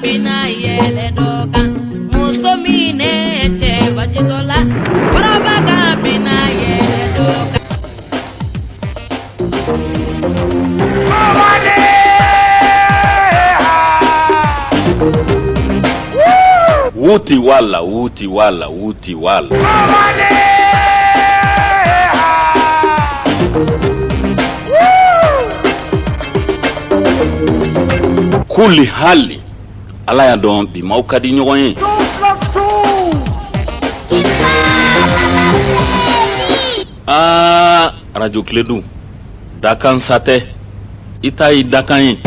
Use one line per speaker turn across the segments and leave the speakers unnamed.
bina yɛlɛ dɔ kan muso minɛ cɛ bajitɔ la kɔrɔba ka bina yɛlɛ dɔ kan.
Wuti wala wuti wala wuti wala. Kuli hali ala y'a dɔn bi maaw ka di ɲɔgɔn ye. Aa, arajo Kiledu dakan sa tɛ, i ta ye dakan ye.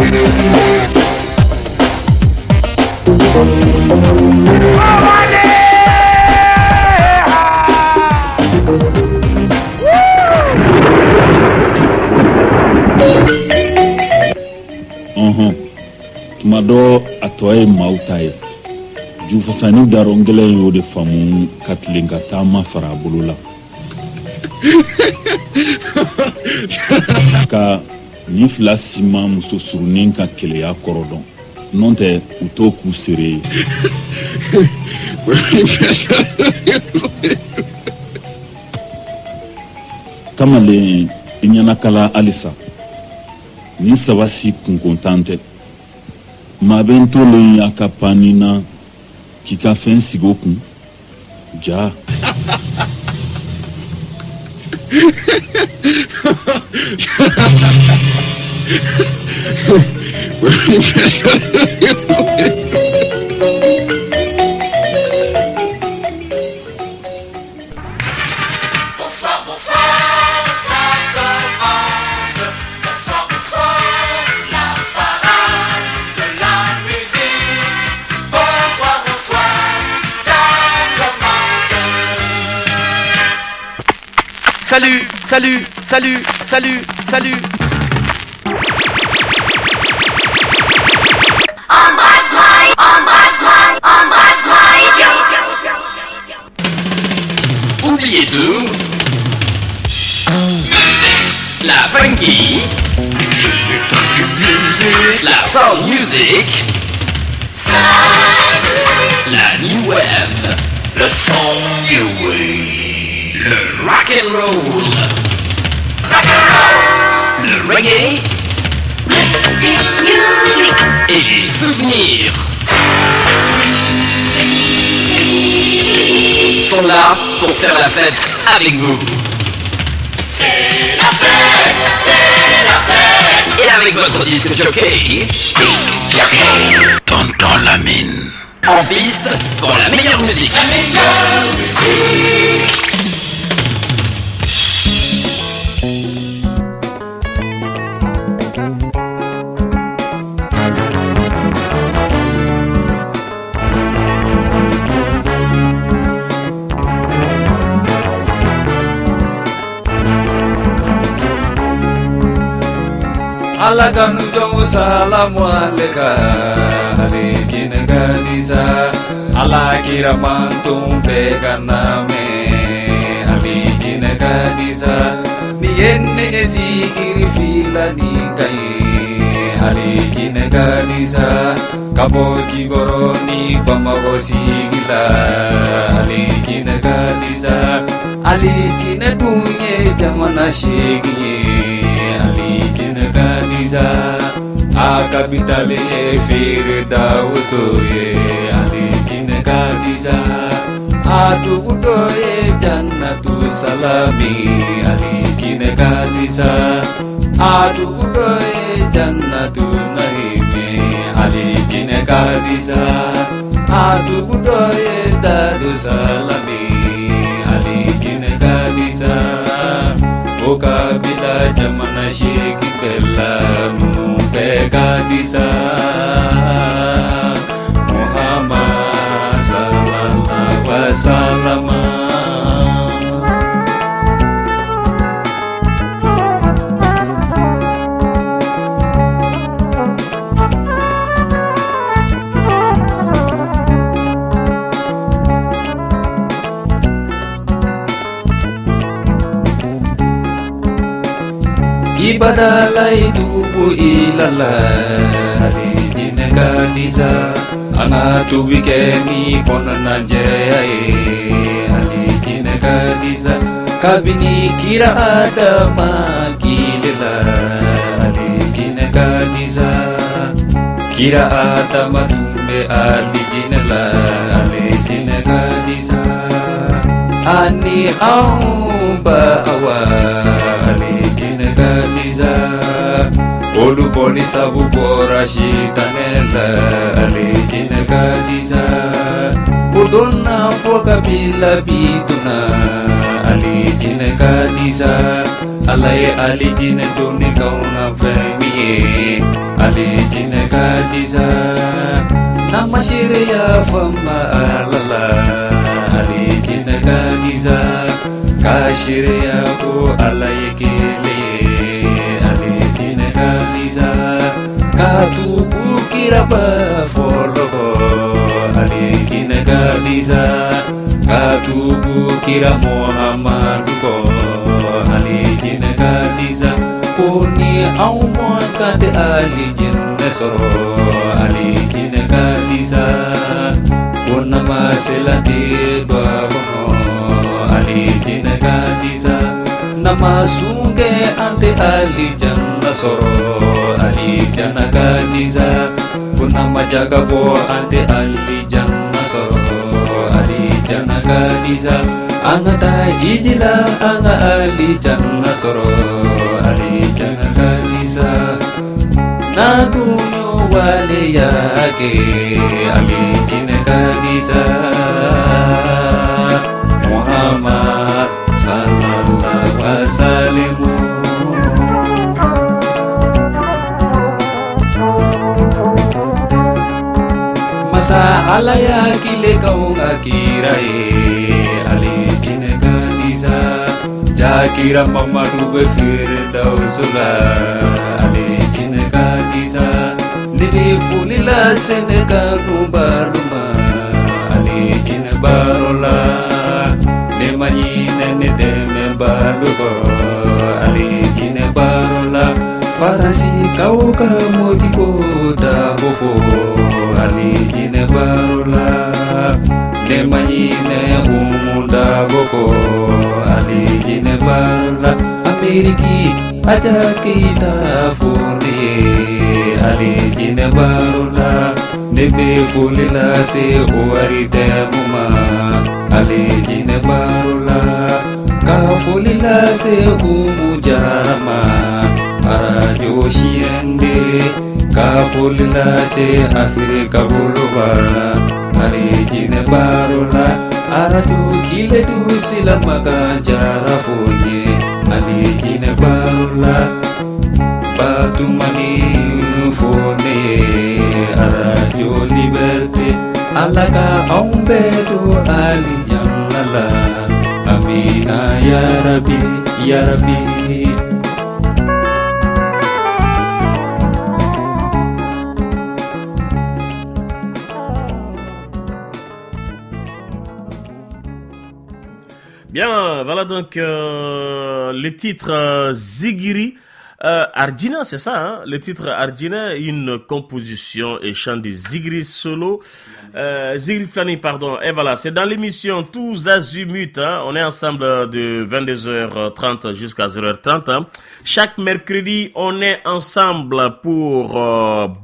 Ɔhɔn, tuma dɔ a tɔ ye maaw ta ye. Jufasani daron gɛlɛn y'o de faamu ka tilen ka taama fara a bolo la ka nin fila si ma muso surunin ka keleya kɔrɔ dɔn, n'o tɛ u t'o k'u seere ye. Kamalen, i ɲɛnakala halisa. Nin saba si kunkontan tɛ. Maa bɛ n tolen a ka panni na k'i ka fɛn sigi o kun ja.
Bonsoir, bonsoir, ça commence. Bonsoir, bonsoir, la parade de la musique. Bonsoir, bonsoir, ça commence.
Salut, salut, salut, salut, salut.
Embrasse-moi, embrasse-moi, embrasse-moi, idiot.
Oubliez tout. La funky. La soul music. La new wave.
Le son new wave.
Le rock and roll. Le reggae. Et les souvenirs sont là pour faire la fête avec vous.
C'est la fête, c'est la fête.
Et avec votre disque jockey.
Tonton Lamine.
En piste pour la meilleure musique.
La meilleure musique.
Ala kanu jɔn salamu aleka ale jinɛ kanisa Ala kira mantɔn bɛɛ ka na mɛn ale jinɛ kanisa ni ye ne zikiri fila ni ka ye ale jinɛ kanisa ka bɔ Jikɔrɔ ni Bamakɔ sigi la ale jinɛ kanisa ale jinɛ dun ye jamana 8 ye ale jinɛ kanisa a kapitali ye Firidawuso ye ale jinɛ kanisa a dugu dɔ ye Jannatu Salami ale jinɛ kanisa a dugu dɔ ye Jannatu Nahimi ale jinɛ kanisa a dugu dɔ ye Darusalami ale jinɛ kanisa o kabila jamana 8 bɛɛ la ninnu bɛɛ ka di sa Muhammad sallallahu alaihi wasallam. Ibadalai tubu ilala alijinɛ ka di sa, an ka tubi kɛ ni kɔnɔnajɛya ye. Alijinɛ ka di sa, kabini kira Adama kile la. Alijinɛ ka di sa, kira Adama tun bɛ alijinɛ la. Alijinɛ ka di sa, ani anw ba Awa. Alijinɛ ka di sa, olu bɔli sabu bɔra sitanɛ la. Alijinɛ ka di sa, o donna fo kabila bi donna. Alijinɛ ka di sa, Ala ye alijinɛ donni k'anw na fɛn min ye. Alijinɛ ka di sa, n'an ma seereya fama Ala la. Alijinɛ ka di sa, ka seereya ko Ala ye kelen ye. Alijinɛ ka di sa, ka tugu kiraba fɔlɔ kɔ. Alijinɛ ka di sa, ka tugu kira Muhamadu kɔ. Alijinɛ ka di sa, ko ni anw mɔ kan tɛ alijinɛ sɔrɔ. Alijinɛ ka di sa, ko n'an ma seli tɛ don a kɔnɔ. Alijinɛ ka di sa, n'an ma sun kɛ an tɛ alijana sɔrɔ. Alijana ka di sa, ko n'an ma jaga bɔ an tɛ alijana sɔrɔ. Alijana ka di sa, an ka taa hiji la, an ka alijana sɔrɔ. Alijana ka di sa, n'an dun y'o waleya kɛ. Alijinɛ ka di sa. Muhammad sallallahu alaihi wasallam. Masa Ala y'a kile k'anw ka kira ye. Alijinɛ ka di sa, jakira Mamadu bɛ firidawusu la. Alijinɛ ka di sa, ne bɛ foli lase ne kanubalu ma. Alijinɛ baro la, ne ma ɲinɛ ne dɛmɛbalu kɔ. Alijinɛ baro la, Faransikaw ka Modibo Dabo fo. Alijinɛ baro la, ne ma ɲinɛ Umu Dabo kɔ. Alijinɛ baro la, Ameriki Aja Keyita fo ne ye. Alijinɛ baro la, ne bɛ foli lase ORTM ma. Alijinɛ baro la, ka foli lase Umu Jara ma. Arajo Siyɛnde, ka foli lase Afirika boloba. Alijinɛ baro la, arajo Kiledu Silamakan Jara fo n ye. Alijinɛ baro la, Batumani fo ne ye. Arajo Liberté, Ala ka anw bɛɛ don alijana la. Amina yarabi yarabi.
Bien, voilà donc le titre Zigiri Ardina, c'est ça, hein? Le titre Ardina, une composition et chant de Zigiri Solo, Zigiri Flani, pardon. Et voilà, c'est dans l'émission Tous Azimuts, hein? On est ensemble de 22h30 jusqu'à 0h30. Hein? Chaque mercredi, on est ensemble pour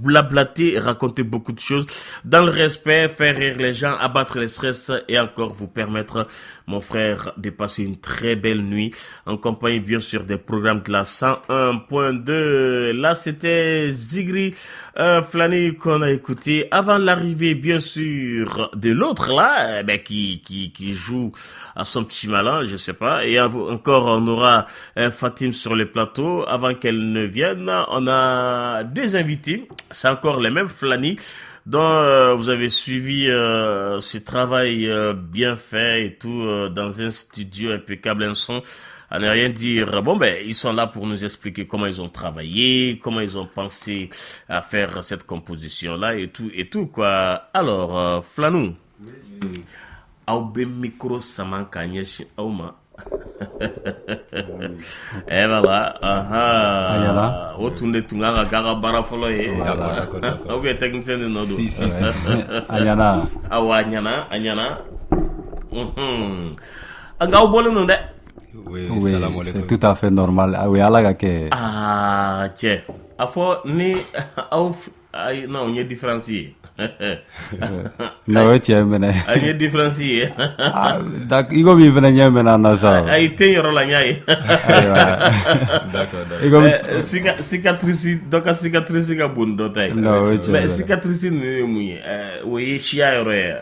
blablater, raconter beaucoup de choses dans le respect, faire rire les gens, abattre les stress et encore vous permettre, mon frère, de passer une très belle nuit en compagnie, bien sûr, des programmes de la 101.2. Là, c'était Zigri Flani qu'on a écouté avant l'arrivée, bien sûr, de l'autre là, eh ben, qui joue à son petit malin, je sais pas. Et encore, on aura Fatim sur le plateau. Avant qu'elle ne vienne, on a deux invités. C'est encore les mêmes Flani dont vous avez suivi ce travail bien fait et tout dans un studio impeccable, un son à ne rien dire. Bon ben, ils sont là pour nous expliquer comment ils ont travaillé, comment ils ont pensé à faire cette composition-là et tout quoi. Alors, Flanou, aw bɛ micro sama k'a ɲɛsin aw ma. Eh voilà,
A ɲɛna.
O tun de tun kan ka k'a ka baara fɔlɔ ye.
D'accord, d'accord, d'accord.
Ou bien technicien de nɔ don.
Si, si, si, si.
A ɲɛna.
Awɔ, a ɲɛna, a ɲɛna. Nka aw bɔlen don dɛ.
Oui,
Oui,
salam
c'est
alaikum.
tout à fait normal. Ah oui, Ala ka kɛ.
Ah, cɛ. A fɔ ni aw ayi non, n ye différence ye.
Non, o ye tiɲɛ minɛ.
A ye différence ye.
Ah, i komi i fɛnɛ ɲɛ mɛnna an na sa.
Ayi, te yɔrɔ la n y'a ye.
Ayiwa.
D'accord, d'accord.
I komi
Cicatrice dɔ ka cicatrice ka bon ni dɔ ta ye.
Non, o ye tiɲɛ
Mais
ye.
cicatrice ninnu ye mun ye? O ye siya yɔrɔ ye.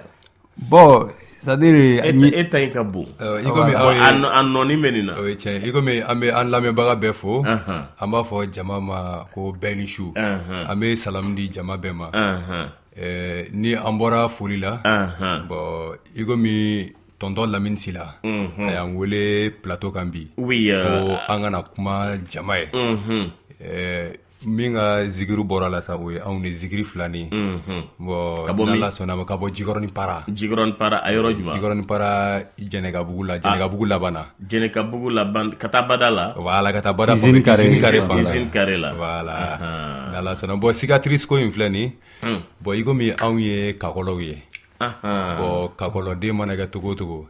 Bon, c'est à dire
E ta in ka bon.
I komi aw ye
A nɔɔni bɛ nin na.
O ye tiɲɛ ye. I komi an bɛ an lamɛnbaga bɛɛ fo. An b'a fɔ jama ma ko bɛɛ ni su. An bɛ salamu di jama bɛɛ ma. Ni an bɔra foli la, bon, i komi tonton Lamine Sila, a y'an wele plateau kan bi.
Oui.
Ko an kana kuma jama ye. Min ka zikiru bɔra la sa, o ye anw de zikiri filani. Bon,
Ka bɔ min?
n'Ala sɔnna ma, ka bɔ Jikɔrɔni Para.
Jikɔrɔni Para, a yɔrɔ jumɛn?
Jikɔrɔni Para, Jɛnɛkabugu la, Jɛnɛkabugu laban na.
Jɛnɛkabugu laban, ka taa bada la.
Voilà, ka taa bada.
Usine carré.
Usine carré fan la.
Usine carré la.
Voilà. N'Ala sɔnna. Bon, cicatrice ko in filɛ nin. Bon, i komi anw ye kakɔlɔw ye. Bon, kakɔlɔden mana kɛ togo o togo,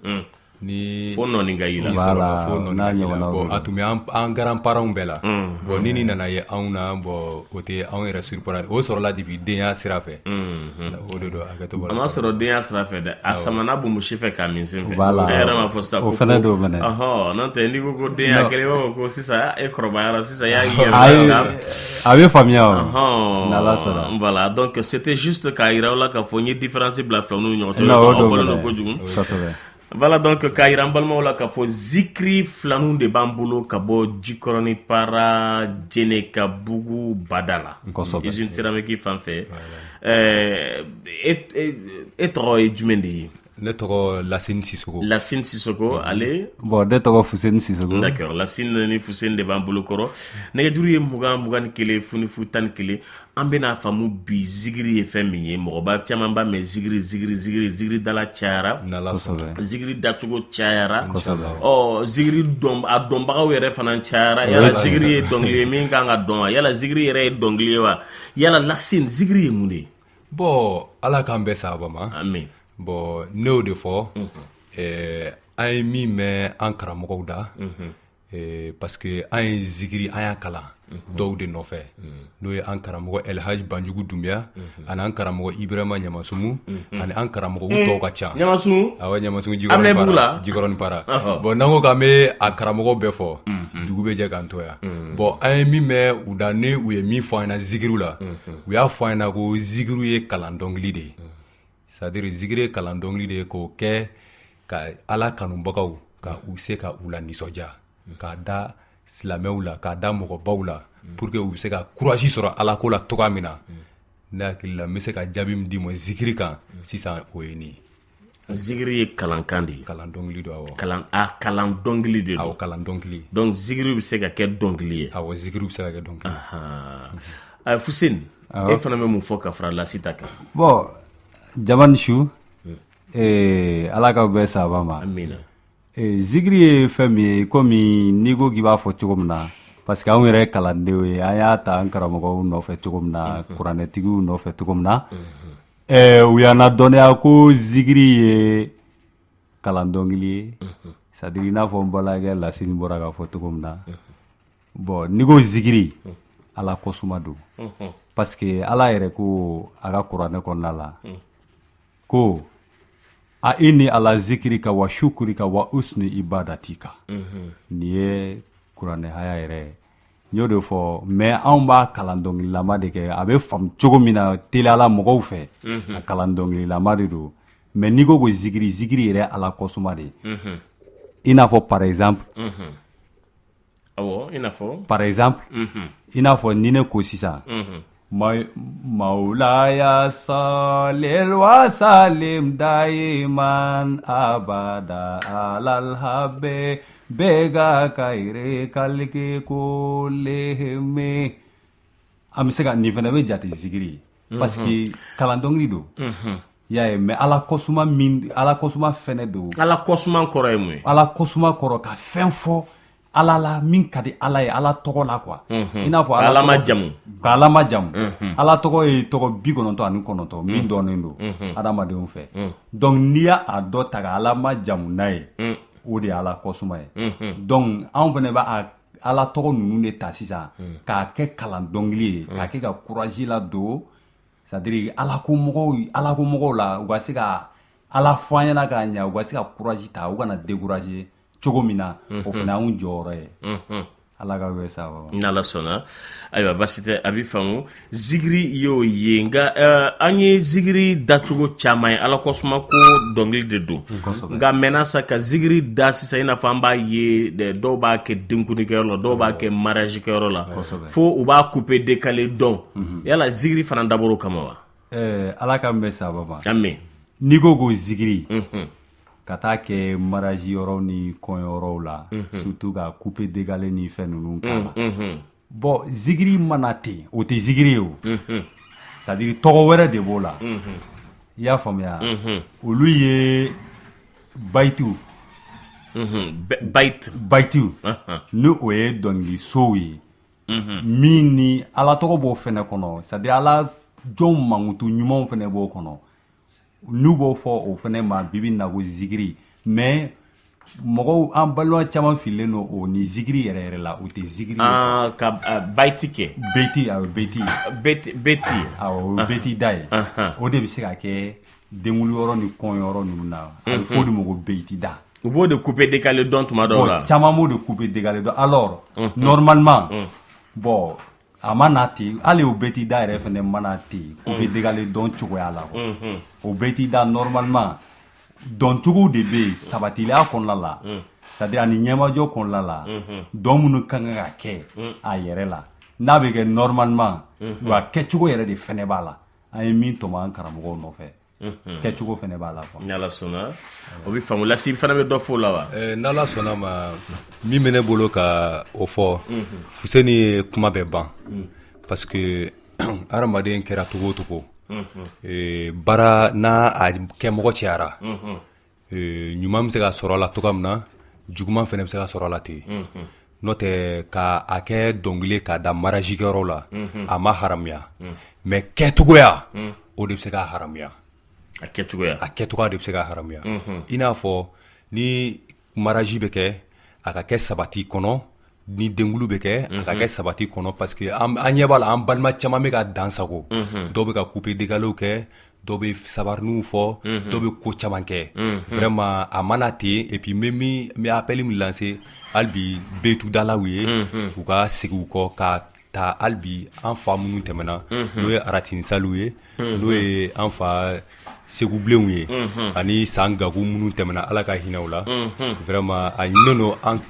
ni
Fo nɔni ka y'i la.
Ni
Voilà,
sɔrɔ fo nɔni
n'a
ka y'i la.
ɲɔgɔnnaw
Bon,
don.
a tun bɛ an grand parents bɛɛ la. Bon, ni nin nana ye anw na, bon, o tɛ anw yɛrɛ surprendre. O sɔrɔla depuis denya sira fɛ. O de don, hakɛto b'a
A
la.
ma sɔrɔ denya sira fɛ dɛ, a samana bonbosi fɛ k'a min sen fɛ.
Voilà.
E yɛrɛ m'a fɔ sisan
O
ko
fɛnɛ don mɛnɛ.
Ɔhɔn, n'o tɛ n'i ko ko denya
Non.
kelen, i b'a fɔ ko sisan e kɔrɔbayara sisan, i y'a yɛrɛ.
Ayi, a bɛ faamuya o.
Ɔhɔn.
N'Ala sɔnna.
Voilà, donc c'était juste k'a yira aw la k'a fɔ n ye différence bila filaw n'u ni ɲɔgɔn cɛ.
Non, o
Aw
don
bɔlen don
mɛnɛ.
kojugu.
Kosɛbɛ.
Voilà, donc k'a yira an balimaw la k'a fɔ zikiri filaninw de b'an bolo ka bɔ Jikɔrɔni Para, Jɛnɛkabugu bada la.
Kosɛbɛ.
Usine céramique fan fɛ. E tɔgɔ ye jumɛn de ye?
Ne tɔgɔ Lasine Sisoko.
Lasine Sisoko, ale?
Bon, ne tɔgɔ Fuseni Sisoko.
D'accord, Lasine ni Fuseni de b'an bolo kɔrɔ. Nɛgɛjuru ye 20 21 0 0 11. An bɛna faamu bi zikiri ye fɛn min ye. Mɔgɔba caman b'a mɛn zikiri, zikiri, zikiri, zikiri dala cayara.
N'Ala sɔnna.
Kosɛbɛ.
Zikiri dacogo cayara.
Kosɛbɛ.
Ɔ, zikiri dɔn, a dɔnbagaw yɛrɛ fana cayara. Yala zikiri ye dɔnkili ye min kan ka dɔn wa? Yala zikiri yɛrɛ ye dɔnkili ye wa? Yala Lasine, zikiri ye mun de ye?
Bon, Ala k'an bɛɛ sababa ma.
Amin.
Bon, ne y'o de fɔ. An ye min mɛn an karamɔgɔw da, parce que an ye zikiri, an y'a kalan dɔw de nɔfɛ, n'o ye an karamɔgɔ El Hadj Banjugu Dunbiya ani an karamɔgɔ Ibrahima Ɲamasumu ani an karamɔgɔ u tɔw ka ca.
Ɲamasumu?
Awɔ, Ɲamasumu.
An bɛ
Jikɔrɔni
bugu
Para.
la?
Jikɔrɔni Para.
Ɔhɔ.
Bon, n'an ko k'an bɛ a karamɔgɔ bɛɛ fɔ, dugu bɛ jɛ k'an to yan. Bon, an ye min mɛn u da, ni u ye min fɔ an ɲɛna zikiriw la, u y'a fɔ an ɲɛna ko zikiriw ye kalan dɔnkili de ye. C'est à dire zikiri ye kalan dɔnkili de ye k'o kɛ ka Ala kanubagaw ka u se ka u la nisɔndiya, k'a da silamɛw la, k'a da mɔgɔbaw la, pour que u bɛ se ka courage sɔrɔ Ala ko la cogoya min na. Ne hakili la, n bɛ se ka jaabi min d'i ma zikiri kan sisan, o ye nin ye.
Zikiri ye kalankan de ye.
Kalan dɔnkili don, awɔ.
Kalan, a kalan dɔnkili de don.
Awɔ, kalan dɔnkili.
Donc zikiri bɛ se ka kɛ dɔnkili ye.
Awɔ, zikiri bɛ se ka kɛ dɔnkili.
Ahan. Fuseni, e fana bɛ mun fɔ ka fara Lasi ta kan?
Bon, jama ni su. Ala ka bɛɛ sababa ma.
Amina.
Zikiri ye fɛn min ye, komi n'i ko k'i b'a fɔ cogo min na, parce que anw yɛrɛ ye kalandenw ye, an y'a ta an karamɔgɔw nɔfɛ cogo min na, kuranɛtigiw nɔfɛ cogo min na, u y'an ladɔnniya ko zikiri ye kalan dɔnkili ye. C'est à dire i n'a fɔ n balimakɛ Lasine bɔra k'a fɔ cogo min na. Bon, n'i ko zikiri, Ala kɔsuma don. Parce que Ala yɛrɛ ko a ka kuranɛ kɔnɔna la ko a inni ala zikirika wa shukurika wa usni ibadatika. Nin ye kuranɛ haya yɛrɛ ye. N y'o de fɔ, mais anw b'a kalan dɔnkililama de kɛ, a bɛ faamu cogo min na teliyala mɔgɔw fɛ, a kalan dɔnkililama de don. Mais n'i ko ko zikiri, zikiri yɛrɛ ala kɔsuma de ye. I n'a fɔ par exemple,
Awɔ, i n'a fɔ.
Par exemple, i n'a fɔ ni ne ko sisan Maulaya salil wa salim daiman abada alal habe bega kaire kalke koleheme. An bɛ se ka nin fana bɛ jate zikiri ye, parce que kalan dɔnkili don. I y'a ye, mais Ala kɔsuma min, Ala kɔsuma fɛnɛ don.
Ala kɔsuma kɔrɔ ye mun ye?
Ala kɔsuma kɔrɔ, ka fɛn fɔ Ala la min ka di Ala ye, Ala tɔgɔ la quoi. I n'a fɔ
Ala ma jamu.
Ka Ala ma jamu. Ala tɔgɔ ye tɔgɔ 99 min dɔnnen don adamadenw fɛ. Donc n'i y'a a dɔ ta ka Ala ma jamu n'a ye, o de ye Ala kɔsuma ye. Donc anw fɛnɛ b'a Ala tɔgɔ ninnu de ta sisan k'a kɛ kalan dɔnkili ye, k'a kɛ ka courage ladon, c'est à dire Ala ko mɔgɔw, Ala ko mɔgɔw la, u ka se ka Ala fɔ an ɲɛna k'a ɲɛ, u ka se ka courage ta, u kana décourager cogo min na. O fana y'anw jɔyɔrɔ ye. Ala ka bɛ sa.
N'Ala sɔnna. Ayiwa, basi tɛ, a bɛ faamu. Zikiri y'o ye, nka an ye zikiri dacogo caman ye. Ala kɔsuma ko dɔnkili de don, nka maintenant sa ka zikiri da sisan, i n'a fɔ an b'a ye, dɔw b'a kɛ denkundikɛyɔrɔ la, dɔw b'a kɛ mariage kɛyɔrɔ la, fo u b'a couper décaler dɔn. Yala zikiri fana dabɔra o kama wa?
Ala ka bɛ sababa ma.
Amin.
N'i ko zikiri ka taa kɛ mariage yɔrɔ ni kɔɲɔyɔrɔw la, surtout ka couper décaler ni fɛn ninnu k'a la, bon, zikiri mana ten, o tɛ zikiri ye o. C'est à dire tɔgɔ wɛrɛ de b'o la, i y'a faamuya? Olu ye bayitiw.
Bayit.
Bayitiw, ni o ye dɔnkilisow ye min ni Ala tɔgɔ b'o fɛnɛ kɔnɔ, c'est à dire Ala jɔnw mankutu ɲumanw fɛnɛ b'o kɔnɔ. N'u b'o fɔ o fɛnɛ ma bibi na ko zikiri. Mais mɔgɔw, an balima caman fililen don o ni zikiri yɛrɛ yɛrɛ la. O tɛ zikiri ye.
Ka bayiti kɛ.
Beti, awɔ, beti.
Beti, beti.
Awɔ, o ye beti da ye. O de bɛ se ka kɛ denkuli yɔrɔ ni kɔɲɔyɔrɔ ninnu na. A bɛ fɔ o de ma ko beti da.
U b'o de couper décaler dɔn tuma dɔw la.
Bon, caman b'o de couper décaler dɔn. Alors normalement, bon, a ma na ten. Hali o beti da yɛrɛ fɛnɛ mana ten couper décaler dɔn cogoya la quoi. O beti da, normalement, dɔncogo de bɛ yen sabatiliya kɔnɔna la, c'est à dire ani ɲɛmajɔ kɔnɔna la, dɔn minnu ka kan ka kɛ a yɛrɛ la, n'a bɛ kɛ normalement, wa kɛcogo yɛrɛ de fɛnɛ b'a la. An ye min tɔmɔ an karamɔgɔw nɔfɛ, kɛcogo fɛnɛ b'a la quoi.
N'Ala sɔnna, o bɛ faamu. Lasi fana bɛ dɔ fɔ o la wa?
N'Ala sɔnna ma, min bɛ ne bolo ka o fɔ, Fuseni ye kuma bɛɛ ban, parce que hadamaden kɛra cogo o cogo, baara n'a a kɛmɔgɔ cayara, ɲuman bɛ se ka sɔrɔ a la cogoya min na, juguman fana bɛ se ka sɔrɔ a la ten. N'o tɛ, ka a kɛ dɔnkili k'a da mariage kɛyɔrɔ la, a ma haramuya, mais kɛcogoya o de bɛ se ka haramuya.
A kɛcogoya.
A kɛcogoya de bɛ se ka haramuya. I n'a fɔ ni mariage bɛ kɛ, a ka kɛ sabati kɔnɔ, ni denkulu bɛ kɛ, a ka kɛ sabati kɔnɔ, parce que an ɲɛ b'a la, an balima caman bɛ ka dan sago. Dɔw bɛ ka couper décaler kɛ, dɔw bɛ sabariniw fɔ, dɔw bɛ ko caman kɛ. Vraiment, a mana ten. Et puis n bɛ min, n bɛ appel min lancer hali bi betudalaw ye, u ka segin u kɔ ka ta hali bi an fa minnu tɛmɛna, n'o ye Aratini Saliw ye, n'o ye an fa Segu Bilenw ye, ani San Gaku minnu tɛmɛna, Ala ka hinɛ u la. Vraiment, a ɲininen don an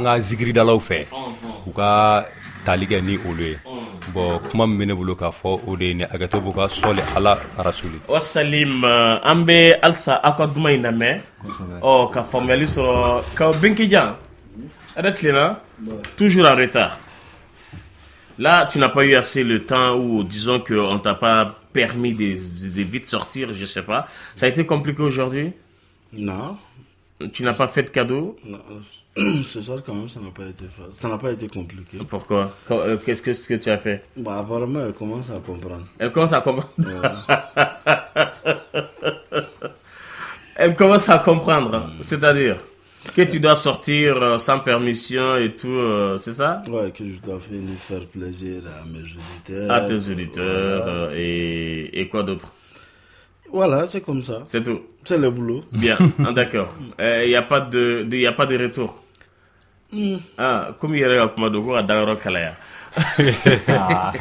ka zikiridalaw fɛ, u ka tali kɛ ni olu ye. Bon, kuma min bɛ ne bolo k'a fɔ, o de ye nin. Hakɛto b'u ka sɔli Ala rasuli.
Wasalim, an bɛ halisa aw ka duman in lamɛn, ɔ ka faamuyali sɔrɔ ka Benkijan yɛrɛ tilenna, toujours en retard. Là, tu n'as pas eu assez le temps ou disons qu'on t'a pas permis de vite sortir, je sais pas. Ça a été compliqué aujourd'hui?
Non.
Tu n'as pas fait de cadeau?
Non. Ce soir, quand même, ça n'a pas été compliqué.
Pourquoi? Qu'est-ce que tu as fait?
Bah, apparemment, elle commence à comprendre.
Elle commence à comprendre.
Ouais.
Elle commence à comprendre. C'est-à-dire que tu dois sortir sans permission et tout, c'est ça?
Ouais, que je dois venir faire plaisir à mes auditeurs.
À tes auditeurs,
voilà.
Et quoi d'autre?
Voilà, c'est comme ça.
C'est tout.
C'est le boulot.
Bien, ah, d'accord. Il n'y a pas de, y a pas de retour. Ah, comme il y a kuma dɔ ko ka dayɔrɔ kalaya.
Ah,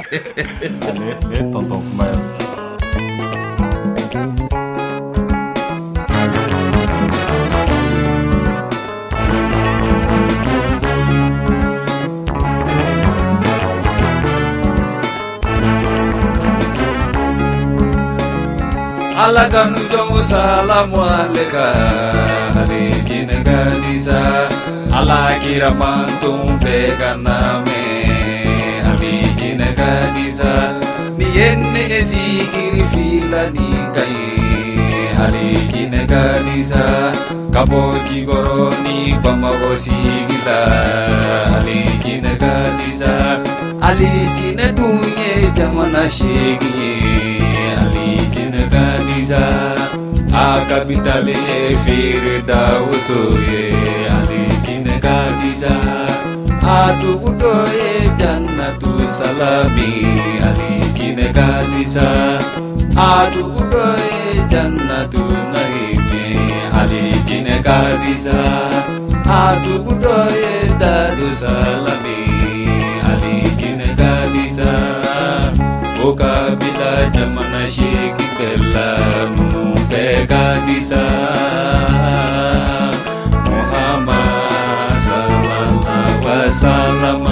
ale tonton kuma ye.
Ala kanu jɔnw, salamu aleka, alijinɛ ka disa, Ala kira manton bɛɛ ka namɛ, alijinɛ ka disa. Ni ye ne zikiri fila ni ka ye. Alijinɛ ka di sa ka bɔ Jikɔrɔ ni Bamakɔ sigi la. Alijinɛ ka di sa, Alijinɛ dun ye jamana 8 ye. Alijinɛ ka di sa, a kapitali ye Firidawusu ye. Alijinɛ ka di sa, a dugu dɔ ye Jannatu Salami. Alijinɛ ka di sa, a dugu dɔ ye Jannatu Nahimi. Alijinɛ ka di sa, a dugu dɔ ye Darusalami. Alijinɛ ka di sa, o kabila jamana 8 bɛɛ la, ninnu bɛɛ ka di sa. Muhammad sallallahu wasallam.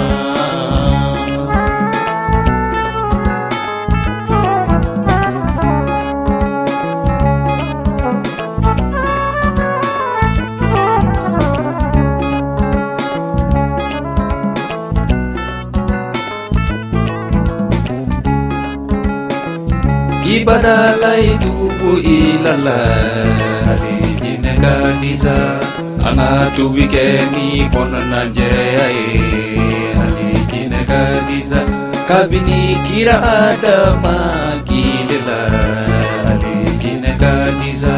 Ibadala tubu ilala, alijinɛ ka di sa, an ka tubi kɛ ni kɔnɔna jɛya ye. Alijinɛ ka di sa, kabini kira Adama kile la. Alijinɛ ka di sa,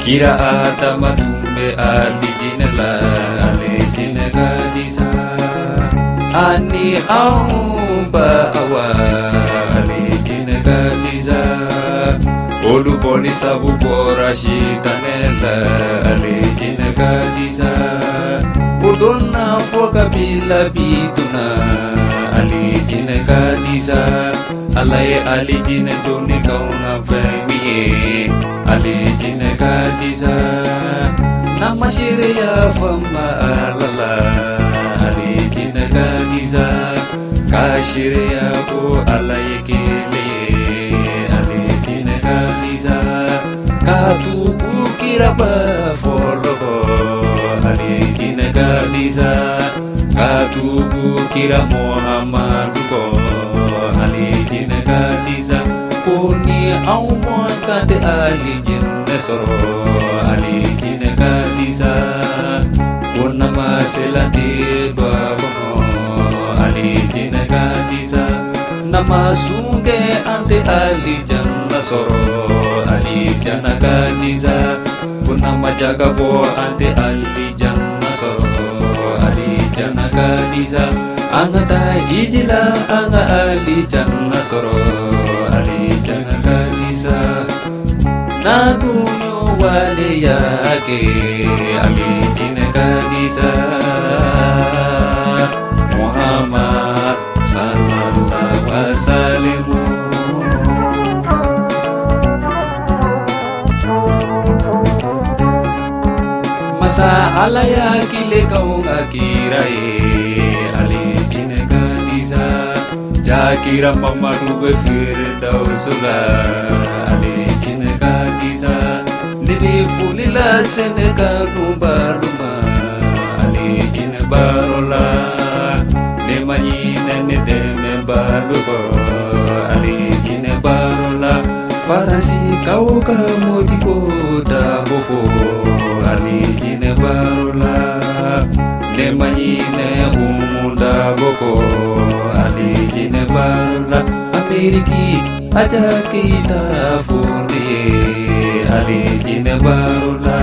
kira Adama tun bɛ alijinɛ la. Alijinɛ ka di sa, ani anw ba Awa. Alijinɛ ka di sa, olu bɔli sabu bɔra sitanɛ la. Alijinɛ ka di sa, o donna fɔ kabila bi donna. Alijinɛ ka di sa, Ala ye alijinɛ donni k'anw na fɛn min ye. Alijinɛ ka di sa, n'an ma seereya fama Ala la. Alijinɛ ka di sa, ka seereya ko Ala ye kelen ye. Alijinɛ ka di sa, ka tugu kiraba fɔlɔ kɔ. Alijinɛ ka di sa, ka tugu kira Muhamadu kɔ. Alijinɛ ka di sa, ko ni anw mɔn kan tɛ alijinɛ sɔrɔ. Alijinɛ ka di sa, ko namasela tɛ don a kɔnɔ. Alijinɛ ka di sa, n'an ma sun kɛ an tɛ alijana sɔrɔ. Alijana ka di sa, ko n'an ma jaga bɔ an tɛ alijana sɔrɔ. Alijana ka di sa, an ka taa hiji la an ka alijana sɔrɔ. Alijana ka di sa, n'an dun y'o waleya kɛ. Alijinɛ ka di sa. Muhammad sallallahu wasallam. Masa Ala y'a kile k'anw ka kira ye. Alijinɛ ka di sa, jakira Mamadu bɛ Firidawusu la. Alijinɛ ka di sa, ne bɛ foli lase ne kanubalu ma. Alijinɛ baro la, ne ma ɲinɛ ne dɛmɛbalu kɔ. Alijinɛ baro la, Faransikaw ka Modibo Dabo fo. Alijinɛ baro la, ne ma ɲinɛ Umu Dabo kɔ. Alijinɛ baro la, Ameriki Aja Keyita fo ne ye. Alijinɛ baro la,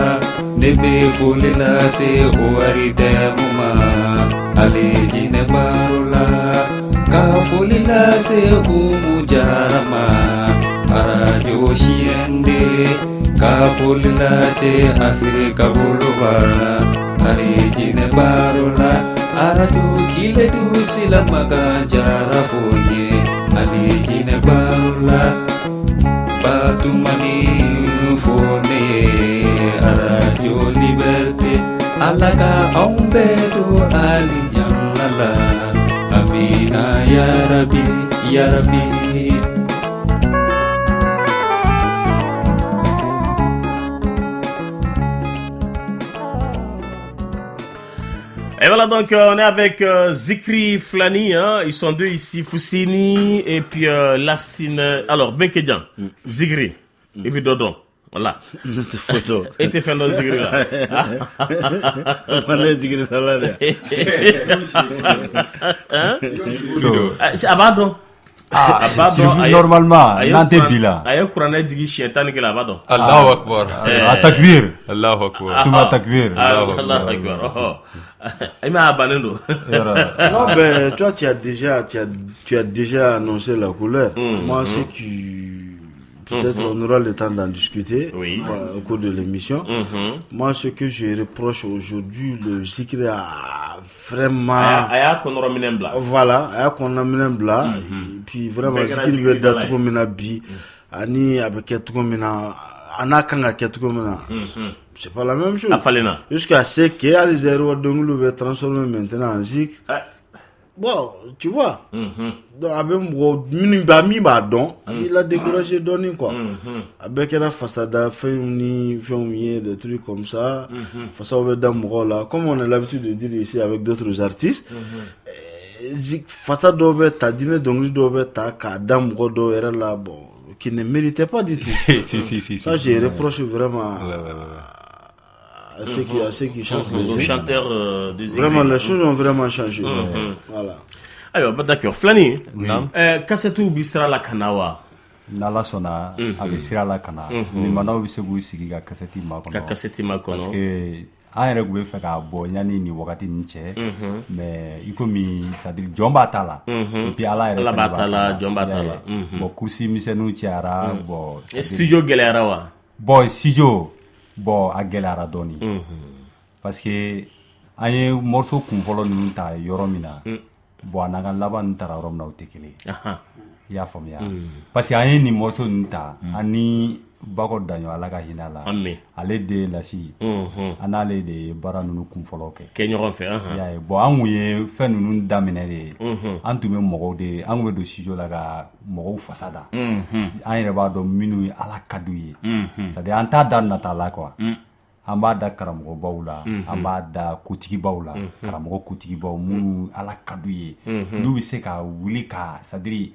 ne bɛ foli lase ORTM ma. Alijinɛ baro la, ka foli lase Umu Jara ma. Arajo Siyɛnde, ka foli lase Afirika boloba. Alijinɛ baro la, arajo Kiledu Silamakan Jara fo n ye. Alijinɛ baro la, Batumani fo ne ye. Arajo Liberté, Ala ka anw bɛɛ don alijana la. Amina ya Rabi, ya Rabi.
Et voilà donc, on est avec Zikri Flani, hein. Ils sont deux ici, Foussini et puis Lassine. Alors, Benkedjan, Zikri et puis Dodon. Voilà.
Ne tɛ foyi dɔn.
E tɛ fɛn dɔn zikiri la.
Ne ye zikiridala de ye.
A b'a dɔn.
Ah,
A b'a dɔn. A ye-
normalement,
a ye
n'an tɛ
kuran-
bi la.
A ye kuranɛ jigin siɲɛ 11 a b'a dɔn.
Allahu akbar.
A takbir.
Allahu akbar.
Suma takbir.
Ah, Allahu akbar. Ɔhɔ. I m'a ye a bannen don.
Non, ben, toi, tu as déjà annoncé la couleur. Moi, ce qui. Peut-être on aura le temps d'en discuter au cours de l'émission. Moi, ce que je reproche aujourd'hui, le zikr a vraiment.
A y'a kɔnɔrɔ minɛn bila.
Voilà, a y'a kɔnɔna bila. Et puis vraiment,
Bɛɛ kɛra
zikiri bɛ da
zikiridala ye.
cogo min na bi, ani a bɛ kɛ cogo min na, a n'a kan ka kɛ cogo min na. C'est pas la même chose.
A falenna.
Jusqu'à ce que hali Zaïrois dɔnkiliw bɛ transformer maintenant en zikr. Bon, tu vois. Donc, a bɛ mɔgɔ minnu b'a min b'a dɔn, a b'i la décourager dɔɔni quoi. A bɛɛ kɛra fasada fɛnw ni fɛnw ye, des trucs comme ça. Fasaw bɛ da mɔgɔw la. Comme on a l'habitude de dire ici avec d'autres artistes, fasa dɔw bɛ ta, diinɛ dɔnkili dɔw bɛ ta k'a da mɔgɔ dɔw yɛrɛ la, bon, qui ne méritait pas du tout.
Si, si, si.
Ça, je reproche vraiment à ceux qui chantent les
Aux
zikr.
chanteurs de zikiri.
Vraiment, les choses ont vraiment changé. Voilà.
Ayiwa, ba d'accord. Filani.
Naam.
Kasɛtiw bi sira la ka na wa?
N'Ala sɔnna, a bɛ sira la ka na. Limanaw bɛ se k'u sigi ka kasɛti makɔnɔ.
Ka kasɛti makɔnɔ.
Parce que an yɛrɛ tun bɛ fɛ k'a bɔ yanni nin wagati nin cɛ. Mais i komi, c'est à dire jɔn b'a ta la. Et puis Ala yɛrɛ
Ala
fɛnɛ
b'a ta la, jɔn b'a ta
I y'a
la.
ye. Bon, course misɛnninw cayara. Bon, c'est à dire-
Studio gɛlɛyara wa?
Bon, studio, bon, a gɛlɛyara dɔɔni. Parce que an ye morceau kun fɔlɔ ninnu ta yɔrɔ min na, bon, a n'an ka laban ninnu taara yɔrɔ min na, o tɛ kelen ye. I y'a faamuya? Parce que an ye nin morceau ninnu ta, ani Bakɔ Daɲɔ, Ala ka hinɛ a la.
Ami.
Ale de Lasi. An n'ale de ye baara ninnu kun fɔlɔ kɛ.
Kɛ ɲɔgɔn fɛ.
I y'a ye, bon, an kun ye fɛn ninnu daminɛ de ye. An tun bɛ mɔgɔw de, an kun bɛ don studio la ka mɔgɔw fasa da. An yɛrɛ b'a dɔn minnu ye Ala ka d'u ye. C'est à dire an t'a da nata la quoi. An b'a da karamɔgɔbaw la, an b'a da kotigibaw la, karamɔgɔ kotigibaw minnu Ala ka d'u ye. N'u bɛ se ka wuli ka, c'est à dire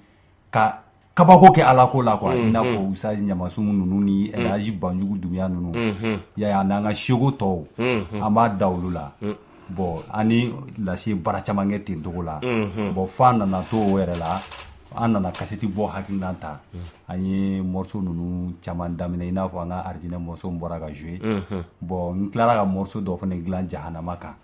ka kabako kɛ Ala ko la quoi. I n'a fɔ Usaji Ɲamasumu ninnu ni Elhaji Banjugu Dunbiya ninnu. I y'a ye, a n'an ka seko tɔw, an b'a da olu la. Bon, an ni Lasi ye baara caman kɛ ten togo la. Bon, f'a nana to o yɛrɛ la, an nana kasɛti bɔ hakilina ta. An ye morceau ninnu caman daminɛ, i n'a fɔ an ka Arijinɛ morceau min bɔra ka jouer. Bon, n tilara ka morceau dɔ fana dilan jahanama kan.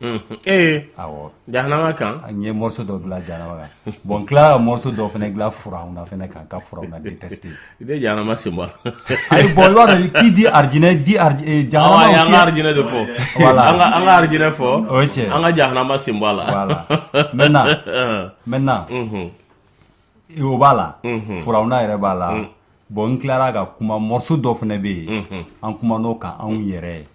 Ee.
Awɔ.
Jahanama kan?
N ye morceau dɔ dilan jahanama kan. Bon, n tilara ka morceau dɔ fana dilan Firawuna fana kan, ka Firawuna détester.
I tɛ jahanama sen bɔ a la.
Ayi, bon, i b'a dɔn, qui dit Arijinɛ dit jahanama
Awɔ,
aussi.
an ka Arijinɛ de fɔ.
Voilà.
An ka Arijinɛ fɔ.
O ye tiɲɛ.
An ka jahanama sen bɔ a la.
Voilà. Maintenant, o b'a la. Firawuna yɛrɛ b'a la. Bon, n tilara ka kuma morceau dɔ fana bɛ yen. An kuman'o kan anw yɛrɛ ye.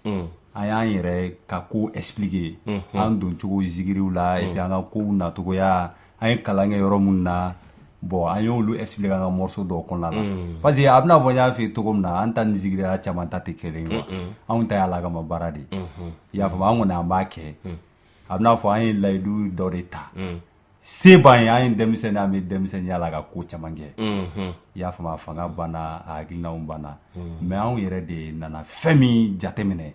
An y'an yɛrɛ ka ko expliquer. An don cogo zikiriw la, et puis an ka kow nacogoya, an ye kalan kɛ yɔrɔ minnu na. Bon, an y'olu expliquer an ka morceau dɔw kɔnɔna la. Parce que a bɛna fɔ n y'a f'i ye cogo min na, an ta ni zikiriya caman ta tɛ kelen ye quoi. Anw ta ye Ala kama baara de ye. I y'a faamu, an kɔni an b'a kɛ. A bɛna fɔ an ye layidu dɔ de ta. Se b'an ye, an ye denmisɛnnin, an bɛ denmisɛnninya la ka ko caman kɛ. I y'a faamu, a fanga banna, a hakilinaw banna. Mais anw yɛrɛ de nana fɛn min jateminɛ,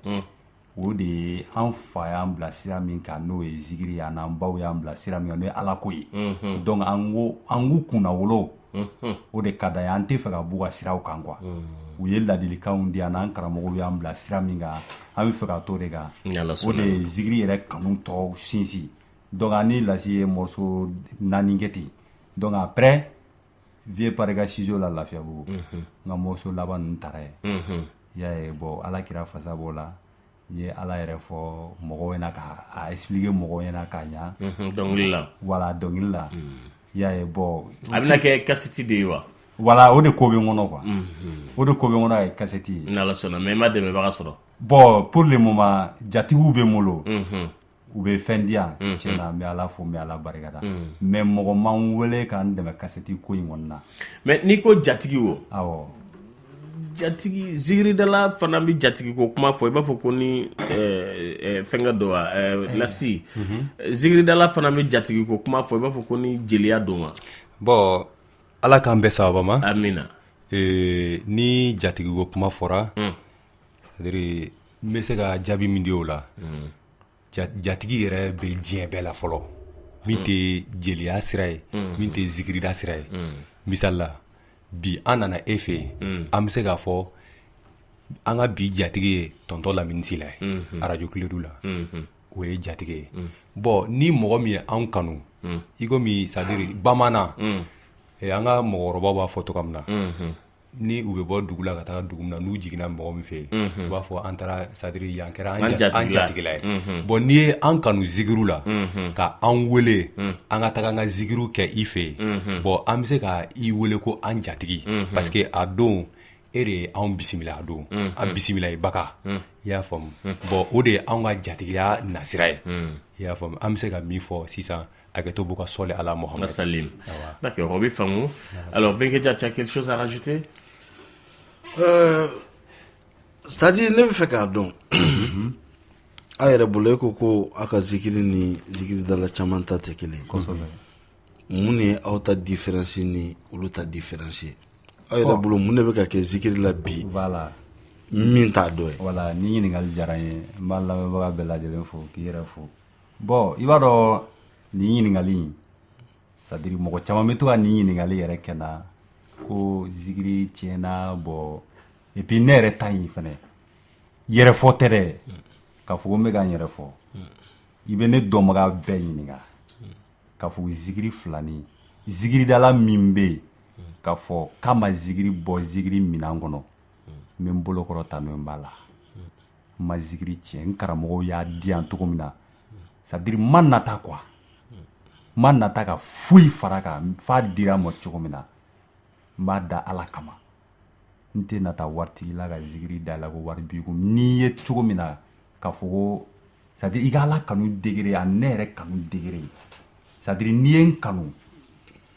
o de ye an fa y'an bila sira min kan, n'o ye zikiri ye, an'an baw y'an bila sira min kan, n'o ye Ala ko ye. Donc an ko an k'u kunna wolo, o de ka d'an ye, an tɛ fɛ ka b'u ka siraw kan quoi. U ye ladilikanw di yan, n'an karamɔgɔw y'an bila sira min kan, an bɛ fɛ ka t'o de kan.
Ni Ala
O de
sɔnna.
ye zikiri yɛrɛ kanu tɔ sinsin. Donc ani Lasi ye morceau 4 kɛ ten. Donc après, Vieux Parika studio la Lafiyabugu, n ka morceau laban ninnu taara yen. I y'a ye, bon, Ala kira fasa b'o la. N ye Ala yɛrɛ fɔ mɔgɔw ɲɛna ka a expliquer mɔgɔw ɲɛna k'a ɲa.
Dɔnkili la.
Voilà, dɔnkili la. I y'a ye, bon.
A bɛna kɛ kasɛti de ye wa?
Voilà, o de ko bɛ n kɔnɔ quoi. O de ko bɛ n kɔnɔ ka kɛ kasɛti ye.
N'Ala sɔnna, mais i ma dɛmɛbaga sɔrɔ.
Bon, pour le moment, jatigiw bɛ n bolo. U bɛ fɛn di yan. Tiɲɛ na, n bɛ Ala fo, n bɛ Ala barikada. Mais mɔgɔ ma n wele ka n dɛmɛ kasɛti ko in kɔni na.
Mais n'i ko jatigi o.
Awɔ.
Jatigi, zikiridala fana bɛ jatigi ko kuma fɔ, i b'a fɔ ko ni fɛnkɛ don wa, Lasi, zikiridala fana bɛ jatigi ko kuma fɔ, i b'a fɔ ko ni jeliya don wa?
Bon, Ala k'an bɛɛ sababa ma.
Amina.
Ni jatigi ko kuma fɔra,
C'est à dire n bɛ se ka jaabi min di o la, jatigi yɛrɛ bɛ diɲɛ bɛɛ la fɔlɔ, min tɛ jeliya sira ye, min tɛ zikirida sira ye. Misali la, bi an nana e fɛ yen, an bɛ se k'a fɔ an ka bi jatigi ye tonton Lamini Sila ye arajo Kiledu la, o ye jatigi ye. Bon, ni mɔgɔ min ye anw kanu, i komi c'est à dire bamanan, an ka mɔgɔkɔrɔbaw b'a fɔ cogoya min na, ni u bɛ bɔ dugu la ka taa dugu min na, n'u jiginna mɔgɔ min fɛ yen, u b'a fɔ an taara, c'est à dire yan kɛra an jatigila ye. Bon, n'i ye an kanu zikiru la ka an wele an ka taga an ka zikiru kɛ i fɛ yen, bon, an bɛ se ka i wele ko an jatigi, parce que a don e de ye anw bisimila, a don an bisimila i baga, i y'a faamu. Bon, o de ye anw ka jatigiya nasira ye, i y'a faamu. An bɛ se ka min fɔ sisan, hakɛto b'u ka sɔli ala Mohamed.
Salim. D'accord, on bɛ. Alors, Benkeja, tu as quelque chose à rajouter?
C'est-à-dire ne bɛ fɛ k'a dɔn a yɛrɛ bolo, e ko ko aw ka zikiri ni zikiridala caman ta tɛ kelen ye. Mun de ye aw ta différence ni olu ta différence ye aw yɛrɛ bolo? Mun de bɛ ka kɛ zikiri la bi
Voilà.
min t'a dɔ ye?
Voilà, ni ɲininkali diyara n ye. N b'a lamɛnbaga bɛɛ lajɛlen fo, k'i yɛrɛ fo. Bon, i b'a dɔn, nin ɲininkali in, c'est à dire mɔgɔ caman bɛ to ka nin ɲininkali yɛrɛ kɛ n na ko zikiri tiɲɛna. Bon, et puis ne yɛrɛ ta in fɛnɛ, yɛrɛfɔ tɛ dɛ, k'a fɔ ko n bɛ ka n yɛrɛ fɔ. I bɛ ne dɔnbaga bɛɛ ɲininka k'a fɔ zikiri filani zikiridala min bɛ yen k'a fɔ k'a ma zikiri bɔ zikiri minɛn kɔnɔ, n bɛ n bolo kɔrɔta n'o ye, n b'a la. N ma zikiri tiɲɛ, n karamɔgɔw y'a di yan cogo min na, c'est à dire n ma nata quoi, n ma nata ka foyi fara kan f'a dira n ma cogo min na, n b'a da Ala kama. N tɛ nata waritigi la ka zikiri da la ko wari b'i kun. N'i ye cogo min na k'a fɔ ko, c'est à dire i ka Ala kanu degré ani ne yɛrɛ kanu degré, c'est à dire n'i ye n kanu,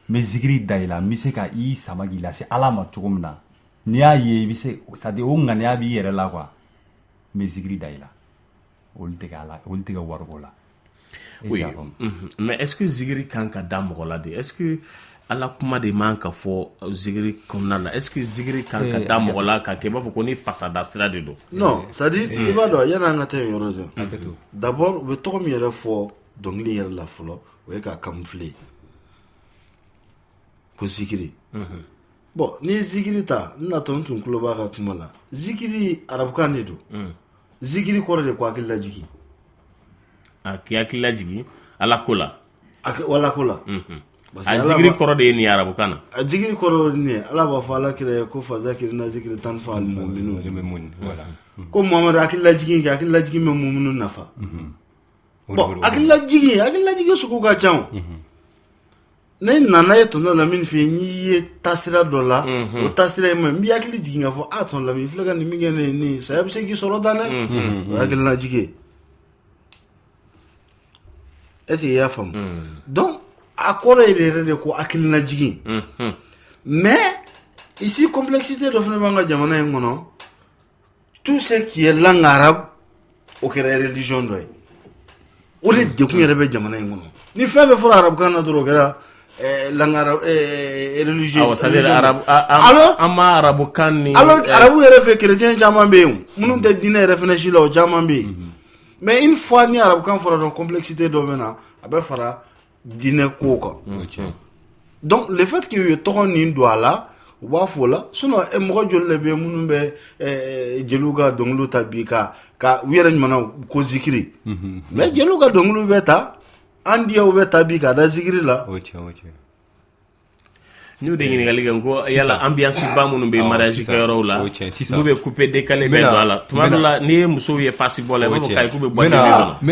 n bɛ zikiri da i la, n bɛ se ka i sama k'i lase Ala ma cogo min na. N'i y'a ye, i bɛ se, c'est à dire o ŋaniya b'i yɛrɛ la quoi, n bɛ zikiri da i la. Olu tɛ kɛ Ala, olu tɛ kɛ wariko la.
Oui. Mais est-ce que zikiri kan ka da mɔgɔ la de? Est-ce que Ala kuma de man ka fɔ zikiri kɔnɔna la? Est-ce que zikiri kan ka da mɔgɔ la ka kɛ i b'a fɔ ko ni fasada sira de don?
Non, c'est à dire i b'a dɔn, yanni an ka taa yen yɔrɔ jan, d'abord u bɛ tɔgɔ min yɛrɛ fɔ dɔnkili yɛrɛ la fɔlɔ, o ye k'a camoufler ko zikiri. Bon, n'i ye zikiri ta, n natɔ n tun tulo b'a ka kuma la, zikiri arabukan de don. Zikiri kɔrɔ de ko hakili lajigin.
A k'i hakili lajigin Ala ko la.
Wala ko la.
A zikiri kɔrɔ de ye nin ye arabukan na.
A zikiri kɔrɔ ye nin ye. Ala b'a fɔ Ala kira ye ko fazakiri na zikiri tan fa al-mu'minun, ko Muhamadu, hakili lajigin kɛ, hakili lajigin bɛ muminu nafa. Bon, hakili lajigin sugu ka ca o. Ne nana ye tonton Lamini fɛ yen, n'i ye taasira dɔ la, o taasira in ma, n b'i hakili jigin k'a fɔ a tonton Lamini filɛ ka nin min kɛ ne ye, nin saya bɛ se k'i sɔrɔ tan dɛ. O ye hakili lajigin ye. Est ce que i y'a faamu? Donc a kɔrɔ ye yɛrɛ de ko hakili lajigin. Mais ici, complexité dɔ fana b'an ka jamana in kɔnɔ. Tout ce qui est langue arabe, o kɛra religion dɔ ye. O de dekun yɛrɛ bɛ jamana in kɔnɔ. Ni fɛn bɛɛ fɔra arabukan na dɔrɔn, o kɛra langue arabe, religieux.
Awɔ, c'est à dire arabu,
alors
an ma arabukan ni
alors arabu yɛrɛ fɛ, chrétien caman bɛ yen, minnu tɛ diinɛ yɛrɛ fana si la, o caman bɛ yen. Mais une fois ni arabukan fɔra dɔrɔn, complexité dɔ bɛ na, a bɛ fara diinɛ kow kan. Donc le fait que u ye tɔgɔ nin don a la, u b'a fɔ o la. Sinon mɔgɔ joli de bɛ yen minnu bɛ jeliw ka dɔnkiliw ta bi ka u yɛrɛ ɲumanna ko zikiri? Mais jeliw ka dɔnkiliw bɛ ta, an diyaw bɛ ta bi k'a da zikiri la.
O tiɲɛ, o tiɲɛ.
N y'o de ɲininkali kɛ, n ko yala ambiance ba minnu bɛ mariage kɛyɔrɔw la, n'u bɛ coupé décalé bɛ don a la, tuma dɔ la n'i ye musow ye fasi bɔ la, i b'a fɔ k'ayi k'u bɛ boîte de kɔnɔ.
N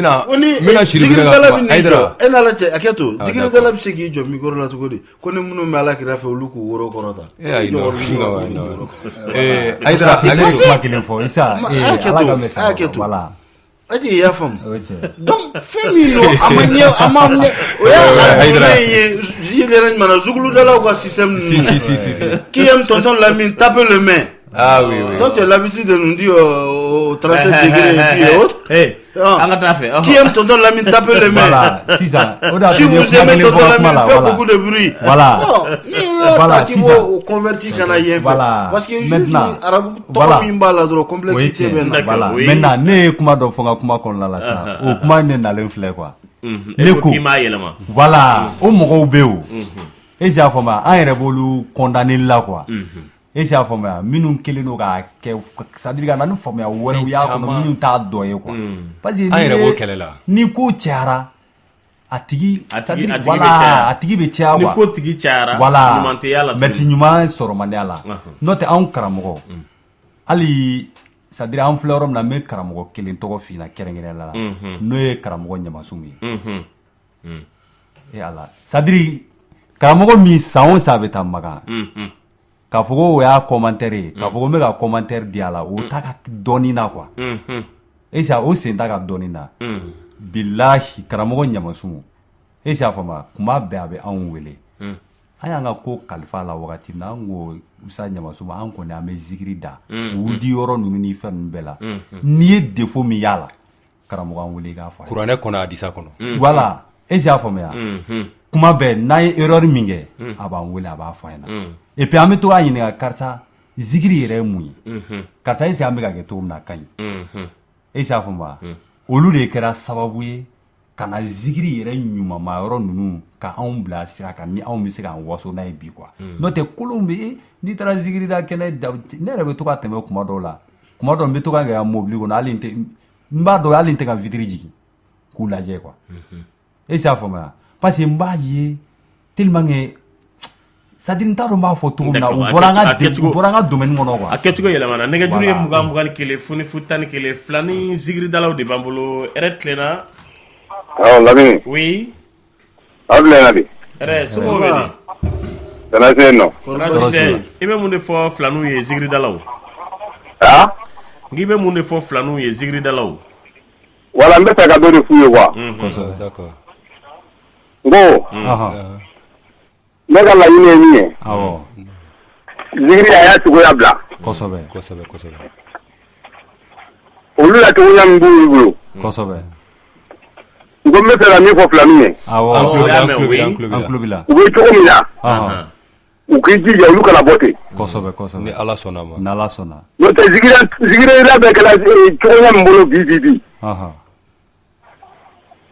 bɛna Sirifu ka
zikiridala bɛ n'i jɔ e n'Ala cɛ, hakɛ to, zikiridala bɛ se k'i jɔ micro la cogo di ko ni minnu bɛ Ala kira fɛ, olu k'u woro kɔrɔta?
Ayi, non, non. Ayidara,
ale
ye kuma kelen fɔ Isa,
ala
ka mɛn
sa, hakɛ to.
Voilà.
Est-ce que i y'a faamu? Donc fɛn min don, a ma ɲɛ, a ma ɲɛ, o y'a a ye yɛrɛ ɲuman na zuguludalaw ka système ninnu.
Si, si, si, si.
Qui aime tonton Lamine, tapez le main.
Ah oui, oui.
Toi, tu as l'habitude de nous dire au 37 degrés et puis autres.
Eh,
Ah.
an ka taa fɛ.
Qui aime tonton Lamine, tapez les mains.
Voilà, sisan o de y'a
Si
to n ye
vous
kuma
aimez
kelen
tonton
fɔ kuma
Lamine,
la,
faites
voilà.
beaucoup de bruit.
Voilà.
Bon, ni y'o
Voilà,
ta k'i
sisan.
b'o converti ka na yen fɛ.
Voilà.
Parce que juste
Maintenant,
arabu
voilà.
tɔgɔ min b'a la dɔrɔn
O ye
complexité
tiɲɛ
bɛ na.
ye. Voilà.
Oui.
Maintenant ne ye kuma dɔ fɔ n ka kuma kɔnɔna la sisan o kuma ne nalen filɛ quoi.
Ne ko k'i m'a yɛlɛma.
Voilà, o mɔgɔw bɛ yen o. E y'a faamuya, an yɛrɛ b'olu condamner la quoi. E y'a faamuya, minnu kɛlen don k'a kɛ, c'est à dire ka na ni faamuya wɛrɛw y'a kɔnɔ minnu t'a dɔ ye quoi. Parce que
An
n'i
yɛrɛ b'o
ye-
kɛlɛ la.
Ni ko cayara, a tigi
A
c'est à
tigi
dire,
a tigi bɛ
voilà,
caya.
a tigi bɛ caya
Ni
quoi.
ko tigi cayara,
voilà,
ɲuman tɛ y'a la tuguni.
Merci, ɲuman sɔrɔ man di a la. N'o tɛ, anw karamɔgɔ, hali c'est à dire an filɛ yɔrɔ min na, n bɛ karamɔgɔ kelen tɔgɔ f'i ɲɛna kɛrɛnkɛrɛnnenya la, n'o ye karamɔgɔ Ɲamasumu ye. E Ala, c'est à dire karamɔgɔ min san o san a bɛ taa Makan, k'a fɔ ko o y'a commentaire ye, k'a fɔ ko n bɛ ka commentaire di a la, o t'a ka dɔnni na quoi. E sa o sen t'a ka dɔnni na. Bilahi, karamɔgɔ Ɲamasumu, e y'a faamuya, kuma bɛɛ a bɛ anw wele. An y'an ka ko kalifa a la wagati min na, an ko Usa Ɲamasumu, an kɔni an bɛ zikiri da wurudi yɔrɔ ninnu ni fɛn ninnu bɛɛ la. N'i ye défaut min y'a la, karamɔgɔ, an wele i k'a fɔ a ye.
Kuranɛ kɔnɔ, hadisa kɔnɔ.
Voilà, e y'a faamuya, kuma bɛɛ n'an ye erreur min kɛ, a b'an wele, a b'a fɔ an ɲɛna. Et puis an bɛ to k'a ɲininka, karisa, zikiri yɛrɛ ye mun ye? Karisa, est-ce que an bɛ ka kɛ cogo min na a ka ɲi? E y'a faamuya, olu de kɛra sababu ye ka na zikiri yɛrɛ ɲumanma yɔrɔ ninnu ka anw bila sira kan ni anw bɛ se k'an waso n'a ye bi quoi. N'o tɛ, kolonw bɛ yen, n'i taara zikiri da kɛnɛ da, ne yɛrɛ bɛ to ka tɛmɛ kuma dɔw la, kuma dɔw n bɛ to ka kɛ ka mobili kɔnɔ, hali n tɛ, n b'a dɔn, hali n tɛ ka vitre jigin k'u lajɛ quoi. E y'a faamuya, parce que n b'a ye tellement que, c'est à dire n t'a dɔn n b'a fɔ cogo min na, u
D'accord,
bɔra an
a
ka
kɛcogo-
u bɔra an ka domaine kɔnɔ quoi.
A kɛcogo yɛlɛmana. Nɛgɛjuru ye
Voilà.
20 21 00 11. Fila ni zikiridalaw de b'an bolo. Hɛrɛ tilenna.
Awɔ, Lamini.
Oui.
Aw tilenna di?
Hɛrɛ, somɔgɔw bɛ di?
Tana se yen nɔ.
Tɔɔrɔ si tɛ. I bɛ mun de fɔ filaninw ye, zikiridalaw?
Ah?
N k'i bɛ mun de fɔ filaninw ye, zikiridalaw?
Wala, n bɛ fɛ ka dɔ de f'u ye quoi.
Kosɛbɛ, d'accord.
N ko ne ka laɲini ye min ye.
Awɔ.
Zikiri, a y'a cogoya bila.
Kosɛbɛ.
Kosɛbɛ, kosɛbɛ.
Olu la cogoya min b'olu bolo.
Kosɛbɛ.
N ko n bɛ fɛ ka min fɔ filaninw ye.
Awɔ.
An tulo b'i la,
y'a mɛn, oui.
an tulo b'i la.
An tulo b'i la.
U bɛ cogo min na, u k'i jija, olu kana bɔ ten.
Kosɛbɛ, kosɛbɛ.
Ni Ala sɔnna ma.
N'Ala sɔnna.
N'o tɛ, zikirila bɛɛ kɛra cogoya min bolo bi bi bi.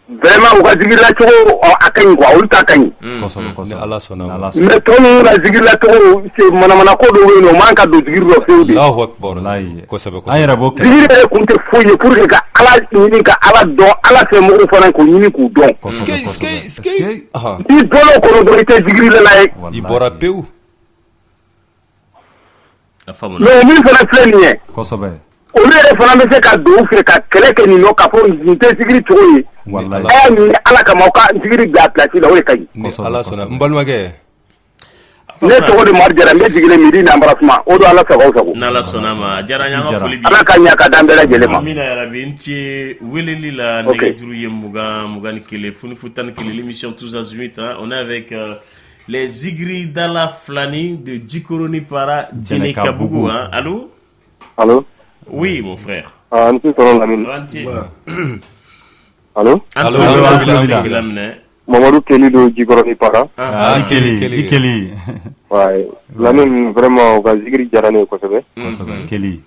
Vraiment, u ka zikirila cogo a ka ɲi quoi, olu ta ka ɲi.
Kosɛbɛ,
Ni
kosɛbɛ.
Ala sɔnna ma.
N'Ala sɔnna.
Mais tɔ ninnu ka zikirila cogo, c'est manamana ko dɔw bɛ yen nɔ, o man ka don zikiri dɔ fewu de.
Allahu akbar.
Walayi.
Kosɛbɛ,
An
kosɛbɛ.
yɛrɛ b'o kɛ.
Zikiri yɛrɛ kun tɛ foyi ye pour que ka Ala ɲini, ka Ala dɔn, Ala fɛ mɔgɔw fana k'o ɲini k'u dɔn.
Kosɛbɛ,
Ske,
kosɛbɛ.
ske, ske. Ahan.
N'i bɔra o kɔnɔ dɔrɔn, i tɛ zikirilala ye.
I
Walayi.
bɔra pewu.
A faamuna.
Mais min fana filɛ nin ye,
Kosɛbɛ.
olu yɛrɛ fana bɛ se ka don u fɛ ka kɛlɛ kɛ nin nɔ k'a fɔ nin tɛ zikiri cogo ye.
Walayi.
A y'a ɲini Ala kama, aw ka zikiri bila a place la, o de ka ɲi.
Ni
Kosɛbɛ,
Ala sɔnna.
kosɛbɛ.
N balimakɛ.
Ne tɔgɔ de Mari Jara, n bɛ jiginɛ midi n'embarrassement o don, Ala sago aw sago.
N'Ala sɔnna ma, a diyara n ye, an ka
Jara.
foli b'i ye.
Ala ka ɲa ka d'an bɛɛ lajɛlen ma.
Amina yarabi, n ce weleli la.
Ok.
Nɛgɛjuru ye 20 21 00 11, l'émission Tous Azimuts, hein. On est avec les Zigridala Flani de Djikoroni Para, Djenekabougou,
Djenekabougou.
hein. Allô?
Allo?
Oui, mon frère.
Ah, n tɛ sɔrɔ Lamini.
An ce.
Allo?
An
Allô,
tulo
allo,
b'i la,
an tulo b'i la.
an tulo b'i la minɛ.
Mamadu Keli don Jikɔrɔni Para.
Ah, i
Keli,
Keli,
Keli.
i Keli.
Ouais. Lamini, vraiment, u ka zikiri diyara ne ye kosɛbɛ.
Kosɛbɛ, Keli.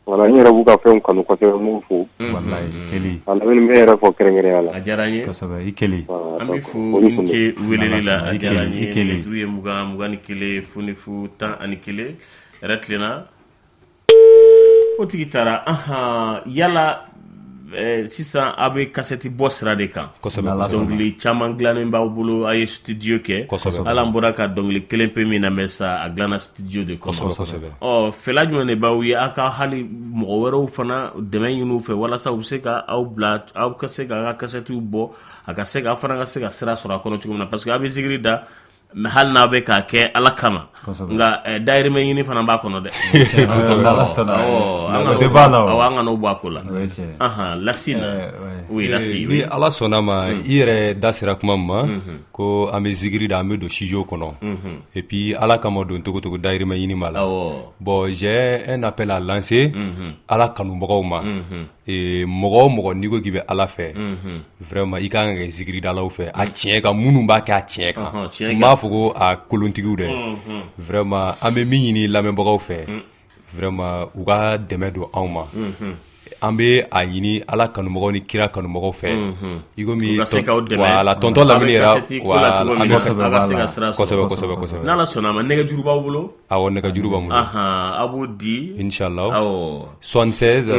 Voilà, n yɛrɛ b'u ka fɛnw kanu kosɛbɛ, n b'u fo.
Walayi, Keli.
A Lamini, n bɛ n yɛrɛ fɔ kɛrɛnkɛrɛnya la.
A diyara n ye.
Kosɛbɛ, i Keli.
Voilà,
An b'i
donc,
fo,
foli
n
kun don.
ce weleli la, a
I
diyara n
Keli,
ye.
i Keli.
Nɛgɛjuru ye 20 21 00 11. Hɛrɛ tilenna. O tigi taara. Ahan, yala sisan aw bɛ kasɛti bɔ sira de kan?
Kosɛbɛ,
N'Ala
kosɛbɛ.
sɔnna.
Dɔnkili caman dilannen b'aw bolo, a ye studio kɛ.
Kosɛbɛ.
Hali an bɔra ka dɔnkili kelen pe min lamɛn sa, a dilanna studio de kɔnɔ.
Kosɛbɛ, kosɛbɛ.
Ɔ, fɛla jumɛn de b'aw ye aw ka hali mɔgɔ wɛrɛw fana dɛmɛ ɲini u fɛ, walasa u bɛ se ka aw bila, aw ka se ka aw ka kasɛtiw bɔ, a ka se ka aw fana ka se ka sira sɔrɔ a kɔnɔ cogo min na? Parce que aw bɛ zikiri da, Mais hali n'a bɛ k'a kɛ Ala kama nka dahirimɛ ɲini fana b'a kɔnɔ dɛ. Awɔ, an kana o bɔ a ko la. Anhan, Lasine, oui Lasi.
Ni Ala sɔnna ma, i yɛrɛ da sera kuma min ma, ko an bɛ zikiri da, an bɛ don studio kɔnɔ, et puis Ala kama don cogo cogo, dahirimɛ ɲini b'a la. Bon, j'ai un appel à lancer Ala kanubagaw ma. Mɔgɔ o mɔgɔ n'i ko k'i bɛ Ala fɛ, vraiment i ka kan ka kɛ zikiridalaw fɛ a tiɲɛ kan, minnu b'a kɛ a tiɲɛ kan. N b'a fɔ ko a kolontigiw dɛ. Vraiment an bɛ min ɲini lamɛnbagaw fɛ, vraiment u ka dɛmɛ don anw ma. An bɛ a ɲini Ala kanubagaw ni kira kanubagaw fɛ, i komi voilà tonton Lamini yɛrɛ, voilà, an bɛ kosɛbɛ kosɛbɛ kosɛbɛ.
N'Ala sɔnna a ma, nɛgɛjuru b'aw bolo?
Awɔ, nɛgɛjuru b'an bolo.
A b'o di.
Inchallah.
Awɔ.
76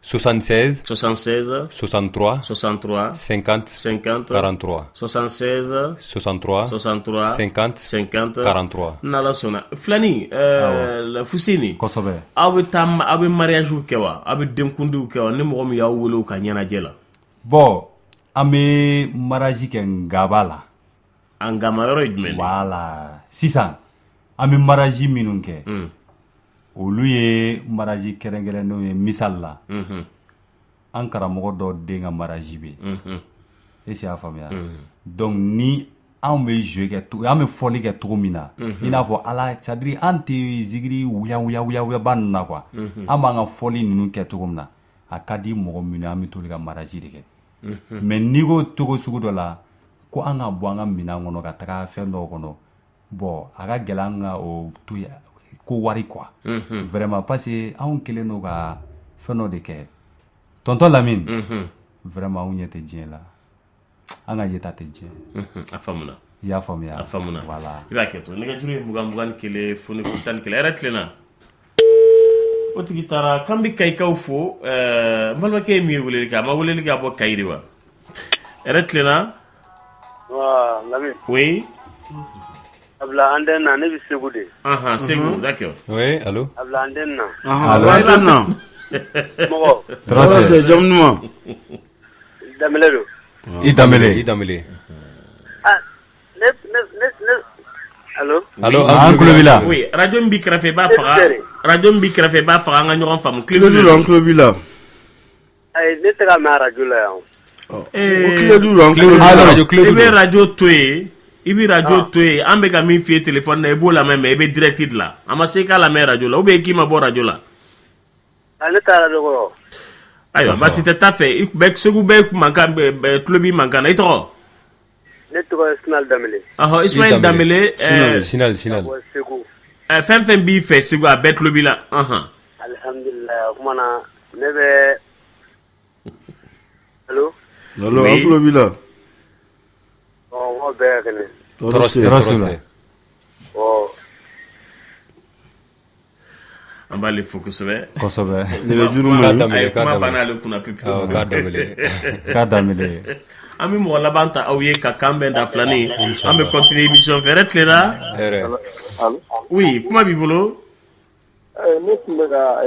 76
76
63
63
50
50
43
76
63
63
50
50
43.
N'Ala sɔnna, Filani, Fuseni.
Kosɛbɛ.
Aw bɛ taa, aw bɛ mariage kɛ wa? Aw bɛ denkundiw kɛ wa? Ni mɔgɔ min y'aw wele u ka ɲɛnajɛ la.
Bon, an bɛ mariage kɛ ngaba la.
A ngama yɔrɔ ye jumɛn ye?
Voilà, sisan an bɛ mariage minnu kɛ, olu ye mariage kɛrɛnkɛrɛnnenw ye. Misali la, an karamɔgɔ dɔ den ka mariage bɛ yen, est ce que y'a faamuya? Donc ni anw bɛ jouer kɛ, an bɛ fɔli kɛ cogo min na, i n'a fɔ Ala, c'est à dire an tɛ zikiri wuya wuya wuya wuyaba ninnu na quoi. An b'an ka fɔli ninnu kɛ cogo min na, a ka di mɔgɔ minnu ye, an bɛ t'olu ka mariage de kɛ. Mais n'i ko cogo sugu dɔ la ko an ka bɔ an ka minɛn kɔnɔ ka taga fɛn dɔw kɔnɔ, bon, a ka gɛlɛn an ka o to yen ko wari quoi, vraiment, parce que anw kɛlen don ka fɛn dɔ de kɛ, tonton Lamine. Vraiment anw ɲɛ tɛ diɲɛ la, an ka yeta tɛ diɲɛ.
A faamuna.
I y'a faamuya?
A faamuna.
Voilà.
I b'a kɛ to, nɛgɛjuru ye 20 21 0 0 11. Hɛrɛ tilenna, o tigi taara. K'an bɛ Kayikaw fo. N balimakɛ ye min ye weleli kɛ, a ma weleli kɛ a bɔ Kayi de wa? Hɛrɛ tilenna.
Lamine.
Oui.
A bila antenne na, ne bɛ Segu de.
Anhan, Segu, d'accord.
Oui, allo.
A bila antenne na.
Allo, antenne na.
Mɔgɔ.
Tɔɔrɔ tɛ, jamu duman?
Danbɛlɛ don.
I Danbɛlɛ, i Danbɛlɛ.
Ah, ne ne ne ne allo.
Allo,
an tulo b'i la.
Oui, radio min b'i kɛrɛfɛ, i b'a faga. Radio min b'i kɛrɛfɛ, i b'a faga, an ka ɲɔgɔn faamu.
Tulo b'i la, an tulo b'i la.
Ayi, ne tɛ ka mɛn radio la yan.
O Kledu don, an tulo b'i la.
I bɛ radio to yen, i bɛ radio to yen. An bɛ ka min f'i ye téléphone na, i b'o lamɛn, mais i bɛ direct de la. A ma se i k'a lamɛn radio la, ou bien k'i ma bɔ radio la.
Ah, ne taara radio kɔrɔ.
Ayiwa, baasi tɛ, taa fɛ. I bɛ Segu, bɛɛ mankan, tulo b'i mankan na. I tɔgɔ?
Ne tɔgɔ ye Sinali Danbɛlɛ.
Ɔhɔ, Ismaël Danbɛlɛ.
Sinali, Sinali.
Ka bɔ Segu.
Fɛn fɛn b'i fɛ Segu, a bɛɛ tulo b'i la. Ɔhɔn.
Alihamdulilayi, o kuma na ne bɛ, allo.
Allo, an tulo b'i la.
Ɔ, mɔgɔ bɛɛ ka kɛnɛ.
Tɔɔrɔ tɛ, tɔɔrɔ tɛ.
Ɔ.
An b'ale fo kosɛbɛ.
Kosɛbɛ.
Nɛgɛjuru ma ɲi.
Ayi, kuma banna ale kunna pewu.
K'a Danbɛlɛ.
K'a Danbɛlɛ.
An bɛ mɔgɔ laban ta aw ye ka kan bɛn da filanin, an bɛ continuer émission fɛ. Hɛrɛ tilenna.
Hɛrɛ.
Oui, kuma b'i bolo.
Ne tun bɛ ka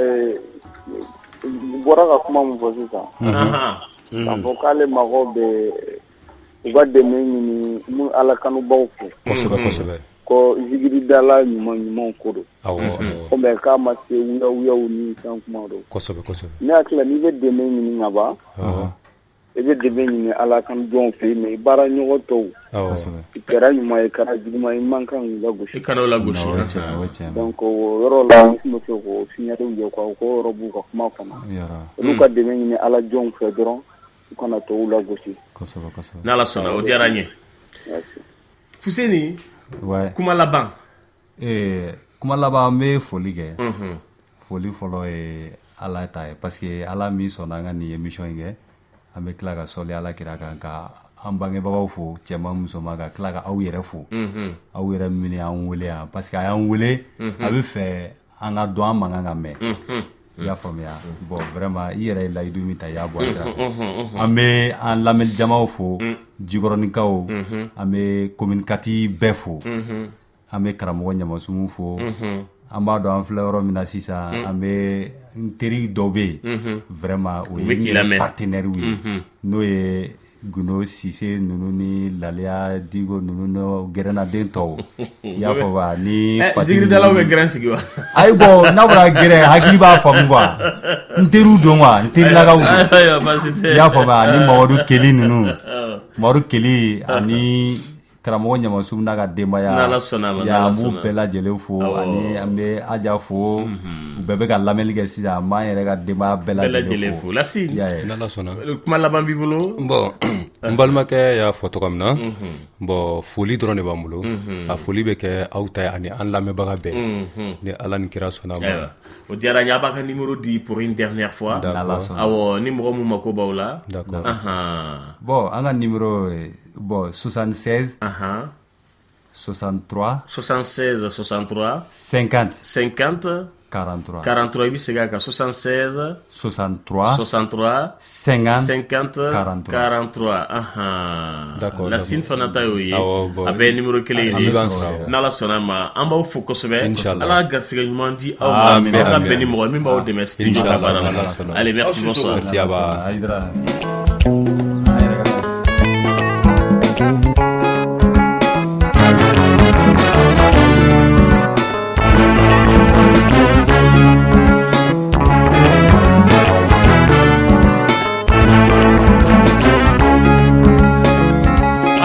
bɔra ka kuma min fɔ sisan, k'a fɔ k'ale mago bɛ u ka dɛmɛ ɲini mun Ala kanubaw fɛ.
Kosɛbɛ, kosɛbɛ.
Ko zikiridala ɲuman ɲumanw ko don.
Awɔ.
Ko mais k'a ma se wuya wuyaw ni fɛn kuma don.
Kosɛbɛ, kosɛbɛ.
Ne hakili la, n'i bɛ dɛmɛ ɲini ka ban, i bɛ dɛmɛ ɲini Ala kan jɔnw fɛ yen, mais i baara ɲɔgɔn tɔw, i kɛra ɲuman ye, i kɛra juguman ye, i man kan k'u lagosi.
I kana o lagosi.
Donc o yɔrɔ la, n tun bɛ fɛ k'o signaler u ye quoi, o yɔrɔ b'u ka kuma kɔnɔ. Olu ka dɛmɛ ɲini Ala jɔnw fɛ dɔrɔn, u kana tɔw lagosi.
Kosɛbɛ, kosɛbɛ.
N'Ala sɔnna, o diyara n ye. Fuseni, kuma laban.
Kuma laban, n bɛ foli kɛ. Foli fɔlɔ ye Ala ta ye, parce que Ala min sɔnna an ka nin émission in kɛ, an bɛ tila ka sɔli Ala kira kan, ka an bangebagaw fo, cɛman musoman, ka tila ka aw yɛrɛ fo, aw yɛrɛ minnu y'an wele yan, parce que a y'an wele, a bɛ fɛ an ka dɔn, an mankan ka mɛn. I y'a faamuya? Bon, vraiment, i yɛrɛ ye layidu min ta, i y'a bɔ a sira fɛ. An bɛ an lamɛnni jamaw fo, Jikɔrɔnikaw, an bɛ commune 4 bɛɛ fo, an bɛ karamɔgɔ Ɲamasumu fo. An b'a dɔn an filɛ yɔrɔ min na sisan, an bɛ n teri dɔw bɛ yen, vraiment o ye n yɛrɛ partenaire ye, n'o ye Gundo Sise ninnu ni Laliya Diko ninnu n'o gɛrɛnnaden tɔw, i y'a fɔ wa, ni
Zikiridalaw bɛ gɛrɛn sigi wa?
Ayi, bon, n'a fɔra gɛrɛn, hakili b'a faamu quoi, n teriw don quoi, n terilakaw don.
Ayiwa, baasi tɛ.
I y'a faamu, ani Mamadu Keli ninnu, Mamadu Keli ani karamɔgɔ Ɲamasumu n'a ka denbaya.
N'Ala sɔnna a ma,
Ya,
n'Ala
an b'u
sɔnna.
bɛɛ lajɛlen fo. Ani an bɛ Aja fo, u bɛɛ bɛ ka lamɛnni kɛ sisan. An b'an yɛrɛ ka denbaya bɛɛ
Bɛɛ
lajɛlen
lajɛlen
fo.
fo. Lasine.
I y'a ye.
N'Ala sɔnna.
Kuma laban b'i bolo?
Bon, n balimakɛ y'a fɔ cogo min na, bon, foli dɔrɔn de b'an bolo. A foli bɛ kɛ aw ta ye ani an lamɛnbaga bɛɛ, ni Ala ni kira sɔnna a ma.
Ayiwa, o diyara n ye. A b'a ka numéro di pour une dernière fois.
D'accord.
Awɔ, ni mɔgɔ mun mako b'aw la.
D'accord.
Bon, an ka numéro ye, bon, 76 63
76 63
50
50
43.
43. I bɛ segin a kan: 76
63
63
50
50
43.
43. Ahan.
D'accord,
Lasine
d'accord.
fana ta y'o ye.
Awɔ, bon.
A bɛɛ ye numéro kelen
An
in de
bɛ b'an
ye.
sɔrɔ, awɔ.
N'Ala sɔnna a ma, an b'aw fo kosɛbɛ.
Inchallah.
Ala ka garisɛgɛ ɲuman di aw ma.
Amin,
Aw ka
amin.
bɛn ni mɔgɔ ye min b'aw dɛmɛ studio ka
Inchallah,
baara la.
Ala sɔnna.
Allez, merci, bonsoir.
Merci, Aba.
Aïdara.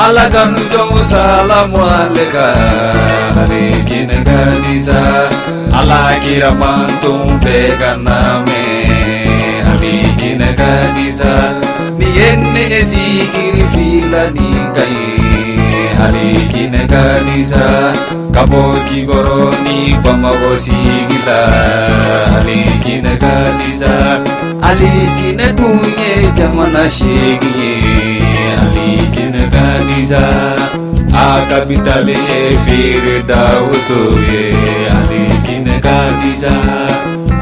Ala kanu jɔnw, salamu aleka, ale jinɛ ka disa. Ala kira manton bɛɛ ka namɛ, ale jinɛ ka disa. Ni ye ne ye zikiri fila ni ka ye, ale jinɛ ka disa. Ka bɔ Jikɔrɔ ni Bamakɔ sigi la, ale jinɛ ka disa. Ale jinɛ dun ye jamana 8 ye, ale jinɛ ka disa. A kapitali ye feere dawuso ye, ale jinɛ ka disa.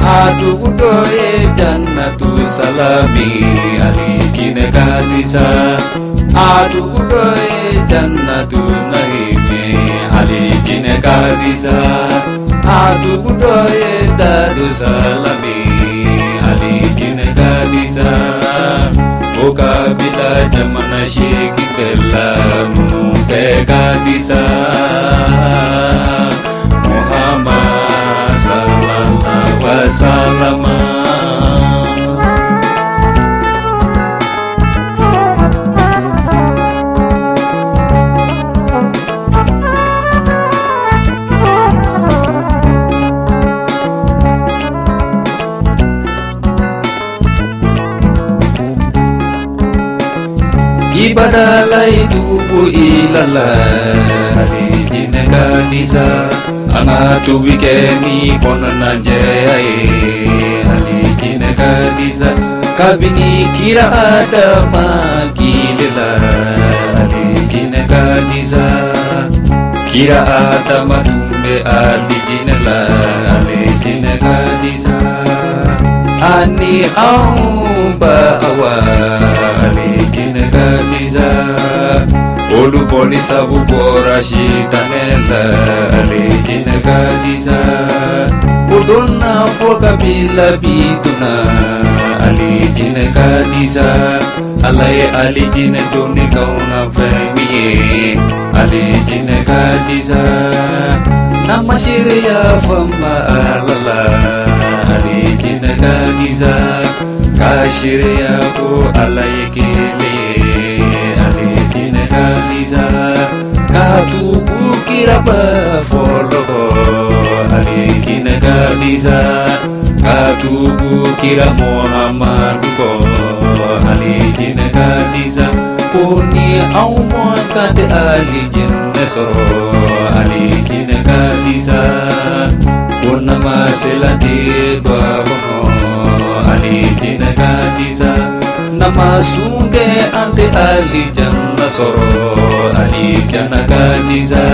A dugu dɔ ye Jannatu Salami, ale jinɛ ka disa. A dugu dɔ ye Jannatu Nahimi, ale jinɛ ka disa. A dugu dɔ ye Daru Salami, ale jinɛ ka disa. O kabila jamana 8 bɛɛ la, ninnu bɛɛ ka disa. Muhammad sallallahu wasallam. Ibadala tubu ilala, ale jinɛ ka disa. An ka tubi kɛ ni kɔnɔna jɛya ye, ale jinɛ ka disa. Kabini kira Adama kile la, ale jinɛ ka disa. Kira Adama tun bɛ alijinɛ la, ale jinɛ ka disa. Ani anw ba Awa, ale jinɛ ka disa. Olu bɔli sabu bɔra sitanɛ la, ale jinɛ ka disa. O donna fɔ kabila bi donna, ale jinɛ ka disa. Ala ye alijinɛ donni k'anw na fɛn min ye, ale jinɛ ka disa. N'an ma seereya fama Ala la, ale jinɛ ka disa. Ka seereya ko Ala ye kelen ye, ale jinɛ ka disa. Ka tugu kiraba fɔlɔ kɔ, ale jinɛ ka disa. Ka tugu kira Muhamadu kɔ, ale jinɛ ka disa. Ko ni anw mɔ kan tɛ alijinɛ sɔrɔ, ale jinɛ ka disa. Ko nama sela tɛ don a kɔnɔ, ale jinɛ ka disa. Nama sun kɛ, an tɛ alijanna sɔrɔ, alijana ka disa.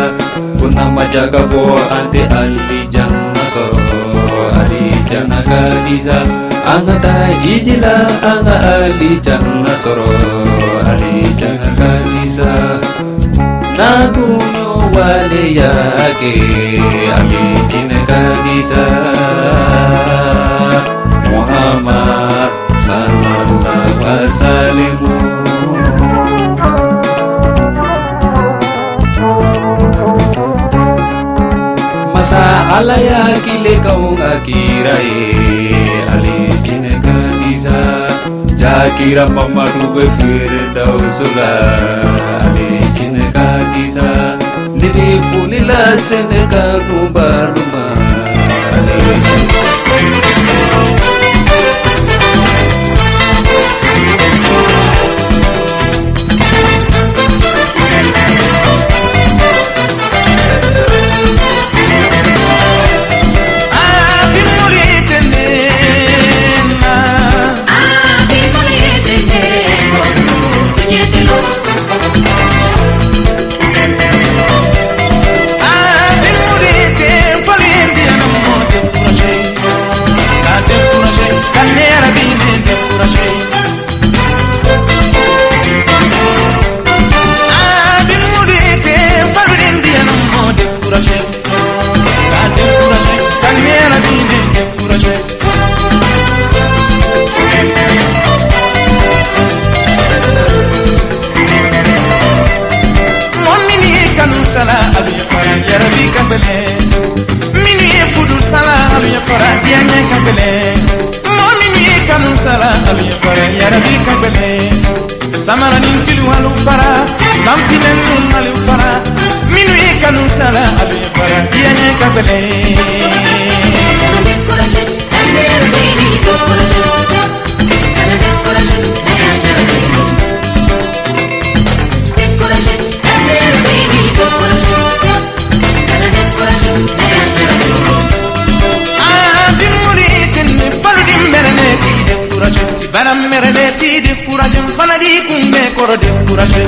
Ko nama jaga bɔ, an tɛ alijanna sɔrɔ, alijana ka disa. An ka taa hiji la, an ka alijanna sɔrɔ, alijana ka disa. Na dun y'o waleya kɛ, alijinɛ ka disa. Muhammad sallallahu wasallam. Ala y'a kile k'anw ka kira ye ale jinɛ ka di sa jakira mamadu bɛ feere dawuso la ale jinɛ ka di sa ne bɛ foli lase ne kanubalu ma ale
Samara ni kiliwalu fara manfinen numalu fara minnu ye kanu sala alu ye fara diɲɛ ka gɛlɛn. Kana découragé, découragé, kana découragé, découragé, découragé, kana découragé. Ah, bimuli tene falu di mɛrɛnɛ ti découragé, bana mɛrɛnɛ ti découragé, fana di kunbɛ kɔrɔ découragé.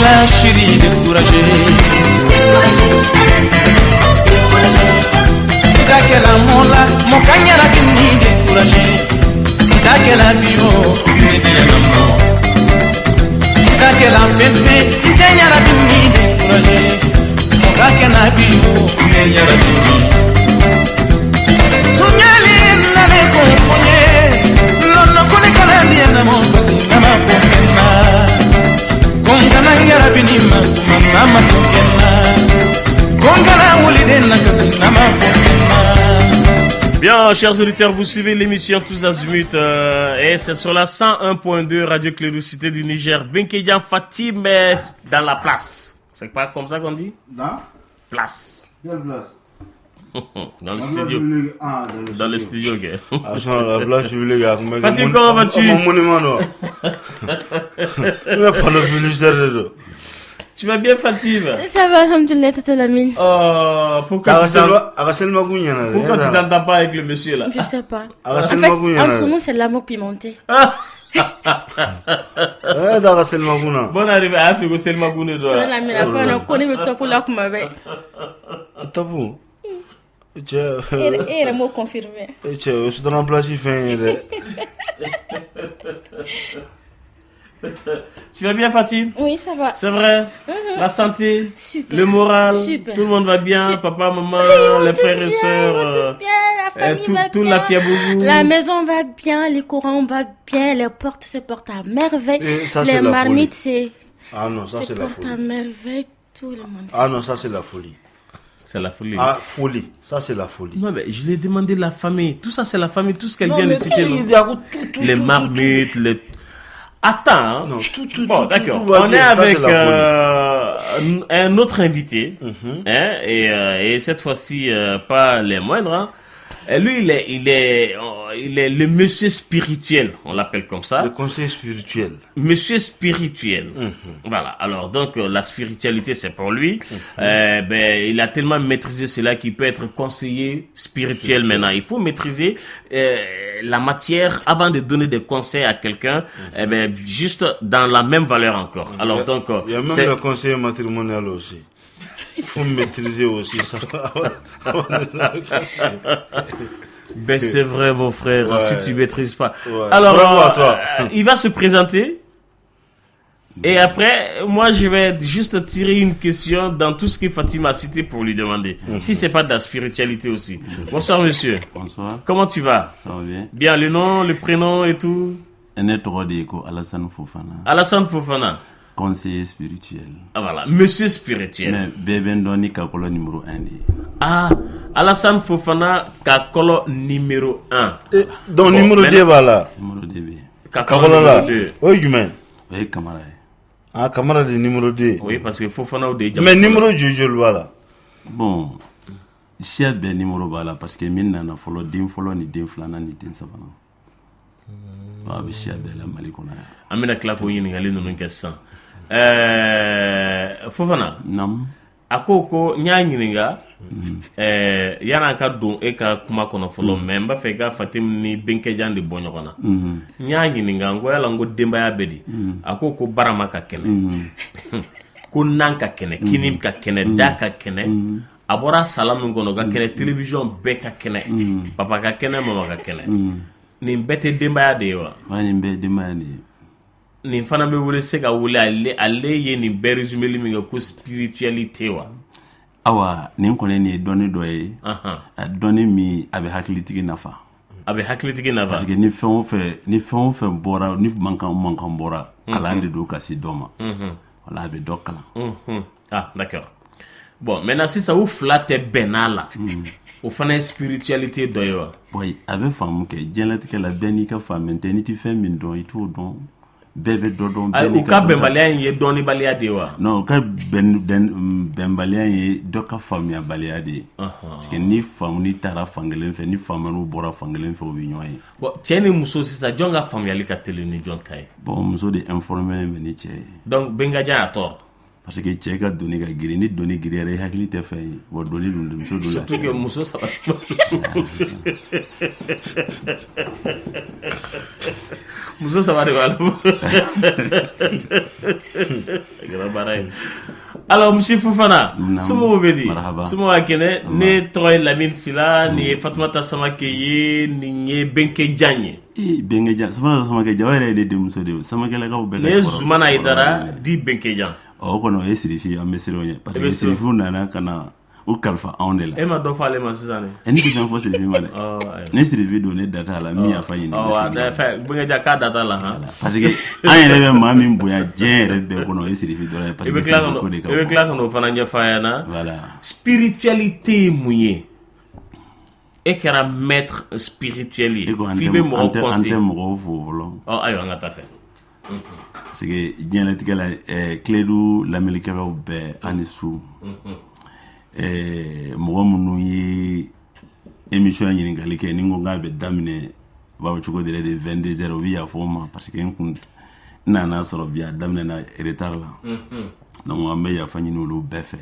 La chérie découragée. Découragée, découragée. Dakela mola, mon kanyara kini découragé. Dakela bio, ne diya maman. Dakela fefe, kanyara kini découragé. Mon kakena bio, ne nyara kini. Tunyali nale konfonye, lono kone kala diya na mo kosi na ma kofena.
Bien, chers auditeurs, vous suivez l'émission Tous Azimuts et c'est sur la 101.2 Radio Klédu Cité du Niger. Benkedia Fatim est dans la place. C'est pas comme ça qu'on dit?
Dans?
Place.
Quelle place?
Dans le studio.
Ah,
dans le studio, ok.
Ah, la place publique.
Fatim, comment vas-tu?
Mon monument, non.
Tu vas bien, Fatim?
Ça va, alhamdoulilah, tata Lamine.
Oh, pourquoi tu t'entends pas avec le monsieur là?
Je sais pas. En fait, entre nous, c'est l'amour pimenté.
Bonne arrivée à Afrique, c'est le magoune.
Tata Lamine, la fois, on connaît le top là, comme avec.
Top.
Et le mot confirmé.
Je suis dans la place, il fait.
Tu vas bien, Fatim?
Oui, ça va.
C'est vrai?
Mm-hmm.
La santé?
Super.
Le moral?
Super.
Tout le monde va bien?
Super.
Papa, maman,
oui,
les frères et sœurs?
Ils vont tous bien, la famille va
tout
bien.
La fiabougou.
La maison va bien, les courants vont bien, les portes se portent à merveille.
Et ça,
les
c'est la
marmites,
folie.
c'est.
Ah non, ça,
se
c'est la
portent
folie.
à merveille, tout le monde.
Ah non, ça, c'est la folie.
C'est la folie.
Ah, folie. Ça, c'est la folie.
Non, mais je lui ai demandé la famille. Tout ça, c'est la famille. Tout ce qu'elle vient de citer.
Tout,
les marmites, les. Attends. Hein.
Non, tout,
bon,
tout,
d'accord.
Tout va
On
bien.
est avec un autre invité.
Mm-hmm.
Hein, et cette fois-ci, pas les moindres. Hein. Lui, il est le monsieur spirituel, on l'appelle comme ça.
Le conseil spirituel.
Monsieur spirituel. Voilà. Alors, donc, la spiritualité, c'est pour lui. Ben, il a tellement maîtrisé cela qu'il peut être conseiller spirituel maintenant. Il faut maîtriser la matière avant de donner des conseils à quelqu'un, eh ben, juste dans la même valeur encore. Alors, donc,
Il y a même le conseiller matrimonial aussi. Il faut maîtriser aussi ça.
Ben, c'est vrai, mon frère, si tu maîtrises pas. Alors,
Bravo à toi.
Il va se présenter. Et après, moi, je vais juste tirer une question dans tout ce que Fatima a cité pour lui demander. Si c'est pas de la spiritualité aussi. Bonsoir, monsieur.
Bonsoir.
Comment tu vas?
Ça va bien.
Bien, le nom, le prénom et tout.
Ne tɔgɔ de ye ko Alassane Fofana.
Alassane Fofana.
Conseiller spirituel.
Ah, voilà, monsieur spirituel.
Mais bɛɛ bɛ n dɔn ni Kakɔlɔ numéro 1 de ye.
Ah, Alassane Fofana, Kakɔlɔ numéro 1.
Donc, numéro 2 b'a la.
Numéro 2 bɛ yen.
Kakɔlɔ la.
Numéro 2.
O ye jumɛn?
O ye Kamara ye.
Ah, Kamara de numéro 2.
Oui, parce que Fofana o de ye
Mais numéro joli joli b'a la?
Bon, siya bɛɛ numéro b'a la parce que min nana fɔlɔ, den fɔlɔ ni den filanan ni den sabanan. A bɛ siya bɛɛ la Mali kɔnɔ yan.
An bɛna tila k'o ɲininkali ninnu kɛ sisan. Fofana.
Naamu.
A ko ko n y'a ɲininka yan'an ka don e ka kuma kɔnɔ fɔlɔ, mais n b'a fɛ i ka Fatim ni Benkɛjan de bɔ ɲɔgɔn na. N y'a ɲininka, n ko yala n ko denbaya bɛ di? A ko ko barama ka kɛnɛ, ko nan ka kɛnɛ, kini ka kɛnɛ, da ka kɛnɛ, a bɔra sala min kɔnɔ o ka kɛnɛ, télévision bɛɛ ka kɛnɛ, papa ka kɛnɛ, mama ka kɛnɛ. Nin bɛɛ tɛ denbaya de ye wa?
Wa, nin bɛɛ ye denbaya de ye.
Nin fana bɛ wele se ka wele ale ye nin bɛɛ résumé min kɛ ko spiritualité wa?
Awa, nin kɔni nin ye dɔnni dɔ ye. A dɔnni min a bɛ hakilitigi nafa.
A bɛ hakilitigi nafa.
Parce que ni fɛn o fɛn ni fɛn o fɛn bɔra, ni mankan o mankan bɔra, kalan de don ka se dɔ ma. Wala a bɛ dɔ kalan.
Ah, d'accord. Bon, maintenant sisan u fila tɛ bɛn'a la, o fana ye spiritualité dɔ ye wa?
Bon, a bɛ faamu kɛ diɲɛlatigɛ la, bɛɛ n'i ka faamu tɛ. N'i tɛ fɛn min dɔn, i t'o dɔn. Bɛɛ bɛ dɔ dɔn.
Ayi,
bɛɛ n'i
u ka
dɔnta.
Bɛnbaliya in ye dɔnnibaliya de ye wa?
Non, u ka bɛnbaliya ye dɔ ka faamuyabaliya de ye. Parce que ni faamuni taara fankelen fɛ, ni faamuyaliw bɔra fankelen fɛ, u bɛ ɲɔgɔn ye.
Bon, cɛ ni muso sisan, jɔn ka faamuyali ka teli ni jɔn ta ye?
Bon, muso de informé bɛ ni cɛ ye.
Donc Bengajan a tort.
Parce que cɛ ka doni ka girin. Ni doni girinyara, i hakili tɛ fɛn ye. Bon, doni dun, muso dun
Surtout que muso saba, muso saba de b'a la. A kɛra baara ye. Alors, monsieur Fofana,
Naamu.
somɔgɔw bɛ di?
Marhaba.
Somɔgɔw ka kɛnɛ? Ne tɔgɔ ye Lamine Sila, nin ye Fatumata Samake ye, nin ye Benkejan ye.
Ee, Benkejan, Fatumata Samake ja, o yɛrɛ ye ne denmuso de ye. Samakelakaw bɛɛ ka
Nin ye Zumana
cɛkɔrɔba
Hayidara
de ye.
di Benkejan.
O kɔni, o ye sirifi ye, an bɛ siran o ɲɛ parce
I
que
bɛ siran.
sirifiw nana ka na u kalifa anw de la.
E ma dɔ fɔ ale ma sisan de?
Ɛ, ne tɛ fɛn fɔ sirifi ma dɛ.
Ɔ, ayiwa.
Ni sirifi don, ne da t'a la. N bɛ yafa ɲini, n bɛ
Ɔ,
segin ka na.
Fɛn Benkejan k'a da t'a la han.
Parce que an yɛrɛ bɛ maa min bonya diɲɛ yɛrɛ bɛɛ kɔnɔ, o ye sirifi dɔrɔn ye, parce
I bɛ
que
tila ka
sirifi ko de ka
i bɛ
bon.
tila ka n'o fana ɲɛfɔ a ɲɛna.
Voilà.
Spiritualité ye mun ye? E kɛra maître spirituel ye.
E ko an
F'i
tɛ
bɛ
an
mɔgɔ
tɛ an tɛ
conseiller.
mɔgɔw fo fɔlɔ.
Ɔ, ayiwa, an ka taa fɛ.
Parce que diɲɛlatigɛ la, Kledu lamɛnnikɛlaw bɛɛ, an ni su. Mɔgɔ minnu ye émission ɲininkali kɛ, ni n ko k'a bɛ daminɛ, u b'a fɔ cogo di yɛrɛ de, 22 heures, u bɛ yafa o ma parce que n kun n nana sɔrɔ bi a daminɛna retard la. Donc an bɛ yafa ɲini olu bɛɛ fɛ.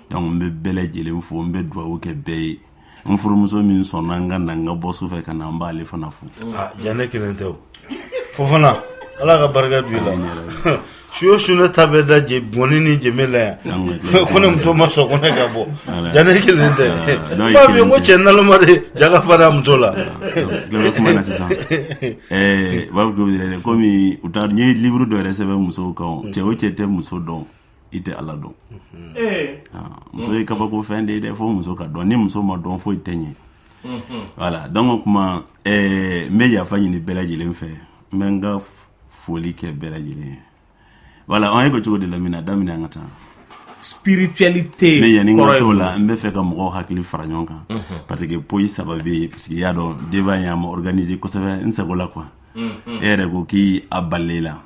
Donc n bɛ bɛɛ lajɛlen fo, n bɛ dugawu kɛ bɛɛ ye. N furumuso min sɔnna n ka na, n ka bɔ su fɛ ka na, n b'ale fana fo.
Ah, ja ne kelen tɛ o. Fofana, Ala ka barika don i la. Su o su ne ta bɛ da je gɔni ni jɛmɛ la yan. Ko ne muso ma sɔn ko ne ka bɔ. Ja ne kelen tɛ.
Non,
N b'a f'i ye
i
n ko
kelen tɛ.
cɛ naloma de ja ka farin a muso la.
Tila bɛ kuma na sisan. U b'a fɔ ko yɛrɛ komi u taa n ye livre dɔ yɛrɛ sɛbɛn musow kan o. Cɛ o cɛ tɛ muso dɔn, i tɛ Ala dɔn. Ah, muso ye kabako fɛn de ye dɛ. Fo muso ka dɔn. Ni muso ma dɔn, foyi tɛ ɲɛ. Voilà, donc o kuma n bɛ yafa ɲini bɛɛ lajɛlen fɛ, n bɛ n ka foli kɛ bɛɛ lajɛlen ye. Voilà, an ye ko cogo de Lamina daminɛ, an ka taa.
Spiritualité
Mais yanni n
kɔrɔ
ka
ye
t'o
mun
la
ye?
N bɛ fɛ ka mɔgɔw hakili fara ɲɔgɔn kan parce que poyi saba bɛ yen, parce que i y'a dɔn débat in a ma organiser kosɛbɛ n sago la quoi. E yɛrɛ ko k'i a bali la.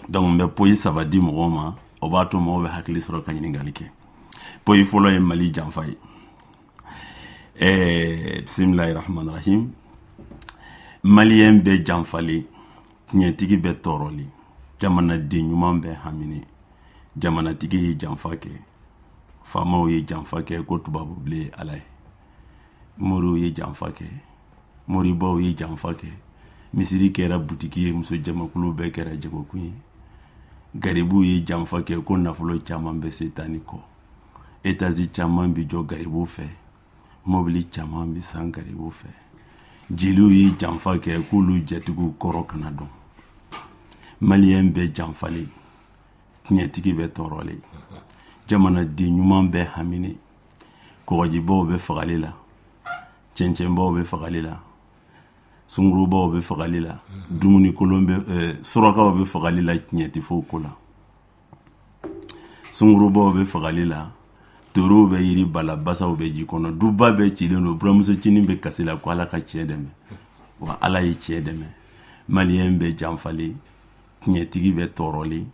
Donc n bɛ poyi saba di mɔgɔw ma, o b'a to mɔgɔw bɛ hakili sɔrɔ ka ɲininkali kɛ. Poyi fɔlɔ ye Mali janfa ye. Bisimilahi rahmani rahim. Maliyɛn bɛ janfalen, tiɲɛtigi bɛ tɔɔrɔlen, jamanaden ɲuman bɛ haminen. Jamanatigi ye janfa kɛ, faamaw ye janfa kɛ, ko tubabu bilen ye Ala ye. Moriw ye janfa kɛ, moribaw ye janfa kɛ, misiri kɛra butiki ye, muso jamakulu bɛɛ kɛra jagokun ye. Garibuw ye janfa kɛ, ko nafolo caman bɛ setani kɔ. Etazi caman bi jɔ garibuw fɛ, mobili caman bi san garibuw fɛ. Jeliw ye janfa kɛ, k'olu jatigiw kɔrɔ kana dɔn. Maliyɛn bɛɛ janfalen, tiɲɛtigi bɛ tɔɔrɔlen, jamanaden ɲuman bɛ haminen. Kɔgɔjibaw bɛ fagali la, cɛncɛnbaw bɛ fagali la, sungurubaw bɛ fagali la, dumuni kolon bɛ surakaw bɛ fagali la, tiɲɛ tɛ fɔ ko la. Sungurubaw bɛ fagali la, torow bɛ yiri ba la, basaw bɛ ji kɔnɔ, duba bɛɛ cilen don, buramuso cinin bɛ kasi la ko Ala ka cɛ dɛmɛ. Wa Ala ye cɛ dɛmɛ. Maliyɛn bɛ janfalen, tiɲɛtigi bɛ tɔɔrɔlen,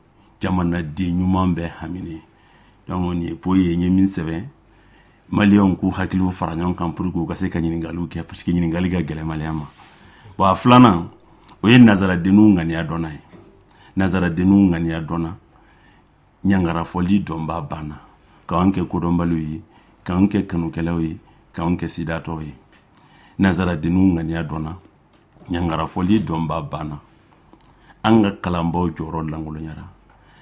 jamanaden ɲuman bɛ haminen. Donc nin ye po ye, n ye min sɛbɛn maliyɛnw k'u hakiliw fara ɲɔgɔn kan pour que u ka se ka ɲininkaliw kɛ, parce que ɲininkali ka gɛlɛn maliyɛn ma. Bon, a filanan, o ye nazaradenninw ŋaniya dɔnna ye. Nazaradenninw ŋaniya dɔnna, ɲangarafɔli dɔnba banna, k'an kɛ kodɔnbaliw ye, k'an kɛ kanukɛlaw ye, k'an kɛ sidatɔw ye. Nazaradenninw ŋaniya dɔnna, ɲangarafɔli dɔnba banna, an ka kalanbaw jɔyɔrɔ lankolonyara,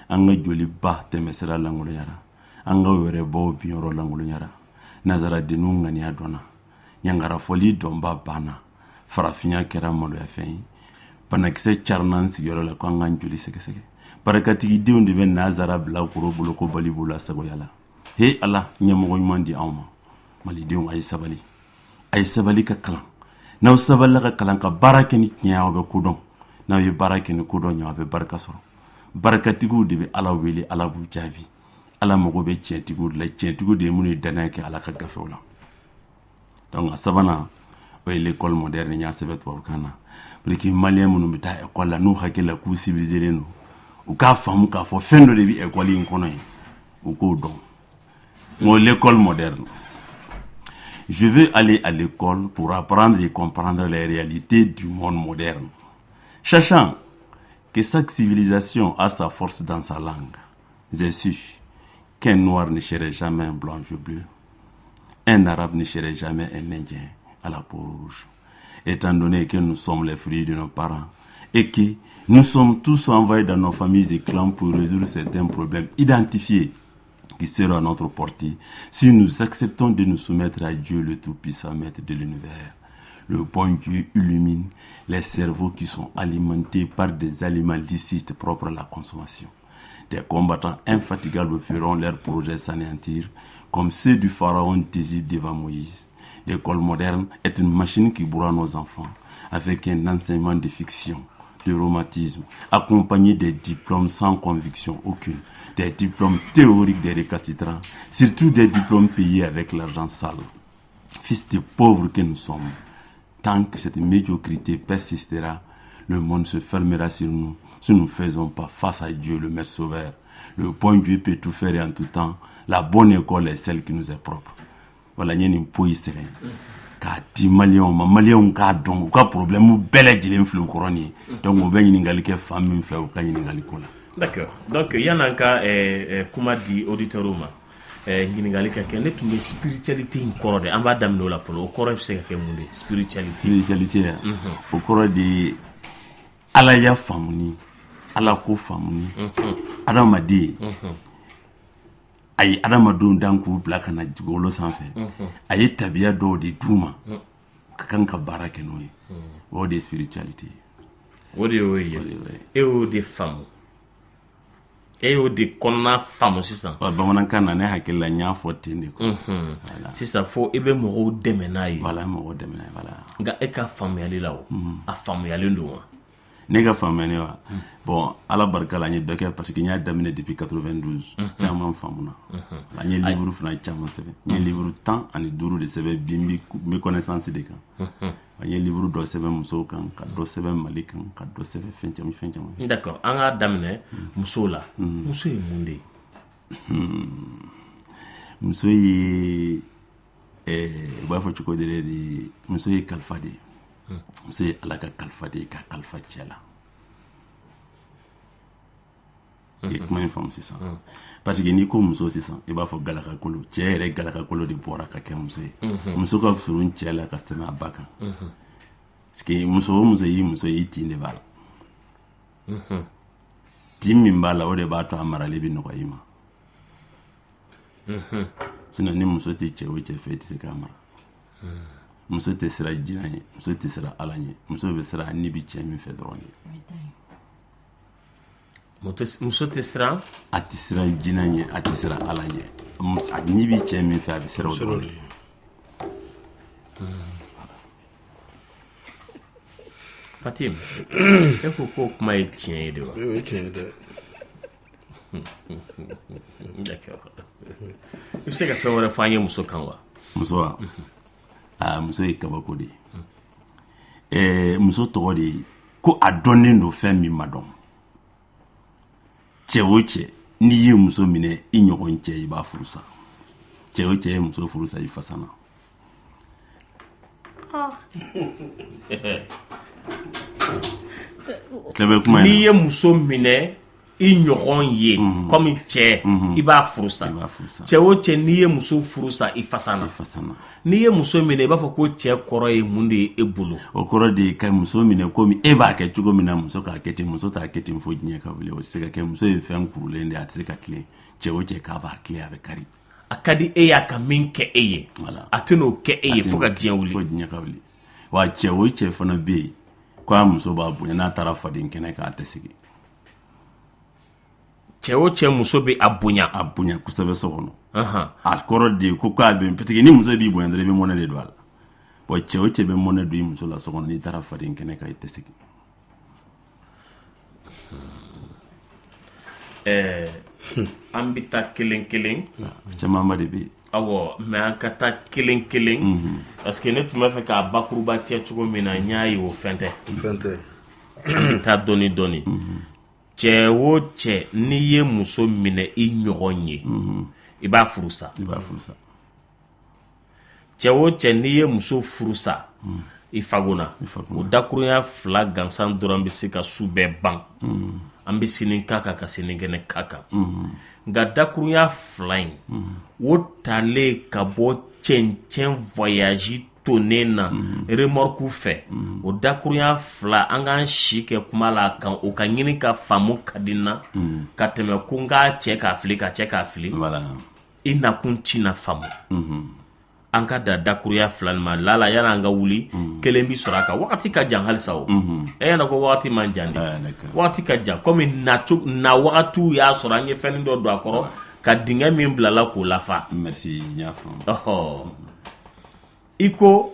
an ka joliba tɛmɛsira lankolonyara, an ka wɛrɛbaw binyɔrɔ lankolonyara. Nazaradenninw ŋaniya dɔnna, ɲangarafɔli dɔnba banna, farafinya kɛra maloyafɛn ye, banakisɛ carina an sigiyɔrɔ la ko an k'an joli sɛgɛsɛgɛ. Barikatigidenw de bɛ nazara bila koro bolo ko bali b'u la sagoya la. He Ala, ɲɛmɔgɔ ɲuman di anw ma. Malidenw, a ye sabali, a ye sabali ka kalan. N'aw sabalila ka kalan ka baara kɛ ni tiɲɛ, aw bɛ kodɔn. N'aw ye baara kɛ ni kodɔn ye, aw bɛ barika sɔrɔ. Barikatigiw de bɛ Ala wele, Ala b'u jaabi. Ala mago bɛ tiɲɛtigiw de la, tiɲɛtigiw de ye minnu ye danaya kɛ Ala ka gafew la. Donc a sabanan, o ye l'école moderne. N y'a sɛbɛn tubabukan na pour que maliyɛn minnu bɛ taa école la, n'u hakili la k'u civilisé don, u k'a faamu k'a fɔ fɛn dɔ de bɛ école in kɔnɔ yen, u k'o dɔn. N ko l'école moderne. Je veux aller à l'école pour apprendre et comprendre les réalités du monde moderne. Sachant que chaque civilisation a sa force dans sa langue, j'ai su qu'un noir ne serait jamais un blanc bleu, un arabe ne serait jamais un indien à la peau rouge. Étant donné que nous sommes les fruits de nos parents et que nous sommes tous envoyés dans nos familles et clans pour résoudre certains problèmes identifiés qui seront à notre portée si nous acceptons de nous soumettre à Dieu le Tout-Puissant, Maître de l'univers. Le bon Dieu illumine les cerveaux qui sont alimentés par des aliments licites propres à la consommation. Des combattants infatigables feront leurs projets s'anéantir comme ceux du pharaon d'Égypte devant Moïse. L'école moderne est une machine qui broie nos enfants avec un enseignement de fiction, de romantisme, accompagné des diplômes sans conviction aucune, des diplômes théoriques des récalcitrants, surtout des diplômes payés avec l'argent sale. Fils de pauvres que nous sommes, tant que cette médiocrité persistera, le monde se fermera sur nous si nous ne faisons pas face à Dieu, le Maître Sauveur. Le bon Dieu peut tout faire et en tout temps. La bonne école est celle qui nous est propre. Voilà, n ye nin poyi sɛbɛn k'a di maliyɛnw ma, maliyɛnw k'a dɔn u ka problème bɛɛ lajɛlen filɛ u kɔrɔ nin ye. Donc u bɛ ɲininkali kɛ fan min fɛ, u ka ɲininkali ko la.
D'accord. Donc yan'an ka kuma di auditeur ma, ɲininkali ka kɛ, ne tun bɛ spiritualité in kɔrɔ de, an b'a daminɛ o la fɔlɔ. O kɔrɔ bɛ se ka kɛ mun de ye, spiritualité?
Spiritualité, o kɔrɔ de ye ala ya faamuni, ala ko faamuni. Adamaden, a ye adamadenw dan k'u bila ka na dugukolo sanfɛ, a ye tabiya dɔw de d'u ma ka kan ka baara kɛ n'o ye. O de ye spiritualité ye.
O de y'o ye. E y'o de faamu, e y'o de kɔnɔna faamu sisan.
Bamanankan na, ne hakili la, n y'a fɔ ten de quoi.
Sisan fo i bɛ mɔgɔw dɛmɛ n'a ye.
Voilà, mɔgɔw dɛmɛ n'a ye, voilà.
Nka e ka faamuyali la, o a faamuyalen don wa?
Ne ka faamuyali wa? Bon, Ala barika la, n ye dɔ kɛ parce que n y'a daminɛ depuis 92, caman faamuna. N ye livre fana caman sɛbɛn, n ye livre 15 de sɛbɛn bi, n bɛ connaissance de kan. N ye livre dɔ sɛbɛn musow kan, ka dɔ sɛbɛn Mali kan, ka dɔ sɛbɛn fɛn caman, fɛn caman.
D'accord, an k'a daminɛ musow la. Muso ye mun de ye?
Muso ye U b'a fɔ cogo de, muso ye kalifa de ye. Muso ye Ala ka kalifa de ye, ka kalifa cɛ la. I ye kuma in faamu sisan? Parce que n'i ko muso sisan, i b'a fɔ galakakolo. Cɛ yɛrɛ galakakolo de bɔra ka kɛ muso ye. Muso ka surun cɛ la ka tɛmɛ a ba kan, parce que muso o muso y'i muso ye, i tin de b'a la. Tin min b'a la, o de b'a to a marali bɛ nɔgɔya i ma. Sinon ni muso tɛ cɛ o cɛ fɛ, i tɛ se k'a mara. Muso tɛ siran jinɛ ɲɛ, muso tɛ siran Ala ɲɛ, muso bɛ siran ni bɛ cɛ min fɛ dɔrɔn de.
Muso tɛ siran?
A tɛ siran jinɛ ɲɛ, a tɛ siran Ala ɲɛ. A ni bɛ cɛ min fɛ, a bɛ siran o dɔrɔn de.
Fatim, e ko k'o kuma ye tiɲɛ ye de wa?
O ye tiɲɛ ye dɛ.
D'accord. I bɛ se ka fɛn wɛrɛ fɔ an ye muso kan wa?
Muso wa? Aa, muso ye kabako de ye. Muso tɔgɔ de ye ko a dɔnnen don fɛn min ma dɔn. Cɛ o cɛ, n'i ye muso minɛ i ɲɔgɔn cɛ, i b'a furu sa. Cɛ o cɛ ye muso furu sa, i fasa na.
N'i ye muso minɛ i ɲɔgɔn ye komi cɛ, i b'a furu sa. Cɛ o cɛ, n'i ye muso furu sa, i fasa na. N'i ye muso minɛ, i b'a fɔ ko cɛ kɔrɔ ye mun de ye e bolo?
O kɔrɔ de ye ka muso minɛ komi e b'a kɛ cogo min na, muso k'a kɛ ten. Muso t'a kɛ ten fo diɲɛ ka wuli, o tɛ se ka kɛ. Muso ye fɛn kurulen de ye, a tɛ se ka tilen. Cɛ o cɛ k'a b'a tilen, a bɛ kari.
A ka di e y'a ka min kɛ e ye, a tɛn'o kɛ e ye fo ka diɲɛ wuli.
Fo diɲɛ ka wuli. Wa cɛ o cɛ fana bɛ yen ko a muso b'a bonya, n'a taara faden kɛnɛ kan, a tɛ sigi.
Cɛ o cɛ muso bɛ a bonya,
a bonya kosɛbɛ so kɔnɔ, a kɔrɔ de ye ko k'a bɛ, parce que ni muso b'i bonya dɔrɔn, i bɛ mɔnɛ de don a la. Bon, cɛ o cɛ bɛ mɔnɛ don i muso la so kɔnɔ, n'i taara faden kɛnɛ kan, i tɛ sigi.
Ɛɛ, an bɛ taa kelen kelen.
Camanba de bɛ yen.
Awɔ, mais an ka taa kelen kelen, parce que ne tun b'a fɛ k'a bakuruba cɛ cogo min na, n y'a ye o fɛn tɛ.
Fɛn tɛ.
An bɛ taa dɔɔni dɔɔni. Cɛ o cɛ, n'i ye muso minɛ i ɲɔgɔn ye, i b'a furu sa.
I b'a furu sa.
Cɛ o cɛ, n'i ye muso furu sa, i fagona. O dakurunya fila gansan dɔrɔn bɛ se ka su bɛɛ ban. An bɛ sini k'a kan, ka sinikɛnɛ k'a kan. Nka dakurunya fila in, o talen ka bɔ cɛncɛn voyage tonnen na remorque fɛ, o dakurunya fila, an k'an si kɛ kuma la kan, o ka ɲini ka faamu ka di n na ka tɛmɛ ko n k'a cɛ k'a fili, ka cɛ k'a fili. I nakun tɛna faamu. An ka da dakurunya fila nin ma lala yanni an ka wuli. Kelen bi sɔrɔ a kan. Wagati ka jan halisa. O e ɲɛna ko wagati man jan de, wagati ka jan. Komi na wagatiw y'a sɔrɔ an ye fɛn dɔ don a kɔrɔ ka dingɛ min bilala k'o lafa.
Merci, n y'a faamu.
Ɔhɔ, i ko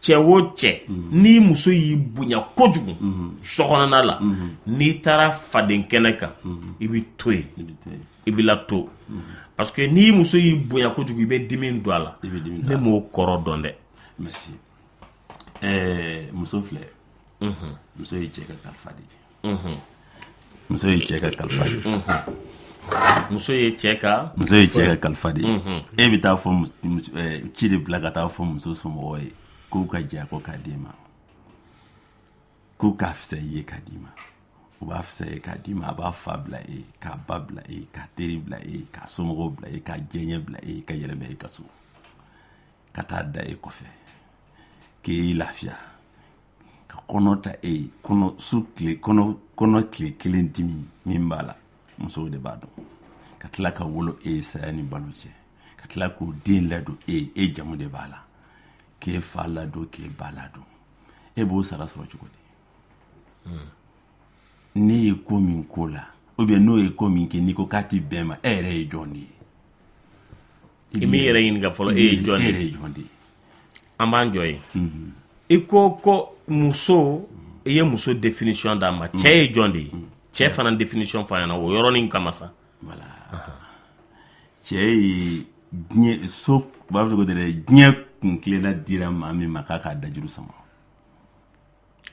cɛ o cɛ, n'i muso y'i bonya kojugu sokɔnɔna la, n'i taara faden kɛnɛ kan, i bɛ to yen, i bɛ lato, parce que n'i muso y'i bonya kojugu, i bɛ dimi don a la. Ne m'o kɔrɔ dɔn dɛ.
Merci. Muso filɛ, muso ye cɛ ka kalifa de ye. Muso ye cɛ ka kalifa de ye.
Muso ye cɛ ka
Muso ye cɛ ka kalifa de ye. E bɛ taa fɔ, ci de bila ka taa fɔ muso somɔgɔw ye k'u ka jɛ ko k'a d'i ma, k'u k'a fisaya i ye k'a d'i ma. U b'a fisaya k'a d'i ma, a b'a fa bila e ye, k'a ba bila e ye, k'a teri bila e ye, k'a somɔgɔw bila e ye, k'a diɲɛ bila e ye, ka yɛlɛma e ka so ka taa da e kɔfɛ k'e lafiya, ka kɔnɔ ta e ye. Kɔnɔ su tile kɔnɔ, kɔnɔ tile kelen dimi min b'a la, musow de b'a dɔn. Ka tila ka wolo e ye saya ni balo cɛ, ka tila k'o den ladon e ye, e jamu de b'a la, k'e fa ladon, k'e ba ladon, e b'o sara sɔrɔ cogo di? Ne ye ko min ko la, ou bien n'o ye ko min kɛ, n'i ko k'a ti bɛn ma, e yɛrɛ ye jɔn de ye?
I m'i yɛrɛ ɲininka fɔlɔ, e ye jɔn
de ye? E yɛrɛ ye jɔn de ye?
An b'an jɔ yen. I ko ko muso, i ye muso définition d'a ma. Cɛ ye jɔn de ye? Cɛ fana définition fɔ an ɲɛna o yɔrɔnin kama sa.
Voilà, cɛ ye diɲɛ so, u b'a fɔ ko dɛ, diɲɛ kun tilenna dira maa min ma k'a k'a dajuru sama.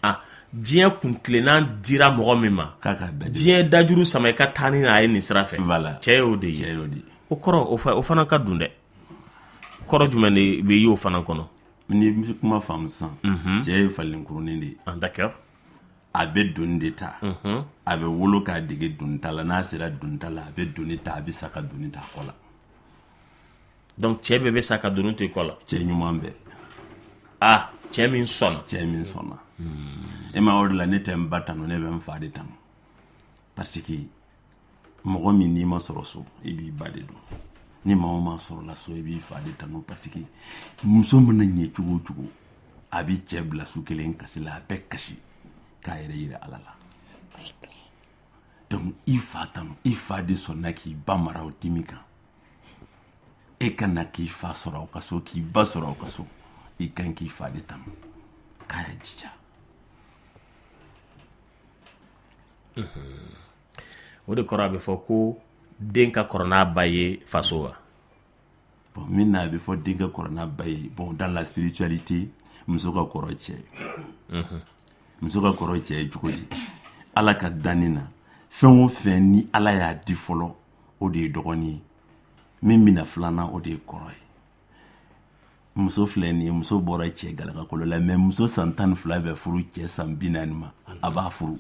Ah, diɲɛ kun tilenna dira mɔgɔ min ma
k'a k'a dajuru,
diɲɛ dajuru sama, i ka taa ni a ye nin sira fɛ.
Voilà.
Cɛ y'o de ye.
Cɛ y'o de ye.
O kɔrɔ, o fana ka dun dɛ. Kɔrɔ jumɛn de bɛ y'o fana kɔnɔ?
Ni bɛ kuma faamu sisan, cɛ ye falenkurunin de ye.
Ah, d'accord.
A bɛ doni de ta, a bɛ wolo k'a dege doni ta la. N'a sera doni ta la, a bɛ doni ta, a bɛ sa ka doni ta a kɔ la.
Donc cɛ bɛɛ bɛ sa ka doni to i kɔ la?
Cɛ ɲuman bɛɛ.
Ah, cɛ min sɔnna.
Cɛ min sɔnna. E ma, o de la ne tɛ n ba tanu, ne bɛ n fa de tanu, parce que mɔgɔ min n'i ma sɔrɔ so, i b'i ba de dɔn. Ni maa o maa sɔrɔla so, i b'i fa de tanu, parce que muso mana ɲɛ cogo o cogo, a bɛ cɛ bila su kelen kasi la, a bɛ kasi k'a yɛrɛ yira Ala la. Donc i fa tanu, i fa de sɔnna k'i ba mara o dimi kan. E ka na k'i fa sɔrɔ aw ka so, k'i ba sɔrɔ aw ka so, i kan k'i fa de tanu k'a y'a jija.
O de kɔrɔ, a bɛ fɔ ko den ka kɔrɔ n'a ba ye faso wa?
Bon, min na a bɛ fɔ den ka kɔrɔ n'a ba ye, bon, dans la spiritualité, muso ka kɔrɔ cɛ ye. Muso ka kɔrɔ cɛ ye cogo di? Ala ka danni na, fɛn o fɛn ni Ala y'a di fɔlɔ, o de ye dɔgɔnin ye. Min bɛna filanan, o de ye kɔrɔ ye. Muso filɛ nin ye, muso bɔra cɛ galakakolo la, mais muso san 12 bɛ furu cɛ san 40 ma. A b'a furu,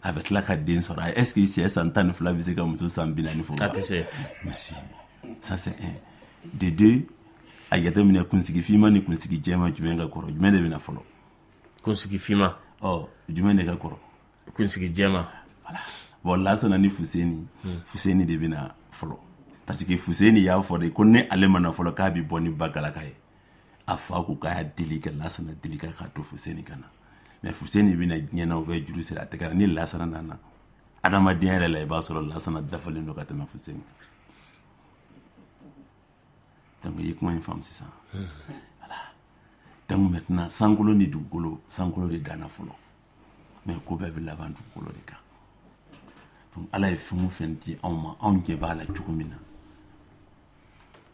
a bɛ tila ka den sɔrɔ. Est ce que cɛ san 12 bɛ se ka muso san 40 furu?
A tɛ se.
Merci. Ça, c'est un. De deux, a jateminɛ, kunsigi finman ni kunsigi jɛman, jumɛn ka kɔrɔ? Jumɛn de bɛ na fɔlɔ?
Kunsigi finman.
Ɔ, jumɛn de ka kɔrɔ?
Kunsigi jɛman.
Voilà. Bon, Lasana ni Fuseni, Fuseni de bɛ na fɔlɔ, parce que Fuseni y'a fɔ de ko ni ale ma na fɔlɔ, k'a bɛ bɔ ni ba galaka ye. A fa ko k'a y'a deli ka Lasana deli k'a to Fuseni ka na. Mais Fuseni bɛna diɲɛ na, o bɛ juru siri a tɛgɛ la. Ni Lasana nana adamadenya yɛrɛ la, i b'a sɔrɔ Lasana dafalen don ka tɛmɛ Fuseni kan. Donc i ye kuma in faamu sisan. Voilà. Donc maintenant, sankolo ni dugukolo, sankolo de danna fɔlɔ, mais ko bɛɛ bɛ laban dugukolo de kan. Donc Ala ye fɛn o fɛn di anw ma, anw ɲɛ b'a la cogo min na,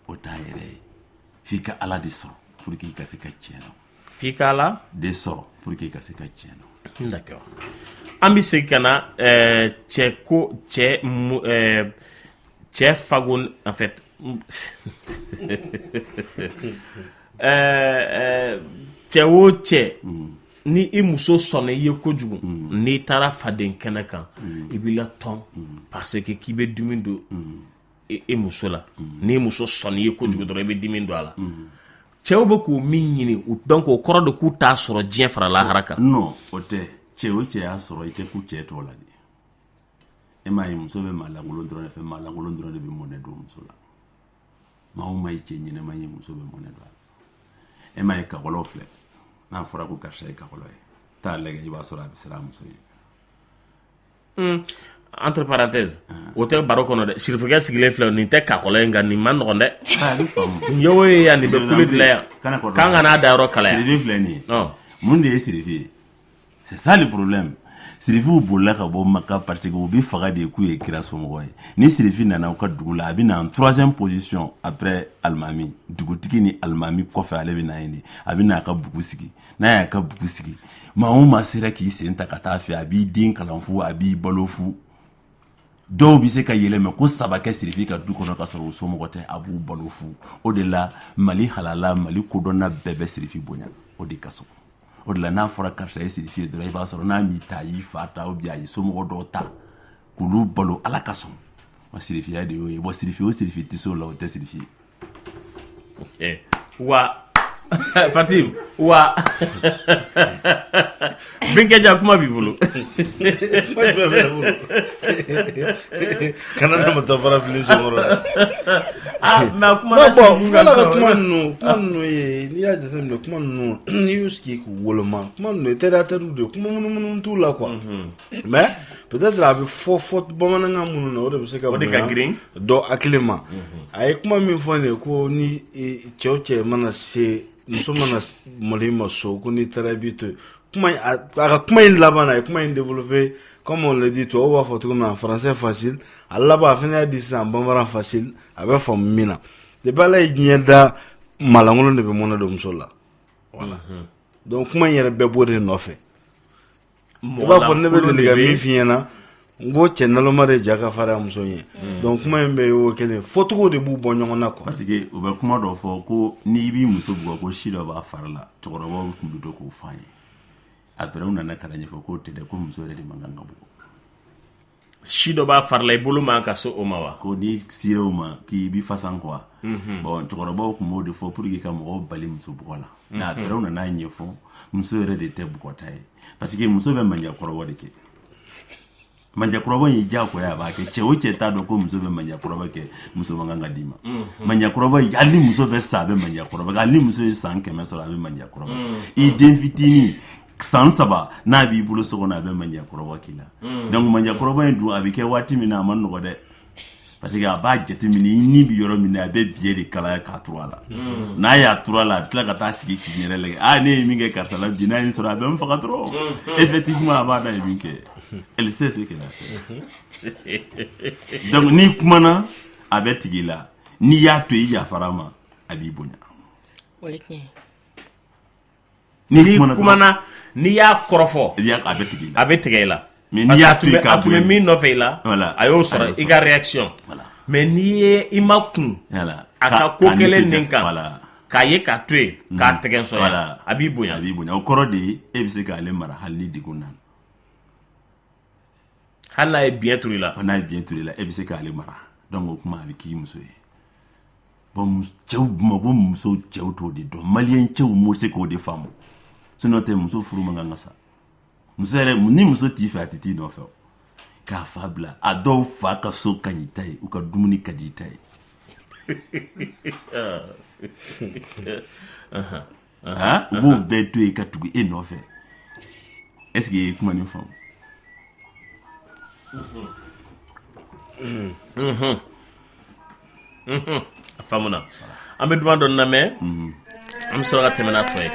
o t'a yɛrɛ ye. F'i ka Ala de sɔrɔ pour que i ka se ka tiɲɛ dɔn.
F'i ka Ala
de sɔrɔ pour que i ka se ka tiɲɛ dɔn.
D'accord. An bɛ segin ka na cɛ ko cɛ cɛ fago, en fait, cɛ o cɛ, ni i muso sɔnna i ye kojugu, n'i taara faden kɛnɛ kan, i b'i la tɔn, parce que k'i bɛ dimi don i muso la. N'i muso sɔnna i ye kojugu dɔrɔn, i bɛ dimi don a la. Cɛw bɛ k'o min ɲini, donc o kɔrɔ de k'u t'a sɔrɔ diɲɛ fara lahara kan.
Non, o tɛ. Cɛ o cɛ y'a sɔrɔ, i tɛ ku cɛ tɔw la de. E m'a ye, muso bɛ maa lankolon dɔrɔn de fɛ. Maa lankolon dɔrɔn de bɛ mɔnɛ don muso la. Maa o maa ye cɛ ɲɛnɛma ye, muso bɛ mɔnɛ don a la. E m'a ye, kakɔlɔw filɛ, n'a fɔra ko karisa ye kakɔlɔ ye, taa lajɛ, i b'a sɔrɔ a bɛ siran a muso ye.
Entre parenthèses, o tɛ baro kɔnɔ dɛ. Sirifikɛ sigilen filɛ, nin tɛ kakɔlɔ ye, nka nin man nɔgɔn dɛ. Nin ye o ye yan, nin bɛ kule de la yan, k'an ka n'a da yɔrɔ kalaya.
Sirifi filɛ nin ye, mun de ye sirifi ye? C'est ça le problème. Sirifiw bolila ka bɔ Maka parce que u bɛ faga de k'u ye kira somɔgɔ ye. Ni sirifi nana u ka dugu la, a bɛ na en troisième position après alimami. Dugutigi ni alimami kɔfɛ, ale bɛ na yen de. A bɛ na a ka bugu sigi. N'a y'a ka bugu sigi, maa o maa sera k'i sen ta ka taa fɛ, a b'i den kalan fu, a b'i balo fu. Dɔw bɛ se ka yɛlɛmɛ ko saba kɛ sirifi ka du kɔnɔ ka sɔrɔ u somɔgɔ tɛ, a b'u balo fu. O de la Mali halala, Mali kodɔnna bɛɛ bɛ sirifi bonya. O de ka so, o de la n'a fɔra karisa ye sirifi ye dɔrɔn, i b'a sɔrɔ n'a m'i ta, a y'i fa ta, ou bien a ye somɔgɔ dɔw ta k'olu balo. Ala ka sɔn wa, sirifiya de y'o ye. Bon, sirifi o sirifi tɛ se o la, o tɛ sirifi
ye. Wa Fatim, wa Binkɛja, kuma b'i bolo.
Kana ne ma taa fara fili senkɔrɔ.
Ah, mais a kuma na.
Bon, fɔlɔ ka kuma ninnu ye, n'i y'a jateminɛ, kuma ninnu, n'i y'u sigi k'u woloma, kuma ninnu ye terre à terre de ye, kuma munumunu t'u la quoi. Mais peut-être a bɛ fɔ bamanankan minnu na, o de bɛ se ka
O de ka girin.
dɔ hakili ma. A ye kuma min fɔ nin ye, ko ni cɛ o cɛ mana se, muso mana malo i ma so, ko n'i taara i b'i to yen. Kuma in, a ka kuma in laban na, a ye kuma in développé, comme on le dit, tubabu b'a fɔ cogo min na, en français facile. A laban, a fana y'a di sisan bamanan facile, a bɛ faamu min na. Depuis Ala ye diɲɛ da, maalankolon de bɛ mɔnɛ don muso la. Voilà. Donc kuma in yɛrɛ bɛɛ b'o de nɔfɛ. I b'a fɔ ne bɛ deli ka min f'i ɲɛna. N ko cɛ naloma de ja ka farin a muso ɲɛ. Donc kuma in bɛɛ y'o kelen, fɔcogo de b'u bɔ ɲɔgɔn na quoi.
Parce que u bɛ kuma dɔ fɔ ko n'i b'i muso bugɔ, ko si dɔ b'a fari la. Cɛkɔrɔbaw tun bɛ to k'o fɔ an ye. Après, u nana ka na ɲɛfɔ k'o tɛ dɛ, ko muso yɛrɛ de man kan ka bugɔ.
Si dɔ b'a fari la, i bolo man ka se o ma wa?
Ko n'i sera o ma, k'i bi fasan quoi. Bon, cɛkɔrɔbaw tun b'o de fɔ pour que ka mɔgɔw bali muso bugɔ la. Mais après, u nana ɲɛfɔ, muso yɛrɛ de tɛ bugɔta ye, parce que muso bɛ manjakɔrɔbɔ de kɛ. Manjakɔrɔbɔ in ye diyagoya, a b'a kɛ. Cɛ o cɛ t'a dɔn ko muso bɛ manjakɔrɔbɔ kɛ, muso man kan ka d'i ma. Manjakɔrɔbɔ, hali ni muso bɛ sa, a bɛ manjakɔrɔbɔ kɛ. Hali ni muso ye san 100 sɔrɔ, a bɛ manjakɔrɔbɔ kɛ. I den fitinin san 3, n'a b'i bolo so kɔnɔ, a bɛ manjakɔrɔbɔ k'i la. Donc manjakɔrɔbɔ in dun, a bɛ kɛ waati min na, a ma nɔgɔ dɛ, parce que a b'a jateminɛ i ni bɛ yɔrɔ min na, a bɛ biɲɛ de kalaya k'a turu a la. N'a y'a turu a la, a bɛ tila ka taa sigi k'i yɛrɛ lajɛ: aa, ne ye min kɛ karisa la bi, n'a ye n sɔrɔ, a bɛ n faga dɔrɔn. Effectivement, a b'a dɔn a ye min kɛ. Elle sait ce qu'elle a fait. Donc n'i kumana, a bɛ tigɛ i la. N'i y'a to i yafara a ma, a b'i bonya.
O ye tiɲɛ ye.
N'i kumana, n'i y'a kɔrɔfɔ,
a bɛ tigɛ i la.
A bɛ tigɛ i la.
Mais n'i y'a to yen k'a
a tun bɛ
bonya,
min nɔfɛ i la,
voilà,
a y'o sɔrɔ i ka réaction. Mais n'i ye i ma kun a ka ko
k'a
kɛlen
nisɔndiya.
nin kan, k'a ye k'a to yen, k'a tɛgɛ sɔrɔ, a b'i bonya.
A b'i bonya. O kɔrɔ de ye, e bɛ se k'ale mara hali ni degun nana.
Hali n'a ye biɲɛ turu i la.
N'a ye biɲɛ turu i la, e bɛ se k'ale mara. Donc o kuma, a bɛ k'i muso ye. Bon, cɛw mako, muso cɛw t'o de dɔn. Maliyɛn cɛw m'o se k'o de faamu. Sinon tɛ, muso furu man kan ka sa. Muso yɛrɛ, ni muso t'i fɛ, a tɛ t'i nɔfɛ o. K'a fa bila, a dɔw fa ka so ka ɲi ta ye, u ka dumuni ka di i ta ye. Han, u b'o bɛɛ to yen ka tugu e nɔfɛ. Est ce que i ye kuma nin faamu?
A faamuna. An bɛ duman dɔ lamɛn, an bɛ sɔrɔ ka tɛmɛ n'a tɔ ye.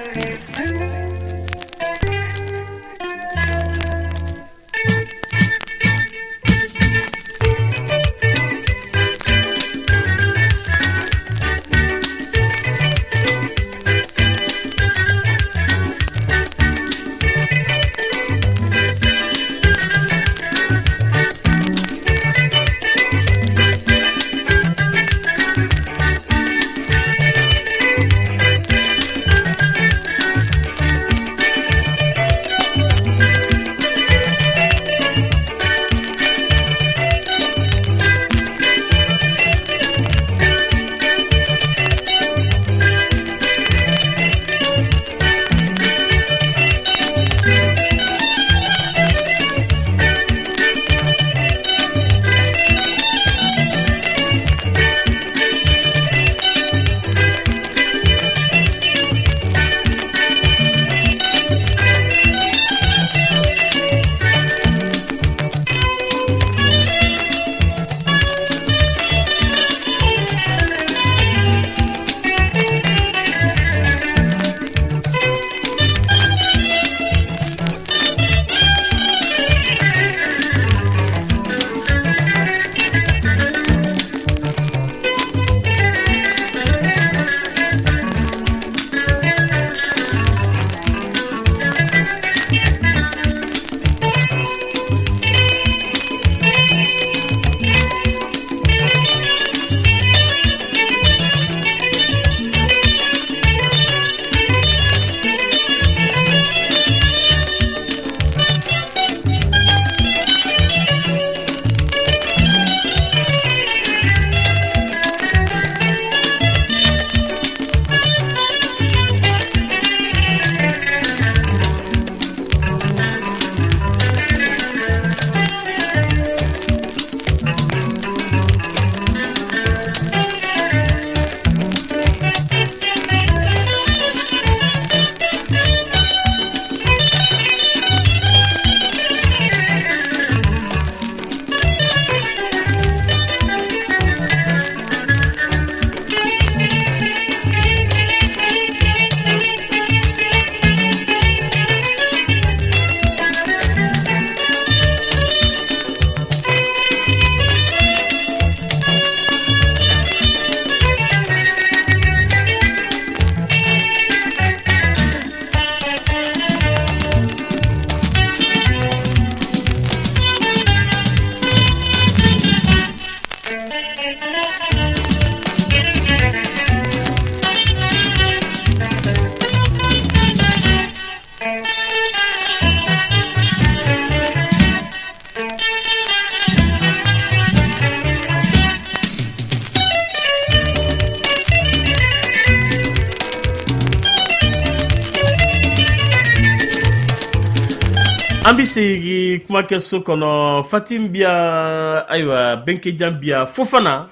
An bɛ segin kumakɛso kɔnɔ. Fatim Biya, ayiwa, Benkejan Biya, Fofana,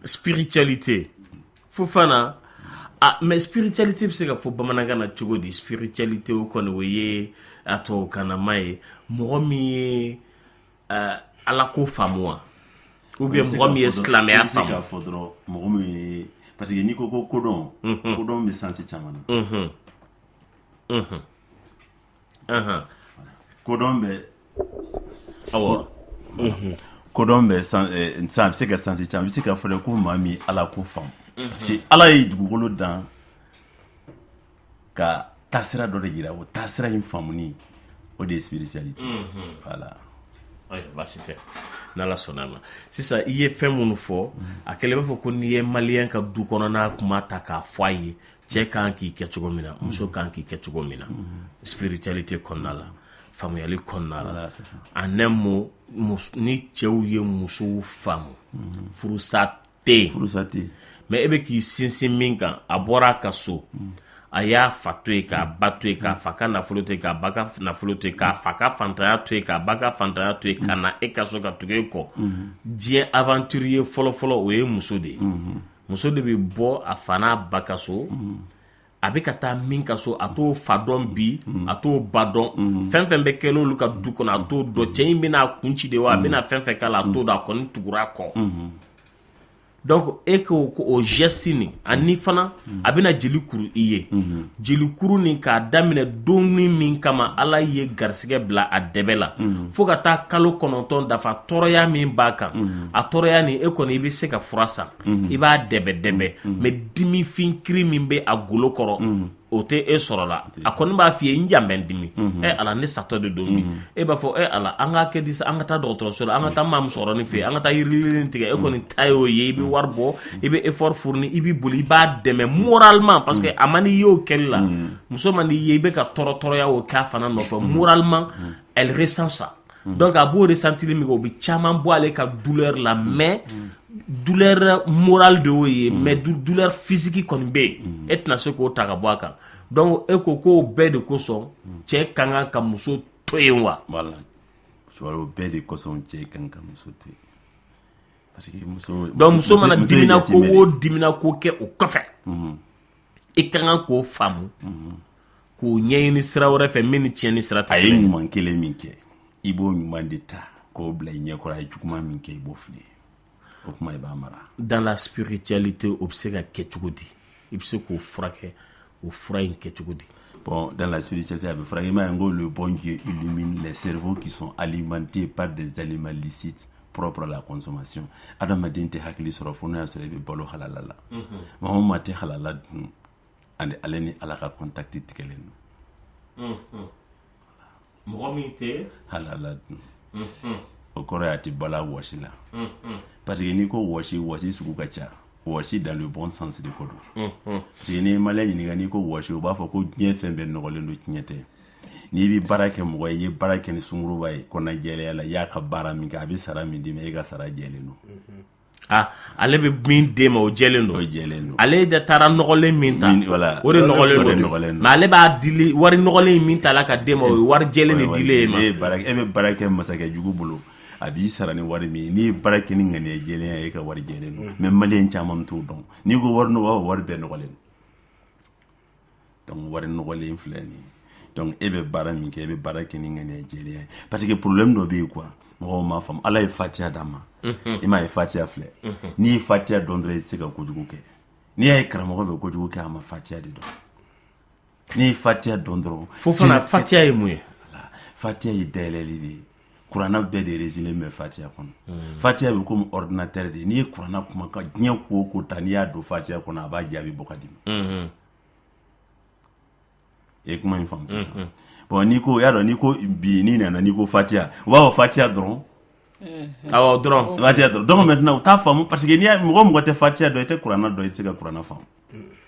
spiritualité, Fofana. Ah, mais spiritualité bɛ se ka fɔ bamanankan na cogo di? Spiritualité, o kɔni, o ye a tubabukanama ye. Mɔgɔ min ye ala ko faamu wa, ou bien mɔgɔ min ye silamɛya
faamu?
Faamu.
K'a fɔ dɔrɔn, mɔgɔ min ye, parce que n'i ko ko kodɔn, kodɔn bɛ sens caman na. Kodɔn bɛ Kodɔn bɛ san, a bɛ se ka sens caman, a bɛ se ka fɔ de ko maa min ala ko faamu, parce que ala ye dugukolo dan ka taasira dɔ de jira. O taasira in faamuni, o de ye spiritualité, voilà.
Ayiwa, baasi tɛ, n'ala sɔnna a ma. Sisan, i ye fɛn minnu fɔ, a kɛlen b'a fɔ ko n'i ye maliyɛn ka du kɔnɔna kuma ta k'a fɔ a ye, cɛ kan k'i kɛ cogo min na, muso kan k'i kɛ cogo min na, spiritualité kɔnɔna la, faamuyali kɔnɔna la, en un mot, ni cɛw ye musow faamu, furusa tɛ yen.
Furusa tɛ yen.
Mais e bɛ k'i sinsin min kan, a bɔra a ka so, a y'a fa to yen, k'a ba to yen, k'a fa ka nafolo to yen, k'a ba ka nafolo to yen, k'a fa ka fantanya to yen, k'a ba ka fantanya to yen, ka na e ka so ka tugu e kɔ. Diɲɛ aventurier fɔlɔfɔlɔ, o ye muso de ye. Muso de bɛ bɔ a fa n'a ba ka so. A bɛ ka taa min ka so, a t'o fa dɔn bi, a t'o ba dɔn. Fɛn fɛn bɛ kɛ olu ka du kɔnɔ, a t'o dɔn. Cɛ in bɛna a kun ci de wa, a bɛna fɛn fɛn k'a la, a t'o dɔn. A kɔni tugura a kɔ. Donc e ko ko o geste nin, ani fana a bɛna jeli kuru i ye, jelikuru nin k'a daminɛ don min kama ala ye garisɛgɛ bila a dɛbɛ la, fo ka taa kalo 9 dafa, tɔɔrɔya min b'a kan, a tɔɔrɔya nin, e kɔni i bɛ se ka fura san, i b'a dɛbɛ dɛbɛ, mais dimifin kiri min bɛ a golo kɔrɔ, o tɛ e sɔrɔ la. A kɔni b'a f'i ye: n jan bɛ n dimi, e ala, ne satɔ de don bi. E b'a fɔ: e ala, an k'a kɛ di sa? An ka taa dɔgɔtɔrɔso la, an ka taa maa musokɔrɔnin fɛ yen, an ka taa yirilinin tigɛ. E kɔni ta y'o ye. I bɛ wari bɔ, i bɛ effort fourni, i bɛ boli, i b'a dɛmɛ moralement, parce que a man n'i ye o kɛli la. Muso man n'i ye i bɛ ka tɔɔrɔ tɔɔrɔya o k'a fana nɔfɛ, moralement elle ressent ça. Donc a b'o ressentili min kɛ, o bɛ caman bɔ ale ka douleur la, mais douleur morale de y'o ye, mais douleur physique kɔni bɛ yen, e tɛna se k'o ta ka bɔ a kan. Donc e ko k'o bɛɛ de kosɔn, cɛ ka kan ka muso to yen wa?
Voilà, o bɛɛ de kosɔn, cɛ kan ka muso to yen, parce que muso
Donc muso mana
muso ye
dimina ko
jatimɛ de
o
ye.
Dimina ko kɛ o kɔfɛ, i ka kan k'o faamu, k'o ɲɛɲini sira wɛrɛ fɛ min ni tiɲɛni sira tɛ
A ye
kelen ye.
ɲuman kelen min kɛ, i b'o ɲuman de ta k'o bila i ɲɛkɔrɔ. A ye juguman min kɛ, i b'o fili. O kuma, i b'a mara.
Dans la spiritualité, o bɛ se ka kɛ cogo di? I bɛ se k'o furakɛ, o fura in kɛ cogo di?
Bon, dans la spiritualité, a bɛ furakɛ. I m'a ye n ko le bon Dieu illumine les cerveaux qui sont alimentés par des aliments licites propres à la consommation. Adamaden tɛ hakili sɔrɔ fo n'o y'a sɔrɔ i bɛ balo halala la. Maa o maa tɛ halala dun, ani ale ni Ala ka contact tigɛlen don.
Mɔgɔ min tɛ
halala dun, o kɔrɔ ye a tɛ balo a wɔsi la, parce que n'i ko wɔsi, wɔsi sugu ka ca. Wɔsi dans le bon sens de ko don, parce que n'i ye maliyɛn ɲininka, n'i ko wɔsi, o b'a fɔ ko diɲɛ fɛn bɛɛ nɔgɔlen don. Tiɲɛ tɛ. N'i bɛ baara kɛ mɔgɔ ye, i ye baara kɛ ni sunguruba ye kɔnɔnajɛlenya la, i y'a ka baara min kɛ, a bɛ sara min d'i ma, e ka sara jɛlen don.
Ah, ale bɛ min d'e ma, o jɛlen don.
O jɛlen don.
Ale de taara nɔgɔlen min ta,
voilà.
o de nɔgɔlen
O de
don.
nɔgɔlen don.
Mais ale b'a dili, wari nɔgɔlen in min ta la ka d'e ma, o ye wari jɛlen de dilen ye ma.
E bɛ baara kɛ masakɛ jugu bolo, a b'i sara ni wari min ye, n'i ye baara kɛ ni ŋaniya jɛlenya ye, e ka wari jɛlen don. Mais maliyɛn caman t'o dɔn. N'i ko wari nɔgɔ, o wari bɛɛ nɔgɔlen don. Donc wari nɔgɔlen filɛ nin ye. Donc e bɛ baara min kɛ, e bɛ baara kɛ ni ŋaniya jɛlenya ye, parce que problème dɔ bɛ yen quoi, mɔgɔw m'a faamu. Ala ye fatiya d'a ma. I m'a ye, fatiya filɛ, n'i ye fatiya dɔn dɔrɔn, i tɛ se ka kojugu kɛ. N'i y'a ye karamɔgɔ bɛ kojugu kɛ, a ma fatiya de dɔn. N'i ye fatiya dɔn dɔrɔn
Fo fana, fatiya ye mun ye?
Fatiya ye dayɛlɛli de ye. Kuranna bɛɛ de résumé bɛ fatiya kɔnɔ. Fatiya bɛ komi ordinateur de ye. N'i ye kuranna kuma ka diɲɛ ko o ko ta, n'i y'a don fatiya kɔnɔ, a b'a jaabi bɔ ka d'i ma. I ye kuma in faamu sisan? Bon, n'i ko, y'a dɔn, n'i ko bi, n'i nana, n'i ko fatiya, u b'a fɔ fatiya dɔrɔn.
Awɔ, dɔrɔn.
Fatiya dɔrɔn. Donc maintenant u t'a faamu, parce que n'i y'a mɔgɔ o mɔgɔ tɛ fatiya dɔn, i tɛ kuranna dɔn, i tɛ se ka kuranna faamu.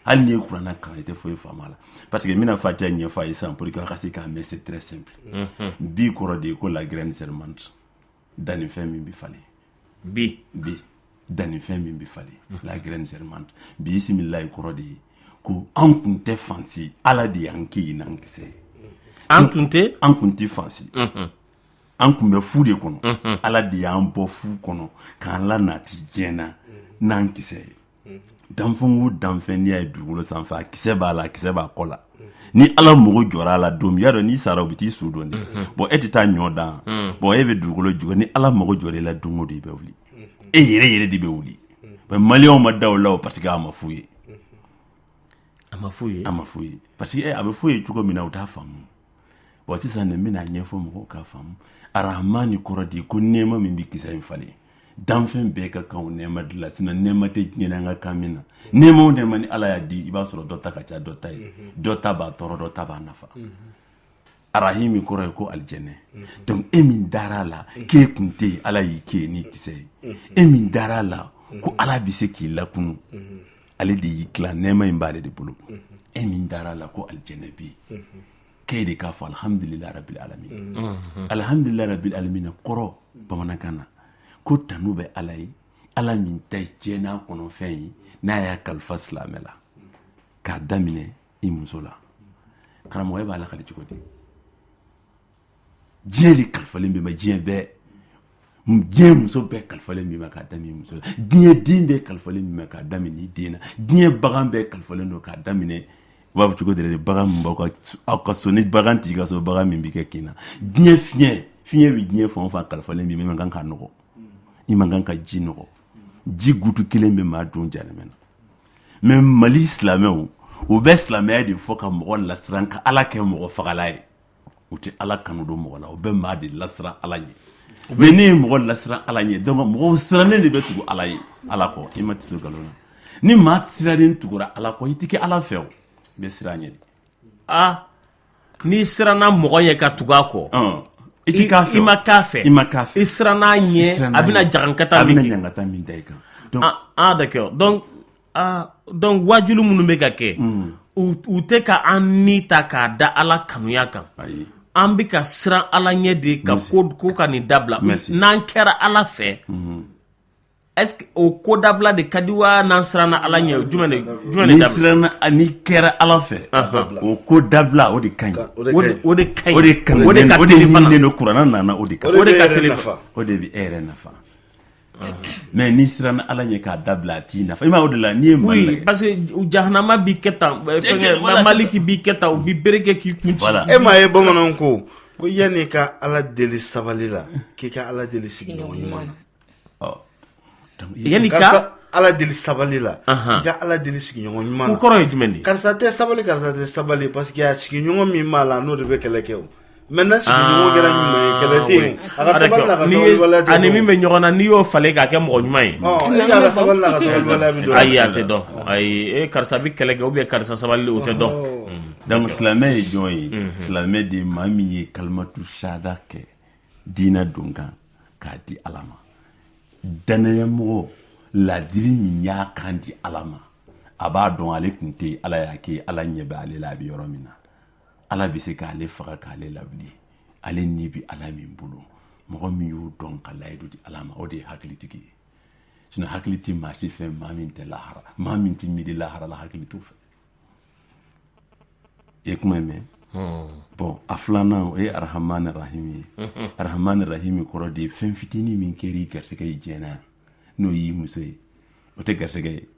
Hali n'i ye kuranna kalan, i tɛ foyi faamu a la, parce que n bɛna fatiya ɲɛfɔ a ye sisan pour que a ka se k'a mɛn. C'est très simple. Bi kɔrɔ de ye ko la graine germante, dannifɛn min bɛ falen.
Bi.
Bi, dannifɛn min bɛ falen, la graine germante. Bisimilayi kɔrɔ de ye ko an kun tɛ fansi, Ala de y'an kɛ yen n'an kisɛ ye.
An tun tɛ
An tun tɛ fan si. An tun bɛ fu de kɔnɔ. Ala de y'an bɔ fu kɔnɔ k'an lanati diɲɛ na n'an kisɛ ye. Danfɛn o danfɛn, n'i y'a ye dugukolo sanfɛ, a kisɛ b'a la, a kisɛ b'a kɔ la. Ni Ala mago jɔra a la don min, y'a dɔn n'i sara, u bɛ t'i su don de. Bon, e tɛ taa ɲɔ dan. Bon, e bɛ dugukolo jukɔrɔ. Ni Ala mago jɔra i la don o don, i bɛ wuli, e yɛrɛ yɛrɛ de bɛ wuli. Mais Maliyɛnw ma da o la o, parce que a ma f'u ye.
A ma f'u ye.
A ma f'u ye, parce que a bɛ f'u ye cogo min na, u t'a faamu. Bon, sisan nin bɛna ɲɛfɔ mɔgɔw k'a faamu. Arahamani kɔrɔ de ye ko nɛɛma min bɛ kisɛ in falen. Danfɛn bɛɛ ka kan o nɛɛma de la. Sinon nɛɛma tɛ diɲɛ na an ka kan min na. Nɛɛma o nɛɛma ni Ala y'a di, i b'a sɔrɔ dɔ ta ka ca dɔ ta ye, dɔ ta b'a tɔɔrɔ, dɔ ta b'a nafa. Arahimi kɔrɔ ye ko alijɛnɛ. Donc e min dara a la k'e kun tɛ yen, Ala y'i kɛ yen ni kisɛ ye. E min dara a la ko Ala bɛ se k'i lakunu, ale de y'i tila, nɛɛma in b'ale de bolo. E min dara a la ko alijɛnɛ bɛ yen, k'e de k'a fɔ alhamdulilayi rabil alamin. Alhamdulilayi rabil alamin kɔrɔ bamanankan na ko tanu bɛ Ala ye, Ala min ta ye diɲɛ n'a kɔnɔfɛn ye, n'a y'a kalifa silamɛ la, k'a daminɛ i muso la. Karamɔgɔ, e b'a lakali cogo di? Diɲɛ de kalifalen b'i ma, diɲɛ bɛɛ, diɲɛ muso bɛɛ kalifalen b'i ma k'a daminɛ muso la, diɲɛ den bɛɛ kalifalen b'i ma k'a daminɛ i den na, diɲɛ bagan bɛɛ kalifalen don k'a daminɛ, u b'a fɔ cogo di yɛrɛ, bagan min b'aw ka aw ka so, ni bagan t'i ka so, bagan min b'i kɛ kin na, diɲɛ fiɲɛ, fiɲɛ bɛ diɲɛ fan o fan, kalifalen b'i ma. I man kan k'a nɔgɔ, i man kan ka ji nɔgɔ. Ji gutu kelen bɛ maa don jahanama na. Mais Mali silamɛw, u bɛ silamɛya de fɔ ka mɔgɔ lasiran ka Ala kɛ mɔgɔ fagala ye. U tɛ Ala kanu don mɔgɔ la, u bɛ maa de lasiran Ala ɲɛ. Mais ne ye mɔgɔ lasiran Ala ɲɛ, donc mɔgɔw sirannen de bɛ tugu Ala ye, Ala kɔ. I ma tɛ se nkalon na. Ni maa sirannen tugura Ala kɔ, i tɛ kɛ Ala fɛ, o i bɛ siran a ɲɛ de.
Ah, n'i siranna mɔgɔ ɲɛ ka tugu a kɔ,
i ti k'a fɛ.
I ma k'a fɛ.
I ma k'a fɛ.
I siranna a ɲɛ, a bɛna jagankata
min kɛ, a
bɛna
ɲangata min da i kan.
Donc, ah, ah d'accord. Donc, ah, donc wajulu minnu bɛ ka kɛ, u tɛ ka an ni ta k'a da Ala kanuya kan. An bɛ ka siran Ala ɲɛ de ka ko ka nin dabila. N'an kɛra Ala fɛ, est ce que o ko dabila de ka di wa, n'an siranna Ala ɲɛ, jumɛn de jumɛn de
dabila? N'i siranna, n'i kɛra Ala fɛ, o ko dabila, o de ka ɲi.
O de ka
ɲi, o de ka o de ka o de ɲininen don. Kuranɛ nana o de kan.
O de ka teli.
O de bɛ e yɛrɛ nafa. Mais n'i siranna Ala ɲɛ k'a dabila, a t'i nafa. I m'a ye, o de la n'i ye Mali
lajɛ. Parce que jahanama b'i kɛ tan, fɛngɛ Maliki b'i kɛ tan, u b'i bere kɛ k'i kun ci.
E m'a ye, bamananw ko yanni i ka Ala deli sabali la, k'i ka Ala deli sigiɲɔgɔn ɲuman na.
Yanni ka
Ala deli sabali la, i ka Ala deli sigiɲɔgɔn ɲuman na.
O kɔrɔ ye jumɛn de ye?
Karisa tɛ sabali, karisa tɛ sabali, parce que a sigiɲɔgɔn min b'a la, n'o de bɛ kɛlɛ kɛ o. Mais n'a sigiɲɔgɔn kɛra ɲuman ye, kɛlɛ tɛ yen. A ka sabali n'a ka sabalibaliya tɛ.
Ani min bɛ ɲɔgɔn na, n'i y'o falen k'a kɛ mɔgɔ ɲuman ye.
Ɔ, e ka sabali n'a ka sabalibaliya bɛ dɔn.
Ayi, a tɛ dɔn. Ayi, e karisa bɛ kɛlɛ kɛ ou bien karisa sabali, o tɛ dɔn.
Donc silamɛ ye jɔn ye? Silamɛ de ye maa min ye kalimatu shahada kɛ diinɛ don kan k'a di Ala ma. Danayamɔgɔ ladiri min y'a kan di Ala ma, a b'a dɔn ale tun tɛ, Ala y'a kɛ, Ala ɲɛ bɛ ale la, a bɛ yɔrɔ min na, Ala bɛ se k'ale faga k'ale lawuli, ale ni bɛ Ala min bolo. Mɔgɔ min y'o dɔn ka layidu di Ala ma, o de ye hakilitigi ye. Sinon hakili tɛ maa si fɛ, maa min tɛ lahara, maa min tɛ miiri lahara la, hakili t'o fɛ. I ye kuma in mɛn? Bon, a filanan, o ye arahamani rahimi ye. Arahamani rahimi kɔrɔ de ye fɛn fitinin min kɛra i garisɛgɛ ye diɲɛ na yan, n'o y'i muso ye, o tɛ garisɛgɛ ye,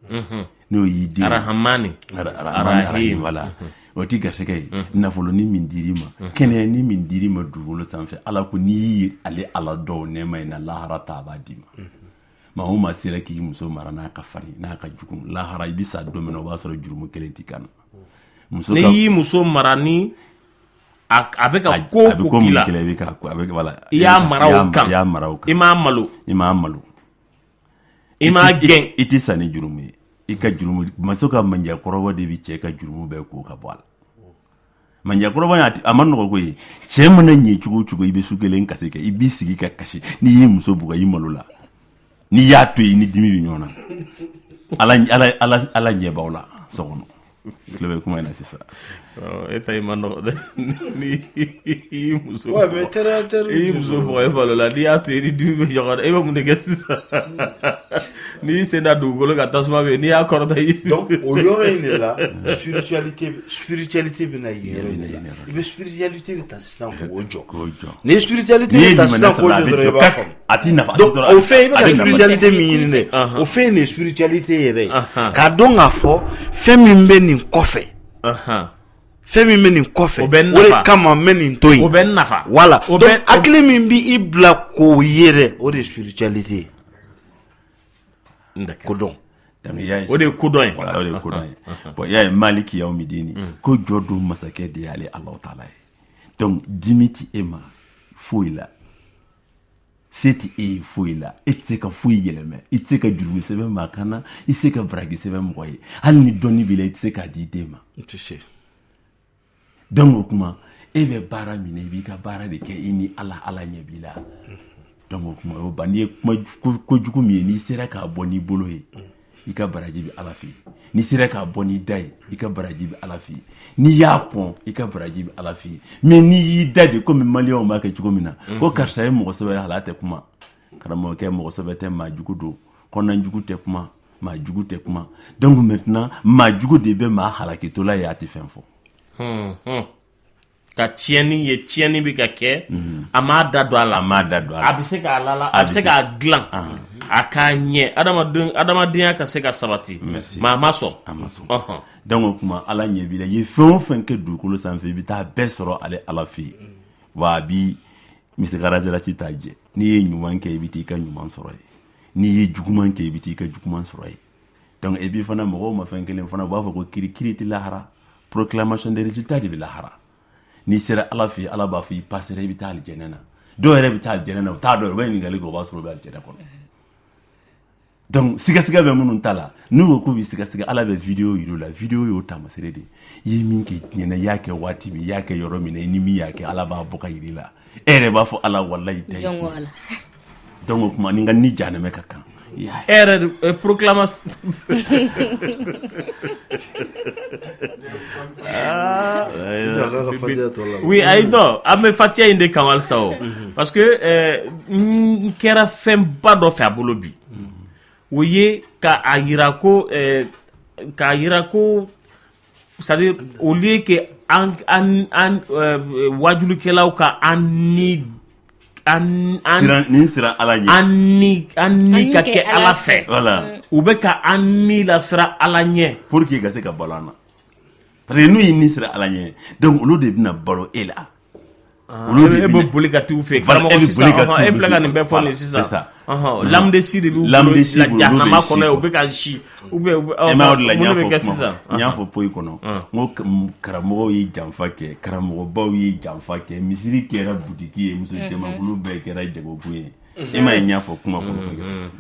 n'o y'i den.
Arahamani
arahamani rahimi, voilà, o tɛ garisɛgɛ ye. Nafoloni min dir'i ma, kɛnɛyani min dir'i ma dugukolo sanfɛ, Ala ko n'i y'i ale Ala dɔn nɛɛma in na, lahara ta a b'a d'i ma. Maa o maa sera k'i muso mara n'a ka farin, n'a ka jugu, lahara i bɛ sa don min na, o b'a sɔrɔ jurumu kelen t'i kan na.
Muso n'i y'i muso mara ni a bɛ ka ko o ko k'i la,
i bɛ ka a bɛ voilà,
i y'a mara o kan,
i y'a mara o kan,
i m'a malo,
i m'a malo,
i m'a gɛn,
i tɛ sa ni jurumu ye. I ka jurumu, muso ka manjakɔrɔbɔ de bɛ cɛ ka jurumu bɛɛ ko ka bɔ a la. Manjakɔrɔbɔ a ma nɔgɔ ko ye. Cɛ mana ɲɛ cogo o cogo, i bɛ su kelen kasi kɛ, i b'i sigi ka kasi. N'i y'i muso bugɔ, i malo la. N'i y'a to yen, ni dimi bɛ ɲɔgɔn na, Ala ala ala ala ɲɛ b'aw la so kɔnɔ. Tulo bɛ kuma in na sisan.
E ta i ma nɔgɔ dɛ. Ni i muso
Ouais, mais teri
i muso bugɔ e balo la, n'i y'a to yen, ni dimi bɛ ɲɔgɔn na, e bɛ mun de kɛ sisan? N'i y'i sen da dugukolo kan, tasuma bɛ yen, n'i y'a kɔrɔta i.
Donc o yɔrɔ in de la, spiritualité bɛ na yen yɔrɔ in de la. I bɛ spiritualité de ta sisan k'o jɔ.
K'o jɔ.
N'i ye spiritualité
N'i ye
de ta
limaniya
sisan k'o
sɔrɔ, a
jɔ
bɛ
dɔrɔn, i
jɔ
b'a
kak.
faamu.
A t'i nafa, a t'i
Donc
tɔɔrɔ,
o fɛn i bɛ
a
ka
bɛ nafa.
spiritualité min ɲini dɛ, o fɛn in de ye spiritualité yɛrɛ ye, k'a dɔn k'a fɔ fɛn min bɛ nin kɔfɛ, fɛn min bɛ nin kɔfɛ,
O bɛ n
o de
nafa.
kama n bɛ nin to yen.
O bɛ n nafa.
Voilà.
O
Donc
bɛ-
hakili min b'i bila k'o ye dɛ, o de ye spiritualité ye.
Ko
dɔn.
Donc, i y'a ye
O de ye kodɔn ye.
Voilà, o de ye kodɔn ye. Bon, i y'a ye, maliki yawmidini, ko jɔ don masakɛ de y'ale Alahu taala ye. Donc dimi ti e ma foyi la, se ti e ye foyi la, e tɛ se ka foyi yɛlɛmɛ, i tɛ se ka jurumu sɛbɛn maa kan na, i tɛ se ka baraji sɛbɛn mɔgɔ ye, hali ni dɔnni b'i la, i tɛ se k'a di i den ma.
I tɛ se.
Donc o kuma, e bɛ baara min na, i b'i ka baara de kɛ i ni Ala, Ala ɲɛ b'i la. Donc o kuma, o ban, n'i ye kuma kojugu min ye, n'i sera k'a bɔ n'i bolo ye, i ka baraji bɛ Ala fɛ yen. N'i sera k'a bɔ n'i da ye, i ka baraji bɛ Ala fɛ yen. N'i y'a kɔn, i ka baraji bɛ Ala fɛ yen. Mais n'i y'i da de, komi maliyɛnw b'a kɛ cogo min na, ko karisa ye mɔgɔ sɛbɛ ye, hali a tɛ kuma. Karamɔgɔkɛ, mɔgɔ sɛbɛ tɛ, maa jugu don. Kɔnɔna jugu tɛ kuma, maa jugu tɛ kuma. Donc maintenant, maa jugu de bɛ maa halakitɔla ye, a tɛ fɛn fɔ.
Ka tiɲɛni ye, tiɲɛni bɛ ka kɛ, a m'a da don a la,
a m'a da don a la,
a bɛ se k'a lala, a bɛ se k'a dilan, a k'a ɲɛ, adamaden adamadenya ka se ka sabati.
Merci.
Mais a ma sɔn.
A ma sɔn. Donc o kuma, Ala ɲɛ b'i la. I ye fɛn o fɛn kɛ dugukolo sanfɛ, i bɛ taa bɛɛ sɔrɔ ale Ala fɛ yen. Wa a bi misigarajarati t'a jɛ. N'i ye ɲuman kɛ, i bɛ t'i ka ɲuman sɔrɔ yen. N'i ye juguman kɛ, i bɛ t'i ka juguman sɔrɔ yen. Donc et puis fana, mɔgɔw ma fɛn kelen fana, u b'a fɔ ko kiri kiri tɛ lahara, proclamation des résultats de bɛ lahara. N'i sera Ala fɛ yen, Ala b'a fɔ i pasera, i bɛ taa alijɛnɛ na. Dɔw yɛrɛ bɛ taa alijɛnɛ na, u t'a dɔn, u bɛ ɲininkali kɛ, o b'a sɔrɔ u bɛ alijɛnɛ kɔnɔ. Donc sigasiga bɛ minnu ta la, n'u ko k'u bɛ sigasiga, Ala bɛ vidéo yir'u la. Vidéo y'o taamasere de ye. I ye min kɛ diɲɛ na, i y'a kɛ waati min, i y'a kɛ yɔrɔ min na, i ni min y'a kɛ, Ala b'a bɔ ka yir'i la. E yɛrɛ b'a fɔ Ala, walayi ta ye.
Jɔn Ala.
Donc o kuma, ni n ka ni jahanamɛ ka kan.
E yɛrɛ de proclama. Ah, oui, ayi dɔn, an bɛ fatiya in de kan halisa o, parce que n kɛra fɛnba dɔ fɛ a bolo bi, o ye ka a yira ko k'a yira ko, c'est à dire au lieu que an wajulikɛlaw ka an ni an an
Nin siran Ala ɲɛ.
An ni ka kɛ Ala fɛ.
Voilà.
U bɛ ka an ni lasira Ala ɲɛ.
Pour que ka se ka balo an na. Parce que n'u y'i ni sira Ala ɲɛ, donc olu de bɛna balo e la. Olu de
E bɛ boli ka t'u fɛ yen.
Voilà, e
karamɔgɔ
bɛ
sisan
boli ka
ɔhɔn,
t'u
e filɛ ka nin bɛɛ fɔ
Voilà,
nin sisan.
c'est ça.
Ɔhɔn, lamu de si de b'u bolo
Lamu de si bolo, olu
jahanama
bɛ si
kɔnɔ yen, u
kɔ.
bɛ ka si ou bien
E m'a o de la, n
mun
y'a
de bɛ
fɔ
kɛ
kuma
sisan?
kɔnɔ, n y'a fɔ poyi kɔnɔ, n ko karamɔgɔw ye janfa kɛ, karamɔgɔbaw ye janfa kɛ, misiri kɛra butiki ye, muso jamakulu bɛɛ kɛra jagokun ye. E m'a ye, n y'a fɔ kuma kɔnɔ.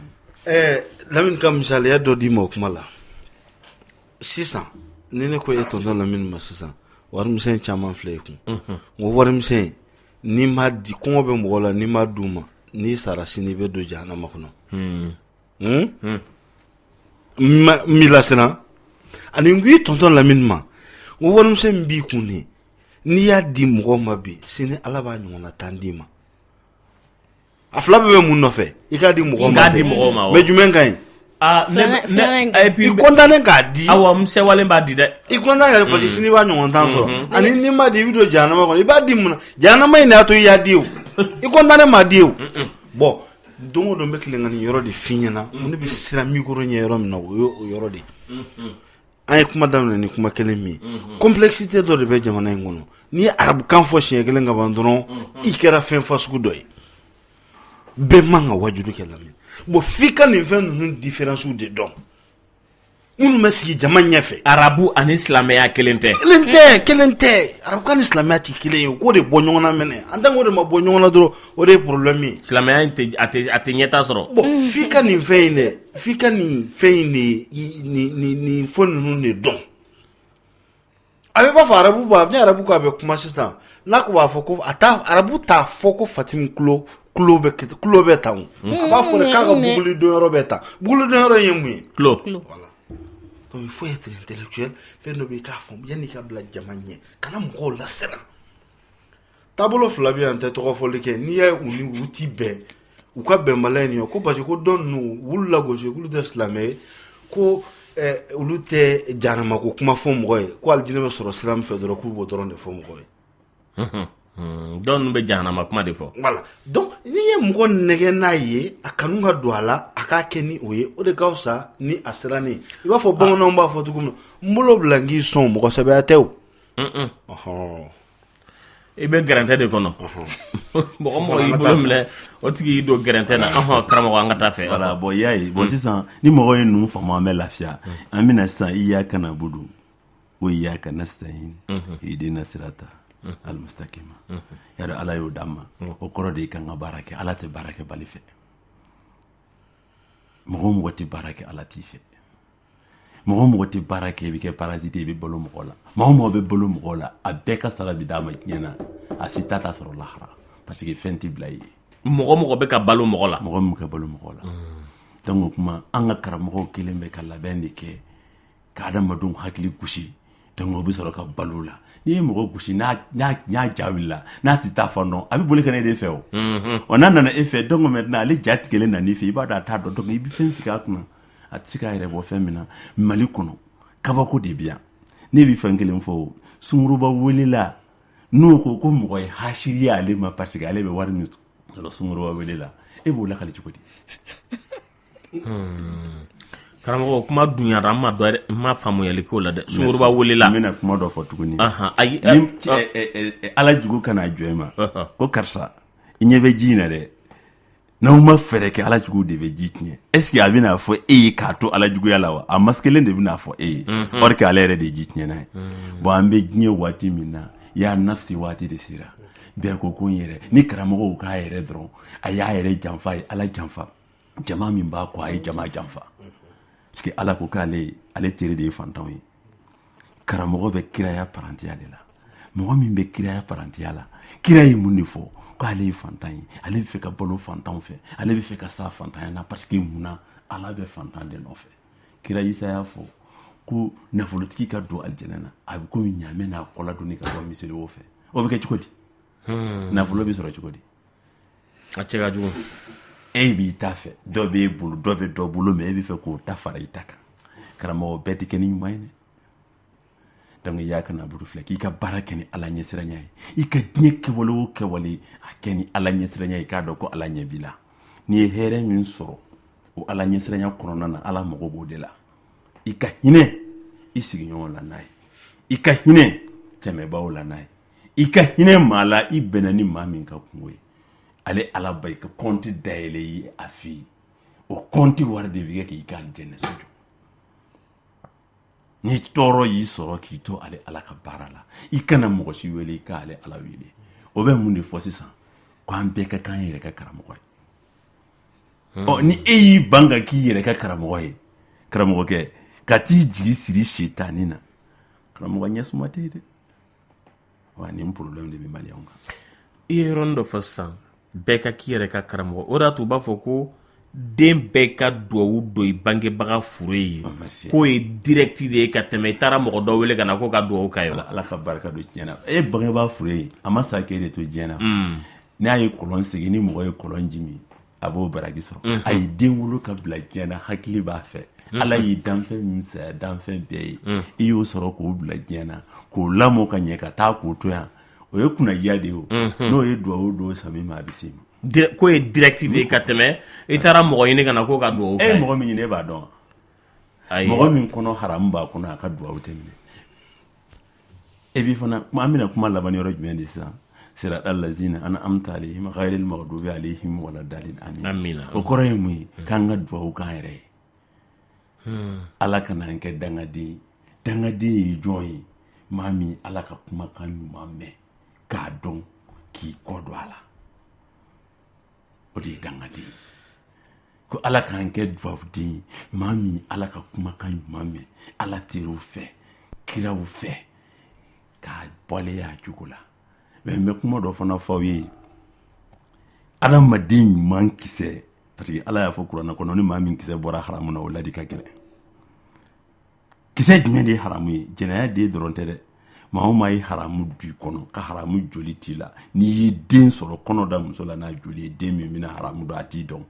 Lamini, ka misaliya dɔ d'i ma o kuma la sisan. Ni ne ko e tonton Lamini ma sisan, warimisɛn caman filɛ i kun, n ko warimisɛn, n'i ma di, kɔngɔ bɛ mɔgɔ la, n'i ma d'u ma, n'i sara sini, i bɛ don jahanama kɔnɔ. Hmm? N b'i lasiran. Ani n ko i tonton Lamini ma, n ko warimisɛn min b'i kun nin, n'i y'a di mɔgɔw ma bi, sini Ala b'a ɲɔgɔnna tan d'i ma. A fila bɛɛ bɛ mun nɔfɛ? I k'a di mɔgɔw
I
ma.
k'a di mɔgɔw ma, wa.
Mais jumɛn ka ɲi?
Ah, ne et puis
I kɔntannen k'a di.
Awɔ, n sewalen b'a di dɛ.
I kɔntan k'a di, parce que sini i b'a ɲɔgɔn tan sɔrɔ. Ani n'i ma di, i bɛ don jahanama kɔnɔ. I b'a di mun na? Jahanama in de y'a to i y'a di o. I kɔntannen m'a di o. Bon, don o don n bɛ tilen ka nin yɔrɔ de f'i ɲɛna. Ne bɛ siran micro ɲɛ yɔrɔ min na, o ye o yɔrɔ de ye. An ye kuma daminɛ ni kuma kelen min ye, complexité dɔ de bɛ jamana in kɔnɔ. N'i ye arabukan fɔ siɲɛ kelen ka ban dɔrɔn, i kɛra fɛn fasugu dɔ ye. Bɛɛ man ka wajulu kɛ, Lamini. Bon, f'i ka nin fɛn ninnu différence de dɔn, minnu bɛ sigi jama ɲɛfɛ.
Arabu ani silamɛya kelen tɛ.
Kelen tɛ, kelen tɛ. Arabukan ni silamɛya tɛ kelen ye. U k'o de bɔ ɲɔgɔn na mɛnɛ. En tant que o de ma bɔ ɲɔgɔn na dɔrɔn, o de ye problème ye.
Silamɛya in tɛ a tɛ ɲɛta sɔrɔ.
Bon, f'i ka nin fɛn in dɛ, f'i ka nin fɛn in de, nin fɛn ninnu de dɔn. A bɛ b'a fɔ arabu b'a, ni arabu ko a bɛ kuma sisan, n'a ko b'a fɔ ko a t'a, arabu t'a fɔ ko Fatimi kulo bɛ tan o. A b'a fɔ de k'a ka buguli don yɔrɔ bɛ tan. Buguli don yɔrɔ in ye mun ye?
Kulo.
Voilà. Donc il faut être intellectuel. Fɛn dɔ bɛ yen, i k'a faamu yanni i ka bila jama ɲɛ, kana mɔgɔw lasiran. Taabolo fila bɛ yan, n tɛ tɔgɔ fɔli kɛ. N'i y'a ye u ni u ti bɛn, u ka bɛnbaliya ye nin ye, ko parce que ko dɔ ninnu u b'olu lagosi, k'olu tɛ silamɛ ye, ko olu tɛ jahanama ko kuma fɔ mɔgɔ ye, ko alijinɛ bɛ sɔrɔ sira min fɛ dɔrɔn, k'u b'o dɔrɔn de fɔ mɔgɔ ye.
Dɔw ninnu bɛ jahanama kuma de fɔ.
Voilà, donc n'i ye mɔgɔ nɛgɛ n'a ye, a kanu ka don a la, a k'a kɛ ni o ye, o de ka fisa ni a sirannen. I b'a fɔ bamananw b'a fɔ cogo min na, n bolo bila n k'i sɔn, mɔgɔ sɛbɛya tɛ o. Ɔhɔn.
I bɛ gɛrɛntɛ de kɔnɔ. Mɔgɔ mɔgɔ y'i bolo minɛ, o tigi y'i don gɛrɛntɛ na. Ɔhɔn, karamɔgɔ, an ka taa fɛ.
Voilà, bon, i y'a ye, bon, sisan ni mɔgɔ ye ninnu faamu, an bɛ lafiya. An bɛna sisan iyaka nabudu wa iyaka nasta'in ihdina sirata almustakima. Y'a dɔn, Ala y'o d'an ma, o kɔrɔ de ye k'an ka baara kɛ. Ala tɛ baara kɛ bali fɛ. Mɔgɔ o mɔgɔ tɛ baara kɛ, Ala t'i fɛ. Mɔgɔ o mɔgɔ tɛ baara kɛ, i bɛ kɛ parasite, i bɛ balo mɔgɔ la. Mɔgɔ o mɔgɔ bɛ balo mɔgɔ la, a bɛɛ ka sara bɛ d'a ma diɲɛ na, a si ta t'a sɔrɔ lahara, parce que fɛn tɛ bila i ye.
Mɔgɔ mɔgɔ bɛ ka balo mɔgɔ la.
Mɔgɔ min bɛ ka balo mɔgɔ la. Donc o kuma, an ka karamɔgɔw kelen bɛ ka labɛn de kɛ ka adamadenw hakili gosi. Donc o bɛ sɔrɔ ka balo la. N'i ye mɔgɔ gosi, n'a ja wulila, n'a tɛ taa fan dɔn, a bɛ boli ka na e de fɛ. O wa, n'a nana e fɛ, donc maintenant ale ja tigɛlen nan'i fɛ, i b'a dɔn a t'a dɔn. Donc i bɛ fɛn sigi a kunna, a tɛ se k'a yɛrɛ bɔ fɛn min na. Mali kɔnɔ, kabako de bɛ yan. Ne bɛ fɛn kelen fɔ, o sunguruba welela, n'o ko ko mɔgɔ ye hasiri ye ale ma, parce que ale bɛ wari min sɔrɔ sunguruba wele la, e b'o lakali cogo di?
Karamɔgɔ, kuma dunyara, an ma dɔn, n ma faamuyali k'o la dɛ. Sunguruba welela.
N bɛna kuma dɔ fɔ tuguni.
Ayi.
Ni Ala jugu kana jɔ e ma ko karisa, i ɲɛ bɛ ji in na dɛ, n'aw ma fɛɛrɛ kɛ, Ala jugu de bɛ ji tiɲɛ. Est ce que a bɛna fɔ e ye k'a to Ala juguya la wa? A masikelen de bɛna fɔ e ye, or que ale yɛrɛ de ye ji tiɲɛna ye. Bon, an bɛ diɲɛ waati min na, ya nafsi waati de sera. Bɛɛ ko ko n yɛrɛ. Ni karamɔgɔw k'a yɛrɛ dɔrɔn, a y'a yɛrɛ janfa, a ye Ala janfa. Jama min b'a kɔ, a ye jama janfa, parce que Ala ko k'ale ale teri de ye fantanw ye. Karamɔgɔ bɛ kiraya parantiya de la. Mɔgɔ min bɛ kiraya parantiya la, kira ye mun de fɔ? K'ale ye fantan ye, ale bɛ fɛ ka balo fantanw fɛ, ale bɛ fɛ ka sa fantanya na, parce que mun na? Ala bɛ fantan de nɔfɛ. Kira Isa y'a fɔ ko nafolotigi ka don alijɛnɛ na, a bɛ komi ɲaamɛ n'a kɔla donni ka bɔ miseli wo fɛ. O bɛ kɛ cogo di? Nafolo bɛ sɔrɔ cogo di?
A cɛ ka jugu.
E b'i ta fɛ, dɔ b'e bolo, dɔ bɛ dɔ bolo, mais e bɛ fɛ k'o ta fara i ta kan. Karamɔgɔ, bɛɛ tɛ kɛ ni ɲuman ye dɛ. Donc iyaka nabudu filɛ, k'i ka baara kɛ ni Ala ɲɛsiranya ye. I ka diɲɛ kɛwale o kɛwale, a kɛ ni Ala ɲɛsiranya ye, k'a dɔn ko Ala ɲɛ b'i la. N'i ye hɛrɛ min sɔrɔ o Ala ɲɛsiranya kɔnɔna na, Ala mago b'o de la. I ka hinɛ i sigiɲɔgɔn la n'a ye, i ka hinɛ tɛmɛbaaw la n'a ye, i ka hinɛ maa la, i bɛnna ni maa min ka kungo ye, ale Ala ba i ka kɔnti dayɛlɛ i ye a fɛ yen. O kɔnti wari de bɛ kɛ k'i ka alijɛnɛso jɔ. Ni tɔɔrɔ y'i sɔrɔ k'i to ale Ala ka baara la, i kana mɔgɔ si wele, i ka ale Ala wele. O bɛ mun de fɔ sisan? Ko an bɛɛ ka k'an yɛrɛ ka karamɔgɔ ye. Ɔ, ni e y'i ban ka k'i yɛrɛ ka karamɔgɔ ye, karamɔgɔkɛ, ka t'i jigi siri setani na, karamɔgɔ, ɲɛsuma tɛ yen dɛ. Wa nin problème de bɛ maliyɛnw kan.
I ye yɔrɔnin dɔ fɔ sisan, bɛɛ ka k'i yɛrɛ ka karamɔgɔ. O de y'a to u b'a fɔ ko den bɛɛ ka duwawu don i bangebaga fure ye, k'o ye direct de ye ka tɛmɛ i taara mɔgɔ dɔ wele ka na k'o ka duwawu k'a ye.
Ala ka barika don tiɲɛ na. E bangebaa fure ye, a ma sa k'e de to diɲɛ na. N'a ye kɔlɔn segin, ni mɔgɔ ye kɔlɔn ji min, a b'o baraji sɔrɔ. A ye den wolo ka bila diɲɛ na, hakili b'a fɛ. Ala y'i danfɛn min saya danfɛn bɛɛ ye, i y'o sɔrɔ k'o bila diɲɛ na, k'o lamɔ ka ɲɛ, ka taa k'o to yan, o ye kunnadiya de ye. O n'o ye duwawu don sami ma, a bɛ se ma.
K'o ye direct de ye ka tɛmɛ i taara mɔgɔ ɲini ka na k'o ka duwawu
kɛ. E ye mɔgɔ min ɲini, e b'a dɔn wa? Mɔgɔ min kɔnɔ haramu b'a kɔnɔ, a ka duwawu tɛ minɛ. E b'i fana, an bɛna kuma laban yɔrɔ jumɛn de sisan? Sirata lazina an'amta alayhim ghayril maghdubi alayhim wala dalin.
Amina.
O kɔrɔ ye mun ye? K'an ka duwawu k'an yɛrɛ ye. Ala kana an kɛ dangaden ye. Dangaden ye jɔn ye? Maa min Ala ka kumakan ɲuman mɛn k'a dɔn, k'i kɔ don a la, o de ye dangaden ye. Ko Ala k'an kɛ duwawuden ye, maa min Ala ka kumakan ɲuman mɛn Ala teriw fɛ, kiraw fɛ, k'a waleya a cogo la. Mais n bɛ kuma dɔ fana fɔ aw ye. Adamaden ɲuman kisɛ, parce que Ala y'a fɔ kuranɛ kɔnɔ, ni maa min kisɛ bɔra haramu na, o ladi ka gɛlɛn. Kisɛ jumɛn de ye haramu ye? Jɛnɛya den dɔrɔn tɛ dɛ. Maa o maa ye haramu du kɔnɔ ka haramu joli t'i la, n'i y'i den sɔrɔ kɔnɔ da muso la n'a joli ye, den min bɛna haramu dɔn, a t'i dɔn,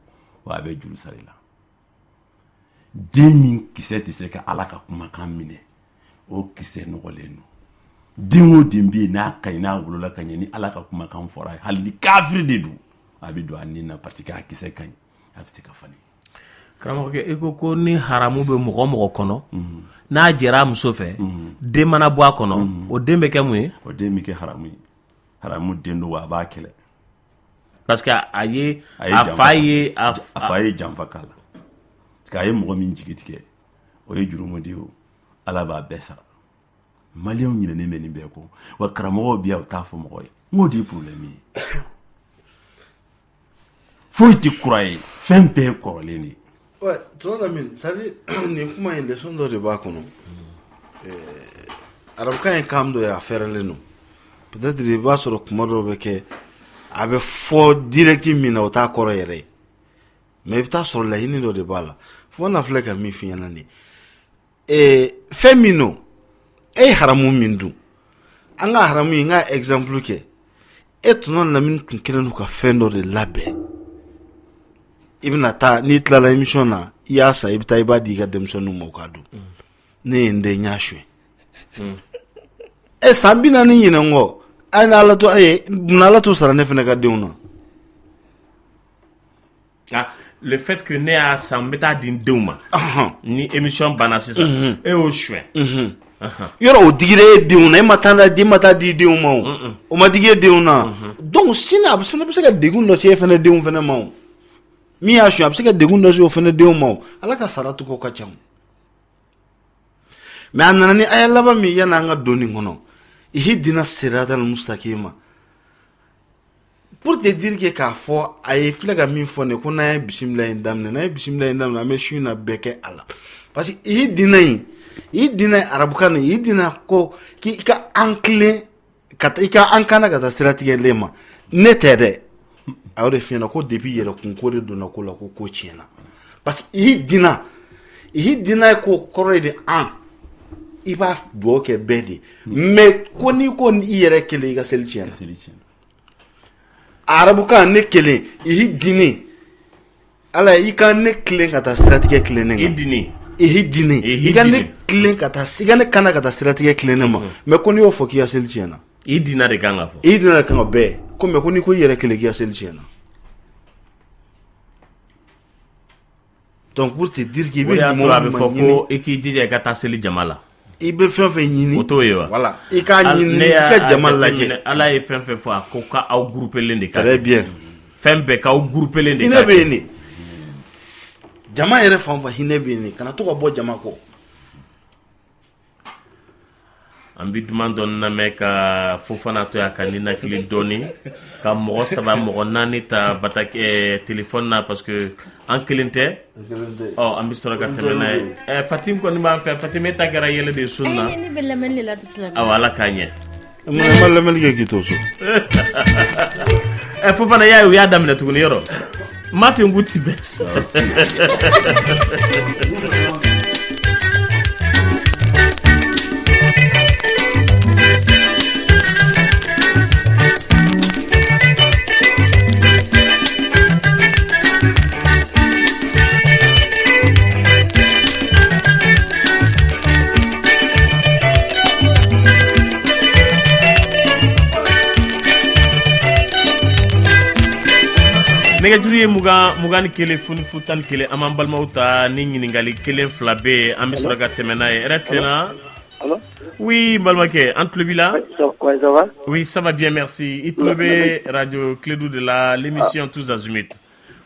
wa a bɛ juru sara i la. Den min kisɛ tɛ se ka Ala ka kumakan minɛ, o kisɛ nɔgɔlen don. Den o den bɛ yen n'a ka ɲi, n'a wolola ka ɲɛ, ni Ala ka kumakan fɔra a ye, hali ni kafiri de don, a bɛ don a ni na parce que a kisɛ ka ɲi, a bɛ se ka falen.
Karamɔgɔkɛ, i ko ko ni haramu bɛ mɔgɔ o mɔgɔ kɔnɔ, n'a jɛra a muso fɛ, den mana bɔ a kɔnɔ, o den bɛ kɛ mun ye?
O den bɛ kɛ haramu ye. Haramu den don, wa a b'a kɛlɛ.
Parce que a ye a fa ye
a fa ye janfa k'a la. K'a ye mɔgɔ min jigi tigɛ, o ye jurumu de ye. O Ala b'a bɛɛ sara. Maliyɛnw ɲinɛnen bɛ nin bɛɛ kɔ, wa karamɔgɔw bɛ yan, u t'a fɔ mɔgɔ ye. N k'o de ye problème ye. Foyi tɛ kura ye, fɛn bɛɛ ye kɔrɔlen de ye.
Ouais, tuma Lamine, c'est à dire nin kuma in, leçon dɔ de b'a kɔnɔ. Arabukan ye kan dɔ ye, a fɛrɛlen don. Peut-être i b'a sɔrɔ kuma dɔw bɛ kɛ, a bɛ fɔ direct min na, o t'a kɔrɔ yɛrɛ ye. Mais i bɛ taa sɔrɔ laɲini dɔ de b'a la. Fo na filɛ ka min f'i ɲɛna nin ye. Fɛn min don, e ye haramu min dun, an ka haramu in, n ka exemple kɛ, e tɔnɔ Lamine tun kɛlen don ka fɛn dɔ de labɛn. I bɛna taa, n'i tilala émission na, i y'a san, i bɛ taa i b'a di i ka denmisɛnninw ma u k'a dun. Ne ye n den, n y'a suɲɛ. E san 40 ɲinɛ n kɔ, a ye Ala to, a ye munna Ala t'o sara ne fana ka denw na?
Ah, le fait que ne y'a san, n bɛ taa di n denw ma, ni émission banna sisan, e y'o suɲɛ.
Yɔrɔ o digira e denw na, e ma taa n'a den ma taa di denw ma, o o ma digi e denw na. Donc sini a fana bɛ se ka degun dɔ se e fana denw fana ma. O min y'a suɲɛ, a bɛ se ka degun dɔ se o fana denw ma. O Ala ka sara cogo ka ca. Mais a nana ni aya laban min, yanni an ka don nin kɔnɔ, ihdina siratal mustakima, pour te dire que k'a fɔ a ye filɛ ka min fɔ nin, ko n'an ye bisimila in daminɛ, n'an ye bisimila in daminɛ, an bɛ su in na bɛɛ kɛ a la, parce que ihdina in, ihdina arabukan na, ihdina ko k'i ka an tilen ka taa, i ka an kana ka taa siratigɛlen ma. Ne tɛ dɛ, a y'o de f'i ɲɛna ko depuis yɛrɛkun ko de donna ko la, ko ko tiɲɛna, parce que ihdina, ihdina ko kɔrɔ ye de an, i b'a dugawu kɛ bɛɛ de, mais ko n'i ko i yɛrɛ kelen, i ka seli tiɲɛna. Arabukan, ne kelen, ihdini, Ala i ka ne tilen ka taa siratigɛ tilennen kan.
Ihdini.
Ihdini, i ka ne tilen ka taa, i ka ne kana ka taa siratigɛ tilennen ma. Mais ko n'i y'o fɔ k'i ka seli tiɲɛna.
Ihdina de kan ka fɔ.
Ihdina de kan ka bɛɛ ko, mais ko n'i ko i yɛrɛ kelen, k'i ka seli tiɲɛna. Donc pour te dire k'i
bɛ, o de y'a to a bɛ fɔ ko i k'i jija i ka taa seli jama la.
I bɛ fɛn fɛn ɲini,
o t'o ye wa?
Voilà, i k'a ɲini, i ka jama lajɛ.
Ala ye fɛn fɛn fɔ, a ko k'aw groupelen de ka
kɛ. Très bien.
Fɛn bɛɛ k'aw groupelen de
ka kɛ. Hinɛ bɛ yen de. Jama yɛrɛ fan o fan, hinɛ bɛ yen de. Kana to ka bɔ jama kɔ.
An bɛ duman dɔɔni lamɛn ka Fofana to yan ka ninakili dɔɔni, ka mɔgɔ saba mɔgɔ naani ta bataki téléphone na, parce que an kelen tɛ. Ɔ, an bɛ sɔrɔ ka tɛmɛ n'a ye. Fatim kɔni b'an fɛ. Fatim, e ta kɛra yɛlɛ de sun na.
Ne bɛ lamɛnni de la sisan.
Awɔ, Ala k'a ɲɛ.
I ma lamɛnni kɛ k'i to so.
Fofana, y'a ye u y'a daminɛ tuguni yɔrɔ. N m'a f'i ye n k'u ti bɛn. Nɛgɛjuru ye 20 21 00 11. An b'an balimaw ta ni ɲininkali kelen fila bɛ yen, an bɛ sɔrɔ ka tɛmɛ n'a ye. Hɛrɛ tilenna. Oui, n balimakɛ, an tulo b'i la. Oui, ça va bien, merci. I tulo bɛ radio Kledu de la, l'émission Tous Azimuts.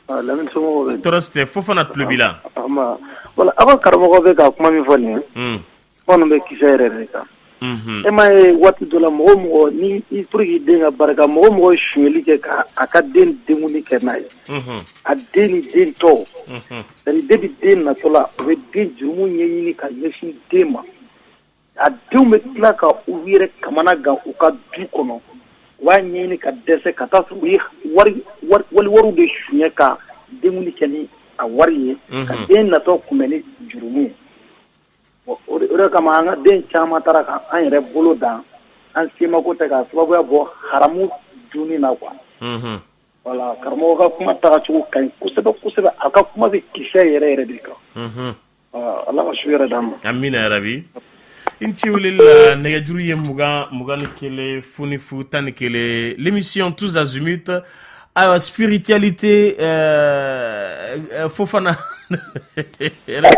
Tɔɔrɔ si tɛ. Fofana tulo b'i la.
Voilà, aw ka karamɔgɔ bɛ ka kuma min fɔ nin ye, fɛn bɛ kisɛ yɛrɛ de kan. E m'a ye, waati dɔ la, mɔgɔ mɔgɔ ni i pour que den ka barika, mɔgɔ mɔgɔ ye sonyali kɛ ka a ka den denkundi kɛ n'a ye, a den ni den tɔw, c'est à dire depuis den natɔ la, u bɛ den jurumu ɲɛɲini ka ɲɛsin den ma. A denw bɛ tila ka u yɛrɛ kamana gan u ka du kɔnɔ, u b'a ɲɛɲini ka dɛsɛ, ka taa sɔrɔ u ye wari wali wariw de suɲɛ ka denkundi kɛ ni a wari ye, ka den natɔ kunbɛn ni jurumu ye. O de kama an ka den caman taara ka an yɛrɛ bolo dan, an semako tɛ ka sababuya bɔ haramu dunni na quoi. Voilà, karamɔgɔ ka kuma tagacogo ka ɲi kosɛbɛ kosɛbɛ, a ka kuma bɛ kisɛ yɛrɛ yɛrɛ de kan. Ala ka su hɛrɛ d'an ma.
Amina yarabi. I ni ce weleli la. Nɛgɛjuru ye 20 21 00 11. L'émission Tous Azimuts. Ayiwa, spiritualité, Fofana yɛrɛ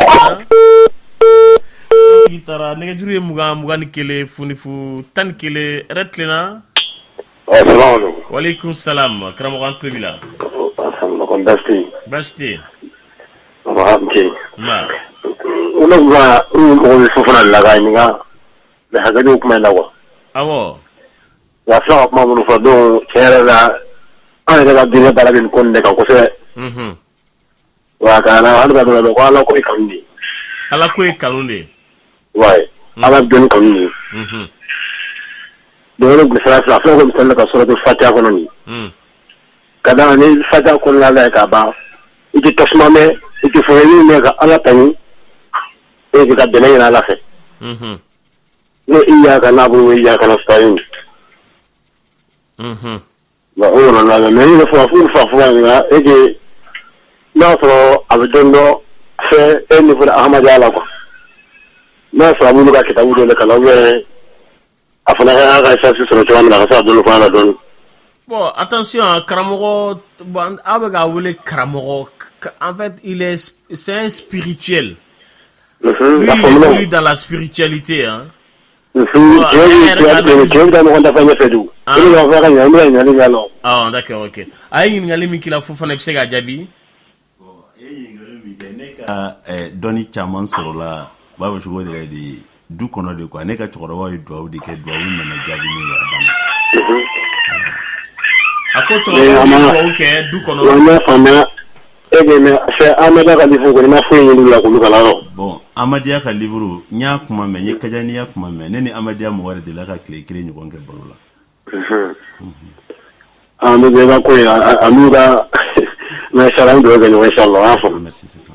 tigi taara. Nɛgɛjuru ye 20 21 00 11. Hɛrɛ tilenna. Waaleykum salam. Karamɔgɔ, an tulo b'i la.
Kɔni baasi tɛ yen?
Baasi tɛ yen.
Nba, n ce.
Nba.
Ne tun ka n mɔgɔ bɛ Fofana de la k'a ɲininka mais hakɛ kuma in na quoi.
Awɔ.
Nka a filɛ ka kuma minnu fɔ donc tiɲɛ yɛrɛ la, an yɛrɛ ka diinɛ baara bɛ nin ko nin de kan kosɛbɛ. Wa ka na hali ka dɔn ko Ala ko ye kanu de ye.
Ala ko ye kanu de ye.
Ouais, Ala bɛ dɔnni kanu de ye. Donc ne tun bɛ sira fila, a filɛ ko misali la ka sɔrɔ Fatiha kɔnɔ nin. Ka d'a kan ni Fatiha kɔnɔna la ka ban, i tɛ tasuma mɛn, i tɛ fɛn min mɛn ka Ala tanu e k'i ka dɛmɛ ɲini Ala fɛ. N'o iyyaka na'budu wa iyyaka nasta'in. Bon, o yɔrɔ la, mais ne fɔ fo fa fo nka e que n'a sɔrɔ a bɛ dɔn dɔ fɛn e niveau de adamadenya la quoi, n'a sɔrɔ a b'olu ka kitabu dɔ de kalan ou bien a fana ka ka chance sɔrɔ cogoya min na ka se ka dɔɔni fɔ a la dɔɔni.
Bon, attention, hein, karamɔgɔ, bon, aw bɛ k'a wele karamɔgɔ. En fait, il est c'est un spirituel. Lui, il évolue dans la spiritualité, hein.
Cɛ bɛ taa ɲɔgɔn dafa ɲɛfɛ dun. O de b'a fɔ a ka ɲininkali, n bɛna ɲininkali kɛ a la.
Ah, d'accord, ok. A ye ɲininkali min k'i la, Fofana, i bɛ se k'a jaabi?
Ne ka dɔnni caman sɔrɔla, u b'a fɔ cogo di yɛrɛ de, du kɔnɔ de quoi. Ne ka cɛkɔrɔbaw ye duwawu de kɛ, duwawu nana jaabi ne ye, a banna.
A ko cɛkɔrɔbaw ye duwawu kɛ du kɔnɔ.
Wa n y'a faamuya e bɛ mɛ fɛn Amadu ka livre kɔni, ma foyi ɲini olu la k'olu kalan rɔ.
Bon, Amadiya ka livre, n y'a kuma mɛn, n ye Kajaniya kuma mɛn. Ne ni Amadiya mɔgɔ yɛrɛ delila ka tile kelen ɲɔgɔn kɛ baro la.
An bɛ bɛɛ ka ko ye a n'u ka mais inchallah, an bɛ dugawu kɛ ɲɔgɔn ye inchallah, an y'a faamu.
Merci, c'est ça.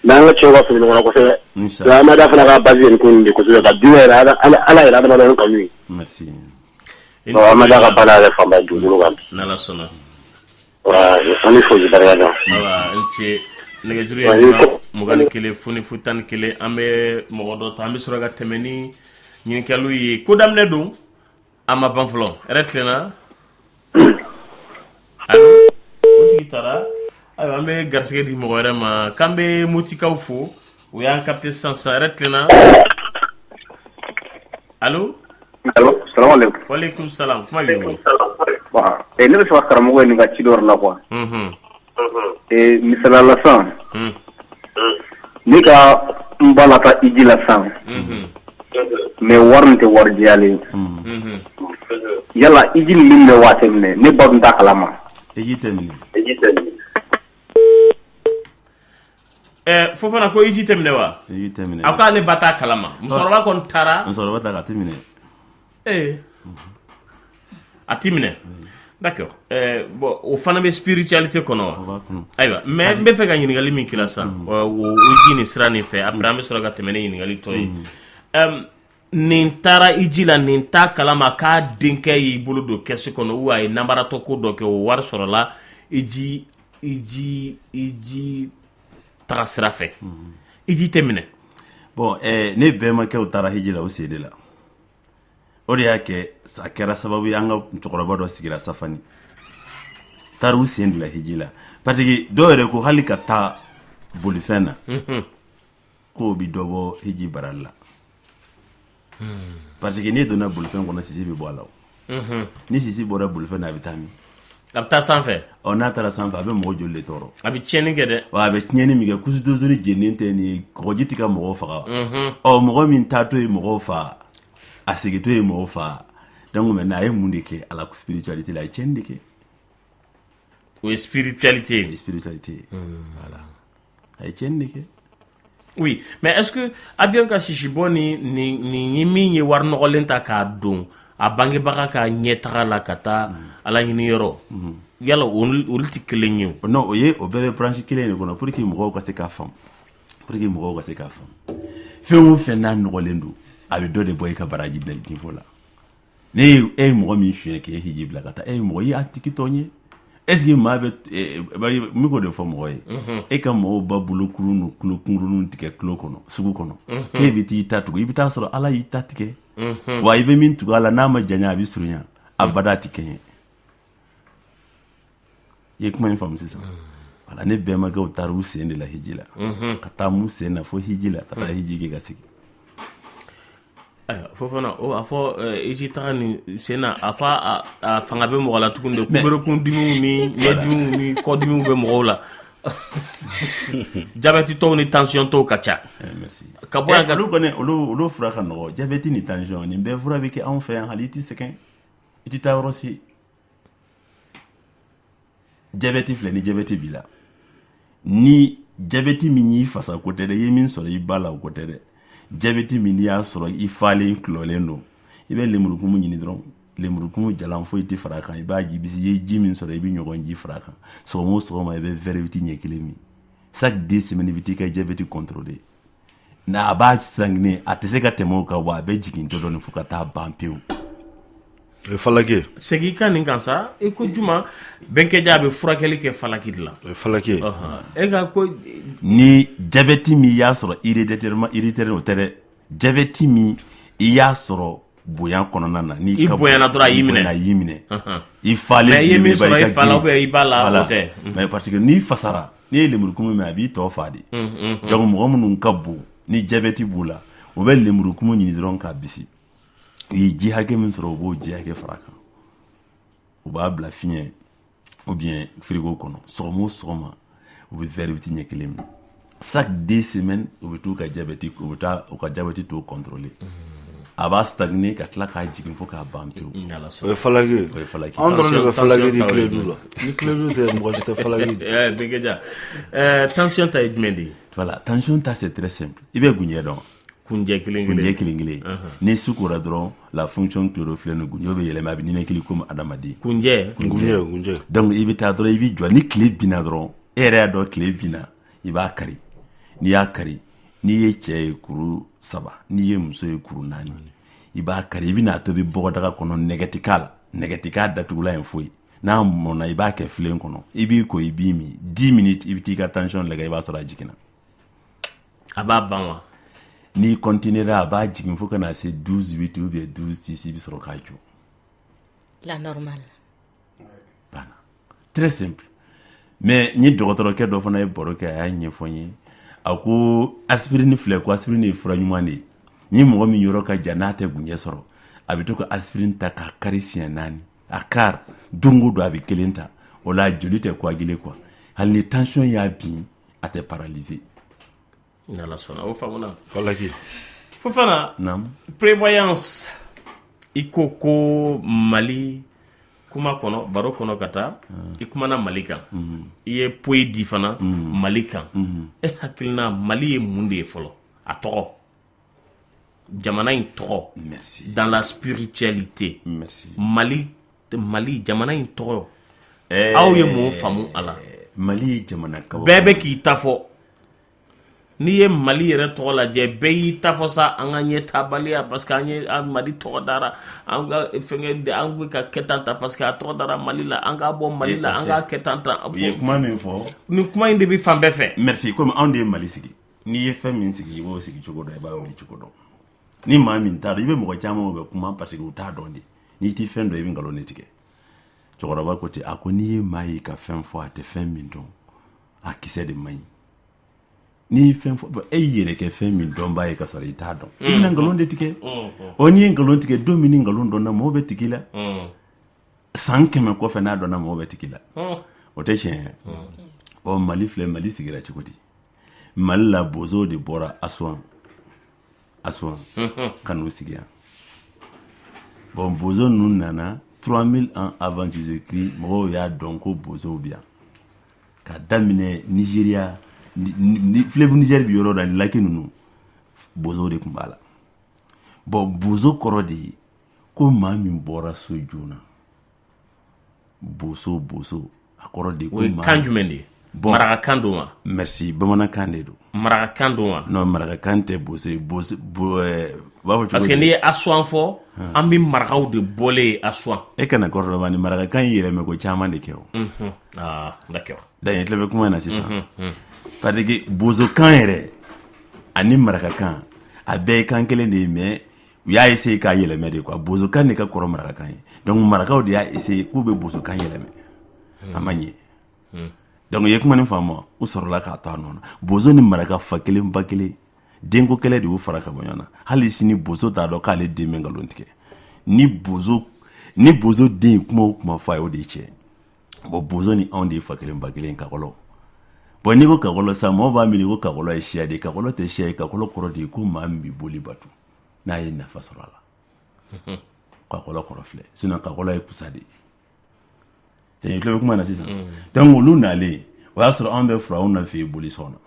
Mais an ka cɛw ka fili ɲɔgɔn na kosɛbɛ.
Inchallah.
Amadu fana ka base ye nin ko nin de kosɛbɛ, ka diinɛ yɛrɛ, Ala yɛrɛ adamadenw kanu ye.
Merci.
Bon, Amadu ka baara yɛrɛ fanba ye dugukolo kan.
N'Ala sɔnna.
Wa an bɛ foli barika da.
Awa, n ce. Nɛgɛjuru ye 21 00 11. An bɛ mɔgɔ dɔ ta, an bɛ sɔrɔ ka tɛmɛ ni ɲininkaliw ye. Ko daminɛ don, a ma ban fɔlɔ. Hɛrɛ tilenna. Allo, o tigi taara. Ayiwa, an bɛ garisɛgɛ di mɔgɔ wɛrɛ ma. K'an bɛ Motikaw fo, u y'an capté sisan sisan. Hɛrɛ tilenna. Allo.
Allo, salam alaikum.
Waleykum salam. Kuma b'i bolo.
Bon, ne bɛ fɛ ka karamɔgɔ ɲininka ci dɔ la quoi. Misaliya la sisan, ne ka n ba lataa hiji la sisan, mais wari nin tɛ wari jɛyalen ye. Yala hiji nin bɛ minɛ wa a tɛ minɛ? Ne ba dun t'a kalama.
Hiji tɛ minɛ.
Fofana ko hiji tɛ minɛ wa?
Hiji tɛ minɛ.
A ko ale ba t'a kalama. Musokɔrɔba kɔni taara.
Musokɔrɔba taara, a tɛ minɛ.
Ee, a ti minɛ. D'accord. Bon, o fana bɛ spiritualité kɔnɔ wa? Ayiwa, mais n bɛ fɛ ka ɲininkali min k'i la sisan, o hiji nin sira nin fɛ, après an bɛ sɔrɔ ka tɛmɛ ni ɲininkali tɔ ye. Nin taara hiji la, nin t'a kalama k'a denkɛ y'i bolo don kɛsu kɔnɔ ou a ye nanbaratɔ ko dɔ kɛ, o wari sɔrɔla hiji taga sira fɛ. Hiji tɛ minɛ.
Bon, ne bɛnbakɛw taara hiji la o sen de la. O de y'a kɛ a kɛra sababu ye, an ka cɛkɔrɔba dɔ sigira Safani, taara u sen de la hiji la, parce que dɔw yɛrɛ ko hali ka taa bolifɛn na, k'o bɛ dɔ bɔ hiji barali la, parce que n'i donna bolifɛn kɔnɔ, sisi bɛ bɔ a la. Ni sisi bɔra bolifɛn na, a bɛ taa min?
A bɛ taa sanfɛ.
Ɔ, n'a taara sanfɛ, a bɛ mɔgɔ joli de tɔɔrɔ?
A bɛ tiɲɛni kɛ dɛ.
Wa a bɛ tiɲɛni min kɛ, couche d'ozone jeninen tɛ nin ye, kɔgɔji tɛ ka mɔgɔw faga wa? Ɔ, mɔgɔ min taatɔ ye mɔgɔw fa, a segintɔ ye mɔgɔw fa. Donc maintenant, a ye mun de kɛ a la spiritualité la? A ye tiɲɛni de kɛ.
O ye spiritualité ye.
Spiritualité ye, voilà, a ye tiɲɛni de kɛ.
Oui, mais est-ce que avion ka sisibɔ ni nin ye min ye wari nɔgɔlen ta k'a don a bangebaga ka ɲɛtaga la ka taa Ala ɲini yɔrɔ, yala olu tɛ kelen ye o?
Non, o ye o bɛɛ bɛ branche kelen de kɔnɔ, pour que mɔgɔw ka se k'a faamu. Pour que mɔgɔw ka se k'a faamu, fɛn o fɛn n'a nɔgɔlen don, a bɛ dɔ de bɔ i ka baraji niveau la. Ne ye e ye mɔgɔ min suɲɛ k'e hiji bila ka taa, e ye mɔgɔ i y'a tigi tɔɲɛ. Est ce que maa bɛ n bɛ k'o de fɔ mɔgɔ ye, e ka mɔgɔw ba bolo kurun n'u tulo kunkuruninw tigɛ tulo kɔnɔ, sugu kɔnɔ, k'e bɛ t'i ta tugu, i bɛ taa sɔrɔ Ala y'i ta tigɛ. Wa i bɛ min tugu a la, n'a ma janya, a bɛ surunya, abada a tɛ kɛɲɛ. I ye kuma in faamu sisan? Voilà, ne bɛnbakɛw taara u sen de la hiji la, ka taa mu sen na fo hiji la, ka taa hiji kɛ ka segin.
Ayiwa Fofana, o a fɔ hiji taga nin sen na, a fɔ a fanga bɛ mɔgɔ la tuguni de, kunberekun dimiw ni ɲɛdimiw ni kɔdimiw bɛ mɔgɔw la, jabɛti tɔw ni tension tɔw ka ca.
Merci. Ka bɔ yan olu kɔni, olu fura ka nɔgɔ. Jabɛti ni tension, nin bɛɛ fura bɛ kɛ anw fɛ yan. Hali i tɛ sɛgɛn, i tɛ taa yɔrɔ si. Jabɛti filɛ, ni jabɛti b'i la, ni jabɛti min y'i fasa ko tɛ dɛ, i ye min sɔrɔ i ba la o ko tɛ dɛ, jabɛti min n'i y'a sɔrɔ i falen kulɔlen don, i bɛ lemurukumu ɲini dɔrɔn, lemurukumu jalan, foyi tɛ fara a kan, i b'a ji bisi. I ye ji min sɔrɔ, i bɛ ɲɔgɔn ji fara a kan. Sɔgɔma o sɔgɔma, i bɛ verre huit ɲɛ kelen min. Chaque 2 semaines, i bɛ t'i ka jabɛti contrôler. N'a a b'a stagner, a tɛ se ka tɛmɛ o kan, wa a bɛ jigin dɔɔnin fo ka taa ban pewu.
O ye falaki ye.
Segin i ka nin kan sa. I ko juma bɛnkɛja bɛ furakɛli kɛ falaki de la.
O ye falaki ye.
E ka ko
ni jabɛti min y'a sɔrɔ héréditairement, héréditaire o tɛ dɛ, jabɛti min i y'a sɔrɔ bonya kɔnɔna na,
n'i i bonyana dɔrɔn a y'i minɛ,
a y'i minɛ, i falen.
Mais i ye min sɔrɔ i fa la ou bien i ba la, o tɛ.
Mais parce que n'i fasara, n'i ye lemurukumu min, a b'i tɔ fa de. Donc mɔgɔ minnu ka bon ni jabɛti b'u la, u bɛ lemurukumu ɲini dɔrɔn k'a bisi. U ye ji hakɛ min sɔrɔ, u b'o ji hakɛ fara a kan, u b'a bila fiɲɛ ou bien frigo kɔnɔ. Sɔgɔma o sɔgɔma, u bɛ verre huit ɲɛ kelen min. Chaque 2 semaines, u bɛ t'u ka jabɛti, u bɛ taa u ka jabɛti taux contrôler. A b'a stagner ka tila k'a jigin fo k'a ban pewu.
O ye falaki ye.
O ye falaki.
Anw dɔrɔn de bɛ falaki di Kiledu la. Ni Kiledu tɛ, mɔgɔ si tɛ falaki di.
Bɛnkɛja, tension ta ye jumɛn de ye?
Voilà, tension ta, c'est très simple. I bɛ gunjɛ dɔn?
Kunjɛ kelen
kelen. Gunjɛ kelen kelen. Ni su kora dɔrɔn, la fonction chlorophylle gunjɛ bɛ yɛlɛma, a bɛ ninakili komi adamaden.
Kunjɛ.
Gunjɛ, gunjɛ.
Donc i bɛ taa dɔrɔn, i bɛ jɔ, ni tile binna dɔrɔn, e yɛrɛ y'a dɔn tile binna, i b'a kari. N'i y'a kari, n'i ye cɛ ye kuru saba, n'i ye muso ye kuru naani, i b'a kari, i bɛna tobi bɔgɔdaga kɔnɔ, nɛgɛ tɛ k'a la, nɛgɛ tɛ k'a datugulan ye foyi. N'a mɔnna, i b'a kɛ filen kɔnɔ, i b'i ko, i b'i min. 10 minutes, i bɛ t'i ka tension lajɛ, i b'a sɔrɔ a jiginna.
A b'a ban wa?
N'i continuera, a b'a jigin fo ka na se 12 8 ou bien 12 6, i bɛ sɔrɔ k'a jɔ.
La normale.
Banna, très simple. Mais n ye dɔgɔtɔrɔkɛ dɔ fana ye baro kɛ, a y'a ɲɛfɔ n ye, a ko aspirine filɛ, ko aspirine ye fura ɲuman de ye. Ni mɔgɔ min yɔrɔ ka jan, n'a tɛ gunjɛ sɔrɔ, a bɛ to ka aspirine ta k'a kari siɲɛ naani, a kari don o don, a bɛ kelen ta, o la joli tɛ coaguler quoi. Hali ni tension y'a bin, a tɛ paralyser.
N'Ala sɔnna, o faamuna.
Falaki.
Fofana.
Naamu.
Prévoyance, i ko ko Mali kuma kɔnɔ, baro kɔnɔ ka taa, i kumana Mali kan, i ye poyi di fana Mali kan. E hakilina, Mali ye mun de ye fɔlɔ? A tɔgɔ, jamana in tɔgɔ.
Merci.
Dans la spiritualité.
Merci.
Mali, Mali jamana in tɔgɔ, aw ye mun faamu a la?
Mali ye jamana kaba.
Bɛɛ bɛ k'i ta fɔ. N'i ye Mali yɛrɛ tɔgɔ lajɛ, bɛɛ y'i ta fɔ sa. An ka ɲɛtabaliya, parce que an ye an Mali tɔgɔ dara an ka fɛnkɛ, an bɛ ka kɛ tan tan, parce que a tɔgɔ dara Mali la, an k'a bɔ Mali la, an k'a kɛ tan tan.
U ye kuma min fɔ.
Nin kuma in de bɛ fan bɛɛ fɛ.
Merci. Komi anw de ye Mali sigi, n'i ye fɛn min sigi, i b'o sigi cogo dɔn, i b'a wuli cogo dɔn. Ni maa min t'a dɔn, i bɛ mɔgɔ caman bɛ kuma parce que u t'a dɔn de. N'i tɛ fɛn dɔn, i bɛ nkalon de tigɛ. Cɛkɔrɔba ko ten, a ko n'i ye maa ye ka fɛn fɔ, a tɛ fɛn min dɔn, a kisɛ de man ɲi. N'i ye fɛn fɔ, e y'i yɛrɛ kɛ fɛn min dɔnbaa ye ka sɔrɔ i t'a dɔn, i bɛna nkalon de tigɛ. Ɔ, n'i ye nkalon tigɛ, don min ni nkalon dɔnna, mɔgɔw bɛ tigɛ i la. San 100 kɔfɛ, n'a dɔnna, mɔgɔw bɛ tigɛ i la. O tɛ tiɲɛ ye. Ɔ, Mali filɛ, Mali sigira cogo di? Mali la, bozow de bɔra Asuwan, Asuwan ka n'u sigi yan. Bon, bozo ninnu nana 3000 ans avant Jésus Christ. Mɔgɔw y'a dɔn ko bozow bɛ yan ka daminɛ Nigéria, ni fleuve Niger bɛ yɔrɔ dɔ ni lac ninnu, bozow de tun b'a la. Bon, bozo kɔrɔ de ye ko maa min bɔra so joona. Boso, bozo, a kɔrɔ de ye ko
O ye
maa
kan jumɛn de ye?
Bon,
Marakakan don wa?
Merci, bamanankan de don.
Marakakan don wa?
Non, marakakan tɛ, boso ye, boso bo u b'a fɔ cogo
Parce que n'i ye Asuwan fɔ, an bɛ marakaw de bɔlen ye Asuwan.
E kana kɔrɔ dɔ ni marakakan y'i yɛlɛmɛ ko caman de kɛ o.
Ah, d'accord.
Dan i tulo bɛ kuma in na sisan. Parce que bozokan yɛrɛ ani marakakan, a bɛɛ ye kan kelen de ye, mais u y'a essayer k'a yɛlɛmɛ de quoi. Bozokan de ka kɔrɔ marakakan ye, donc marakaw de y'a essayer k'u bɛ bozokan yɛlɛmɛ, a ma ɲɛ. Donc i ye kuma nin faamu, u sɔrɔla k'a to a nɔ na. Bozo ni maraka, fa kelen ba kelen, denko kɛlɛ de y'u fara ka bɔ ɲɔgɔn na. Hali sini bozo t'a dɔn k'ale den bɛ nkalon tigɛ. Ni bozo den ye kuma o kuma fɔ a ye, o de ye tiɲɛ. Bon, bozo ni anw de ye fa kelen ba kelen, kakɔlɔ. Bon, n'i ko kakɔlɔ sisan, mɔgɔw b'a miiri ko kakɔlɔ ye siya de ye. Kakɔlɔ tɛ siya ye. Kakɔlɔ kɔrɔ de ye ko maa min bɛ boli bato n'a ye nafa sɔrɔ a la. Kakɔlɔ kɔrɔ filɛ, sinon kakɔlɔ ye kusa de ye. I tulo bɛ kuma na sisan. Donc olu nalen, o y'a sɔrɔ anw bɛ firawuna fɛ yen boli sɔn na.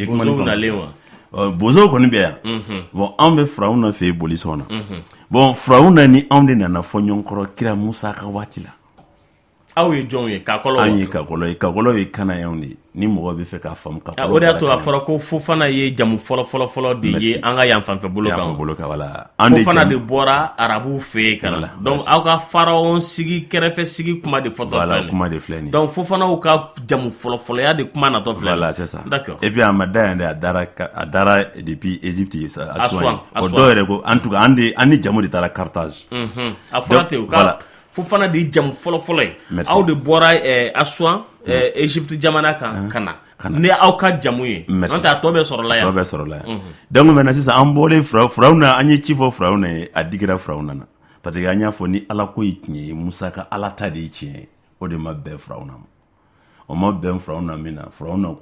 Bozow nalen wa?
Bozow kɔni bɛ yan. Bon, anw bɛ firawuna fɛ yen boli sɔn na. Bon, firawuna ni anw de nana fɔ ɲɔgɔn kɔrɔ kira Musa ka waati la.
Aw ye jɔnw ye? Kakɔlɔ?
Anw ye kakɔlɔ ye. Kakɔlɔ ye kanayanw de ye. Ni mɔgɔ bɛ fɛ k'a faamu, kakɔlɔ.
O de y'a to a fɔra ko Fofana ye jamu fɔlɔ fɔlɔ fɔlɔ de ye an ka yan fanfɛ bolo kan.
Yan bolo kan, voilà.
Fofana de bɔra arabuw fɛ yen ka na. Donc aw ka pharaon sigi kɛrɛfɛ sigi kuma de fɔtɔ filɛ.
Voilà, kuma de filɛ nin.
Donc Fofanaw ka jamu fɔlɔ fɔlɔya de kuma natɔ filɛ.
Voilà, c'est ça.
D'accord.
Et puis a ma da yan dɛ, a dara depuis Égypte, Aswan. Bon, dɔw yɛrɛ ko, en tout cas an de, an ni jamu de taara Carthage.
A fɔra ten u ka Fofana de ye jamu fɔlɔ fɔlɔ ye. Aw de bɔra Aswan, Égypte jamana kan ka na ni aw ka jamu ye. N'o tɛ, a tɔ bɛɛ sɔrɔla yan.
Tɔ bɛɛ sɔrɔla yan. Donc maintenant sisan, an bɔlen Firawuna, an ye ci fɔ Firawuna ye, a digira Firawuna na. Parce que an y'a fɔ ni Ala ko ye tiɲɛ ye, Musa ka Ala ta de ye tiɲɛ ye. O de ma bɛn Firawuna ma. O ma bɛn Firawuna min na, Firawuna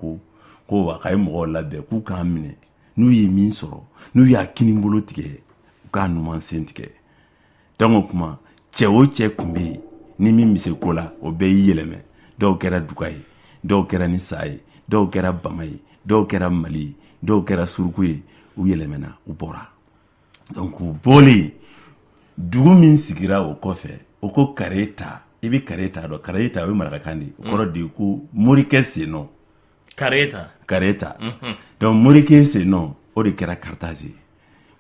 ko a ka ye mɔgɔw labɛn k'u k'an minɛ. N'u ye min sɔrɔ, n'u y'a kinibolo tigɛ, u k'a numan sen tigɛ. Donc o kuma, cɛ o cɛ tun bɛ yen ni min bɛ se ko la, o bɛɛ y'i yɛlɛmɛ. Dɔw kɛra duga ye, dɔw kɛra ni sa ye, dɔw kɛra bama ye, dɔw kɛra mali ye, dɔw kɛra suruku ye. U yɛlɛmɛna, u bɔra. Donc u bɔlen, dugu min sigira o kɔfɛ, o ko Kareta. I bɛ Kareta dɔn? Kareta, o ye marakakan de ye. O kɔrɔ de ye ko morikɛ sennɔ.
Kareta.
Kareta. Donc morikɛ sennɔ, o de kɛra Carthage ye.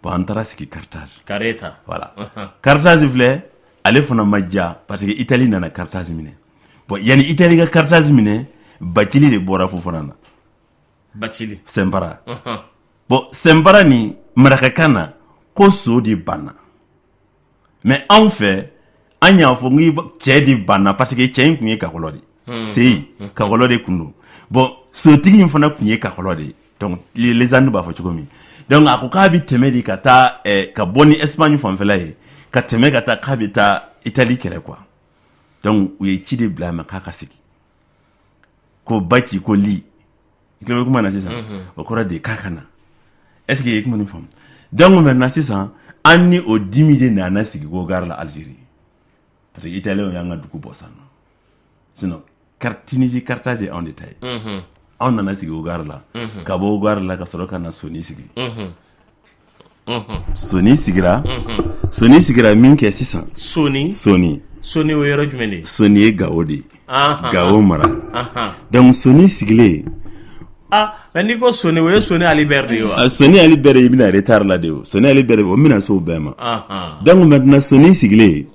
Bon, an taara sigi Carthage.
Kareta.
Voilà. Carthage filɛ, ale fana ma diya parce que Italie nana Carthage minɛ. Bon, yanni Italie ka Carthage minɛ, Bacili de bɔra Fofana na.
Bacili.
Sɛnpara. Bon, Sɛnpara ni marakakan na ko so de banna. Mais anw fɛ, an y'a fɔ n cɛ de banna, parce que cɛ in tun ye kakɔlɔ de ye. Seyi kakɔlɔ de tun don. Bon, sotigi in fana tun ye kakɔlɔ de ye. Donc légende b'a fɔ cogo min. Donc a ko k'a bɛ tɛmɛ de ka taa ka bɔ ni Espagne fanfɛla ye, ka tɛmɛ ka taa k'a bɛ taa Italie kɛlɛ quoi. Donc u ye ci de bila a ma k'a ka segin. Ko Baci ko li. I tulo bɛ kuma na sisan. O kɔrɔ de ye k'a ka na. Est ce que i ye kuma nin faamu? Donc maintenant sisan, an ni o dimi de nana sigi ko gare la Algérie. Parce que Italiens y'an ka dugu bɔ san nɔ. Sinon Tunisie, Carthage ye anw de ta ye. Anw nana sigi o gare la. Ka bɔ o gare la ka sɔrɔ ka na Soni sigi. Soni sigira. Soni sigira min kɛ sisan.
Soni.
Soni.
Soni, o yɔrɔ jumɛn de ye?
Soni ye Gawo de ye. Gawo mara. Donc Soni sigilen.
Ah, mais n'i ko Soni, o ye Soni Ali Ber de ye wa?
Soni Ali Ber, i bɛna retard la de o. Soni Ali Ber, o bɛna se o bɛɛ ma. Donc maintenant Soni sigilen,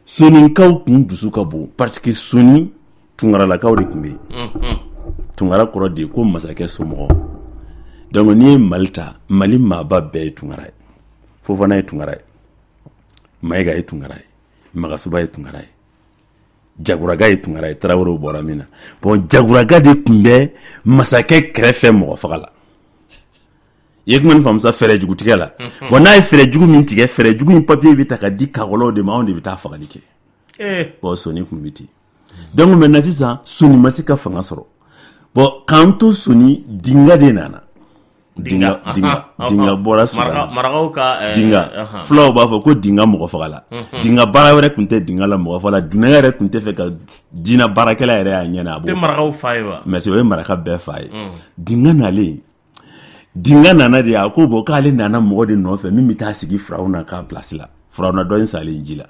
Sonikaw kun dusu ka bon parce que Soni, Tunkaralakaw de tun bɛ yen. Tunkara kɔrɔ de ye ko masakɛ somɔgɔ. Donc n'i ye Mali ta, Mali maaba bɛɛ ye Tunkara ye. Fofana ye Tunkara ye, Mayiga ye Tunkara ye, Magasuba ye Tunkara ye, Jaguraga ye Tunkara ye. Tarawelew bɔra min na. Bon, Jaguraga de tun bɛ masakɛ kɛrɛfɛ mɔgɔ faga la. I ye kuma nin faamu sa? Fɛɛrɛ jugutigɛ la. Bon, n'a ye fɛɛrɛ jugu min tigɛ, fɛɛrɛ jugu in papier bɛ ta ka di kakɔlɔw de ma, anw de bɛ taa fagali kɛ. Bon, Soni tun bɛ ten. Donc maintenant sisan, Soni ma se ka fanga sɔrɔ. Bon, k'an to Soni, Dinga de nana. Dinga, Dinga, Dinga bɔra Sudan.
Marakaw ka
Dinga, fulaw b'a fɔ ko Dinga mɔgɔ fagala. Dinga baara wɛrɛ tun tɛ Dinga la mɔgɔ fagala. Dunanya yɛrɛ tun tɛ fɛ ka diinɛ baarakɛla yɛrɛ y'a ɲɛ na. A
b'o. Tɛ marakaw fa ye wa?
Merci, o ye maraka bɛɛ fa ye. Dinga nalen, Dinga nana de, a ko bon, k'ale nana mɔgɔ de nɔfɛ min bɛ taa sigi Firawuna ka place la. Firawuna dɔ in salen ji la.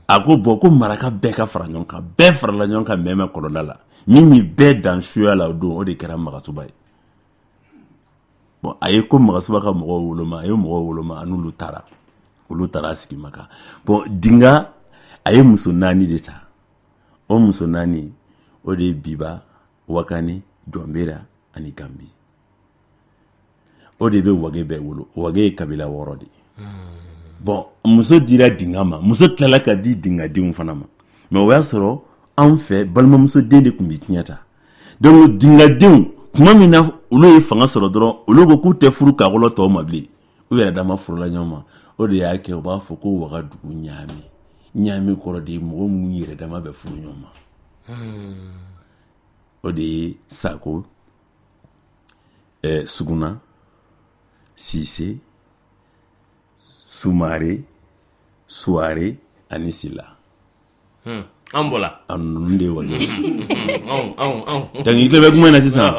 A ko bon, ko maraka bɛɛ ka fara ɲɔgɔn kan. Bɛɛ farala ɲɔgɔn kan Mɛmɛ kɔlɔnda la. Min ye bɛɛ dan suya la o don, o de kɛra Magasuba ye. Bon, a ye ko Magasuba ka mɔgɔw woloma, a ye mɔgɔw woloma, a n'olu taara. Olu taara sigi Maka. Bon, Dinga, a ye muso naani de ta. O muso naani, o de ye Biba, Wakani, Jɔnbera ani Gambi. O de bɛ wage bɛɛ wolo. Wage ye kabila 6 de ye. Bon, muso dira Dinga ma, muso tilala ka di Dingadenw fana ma, mais o y'a sɔrɔ anw fɛ balimamuso den de tun bɛ tiɲɛ ta. Donc Dingadenw, tuma min na olu ye fanga sɔrɔ dɔrɔn, olu ko k'u tɛ furu kakɔlɔ tɔw ma bilen, u yɛrɛ dama furula ɲɔgɔn ma. O de y'a kɛ u b'a fɔ ko Wagadugu ɲaami. Ɲaami kɔrɔ de ye mɔgɔ minnu yɛrɛ dama bɛ furu ɲɔgɔn ma. O de ye Sako, Suguna, Sise, Sumare, Suware ani Sila.
An bɔra.
A ninnu de ye wage. Donc i tulo bɛ kuma in na sisan.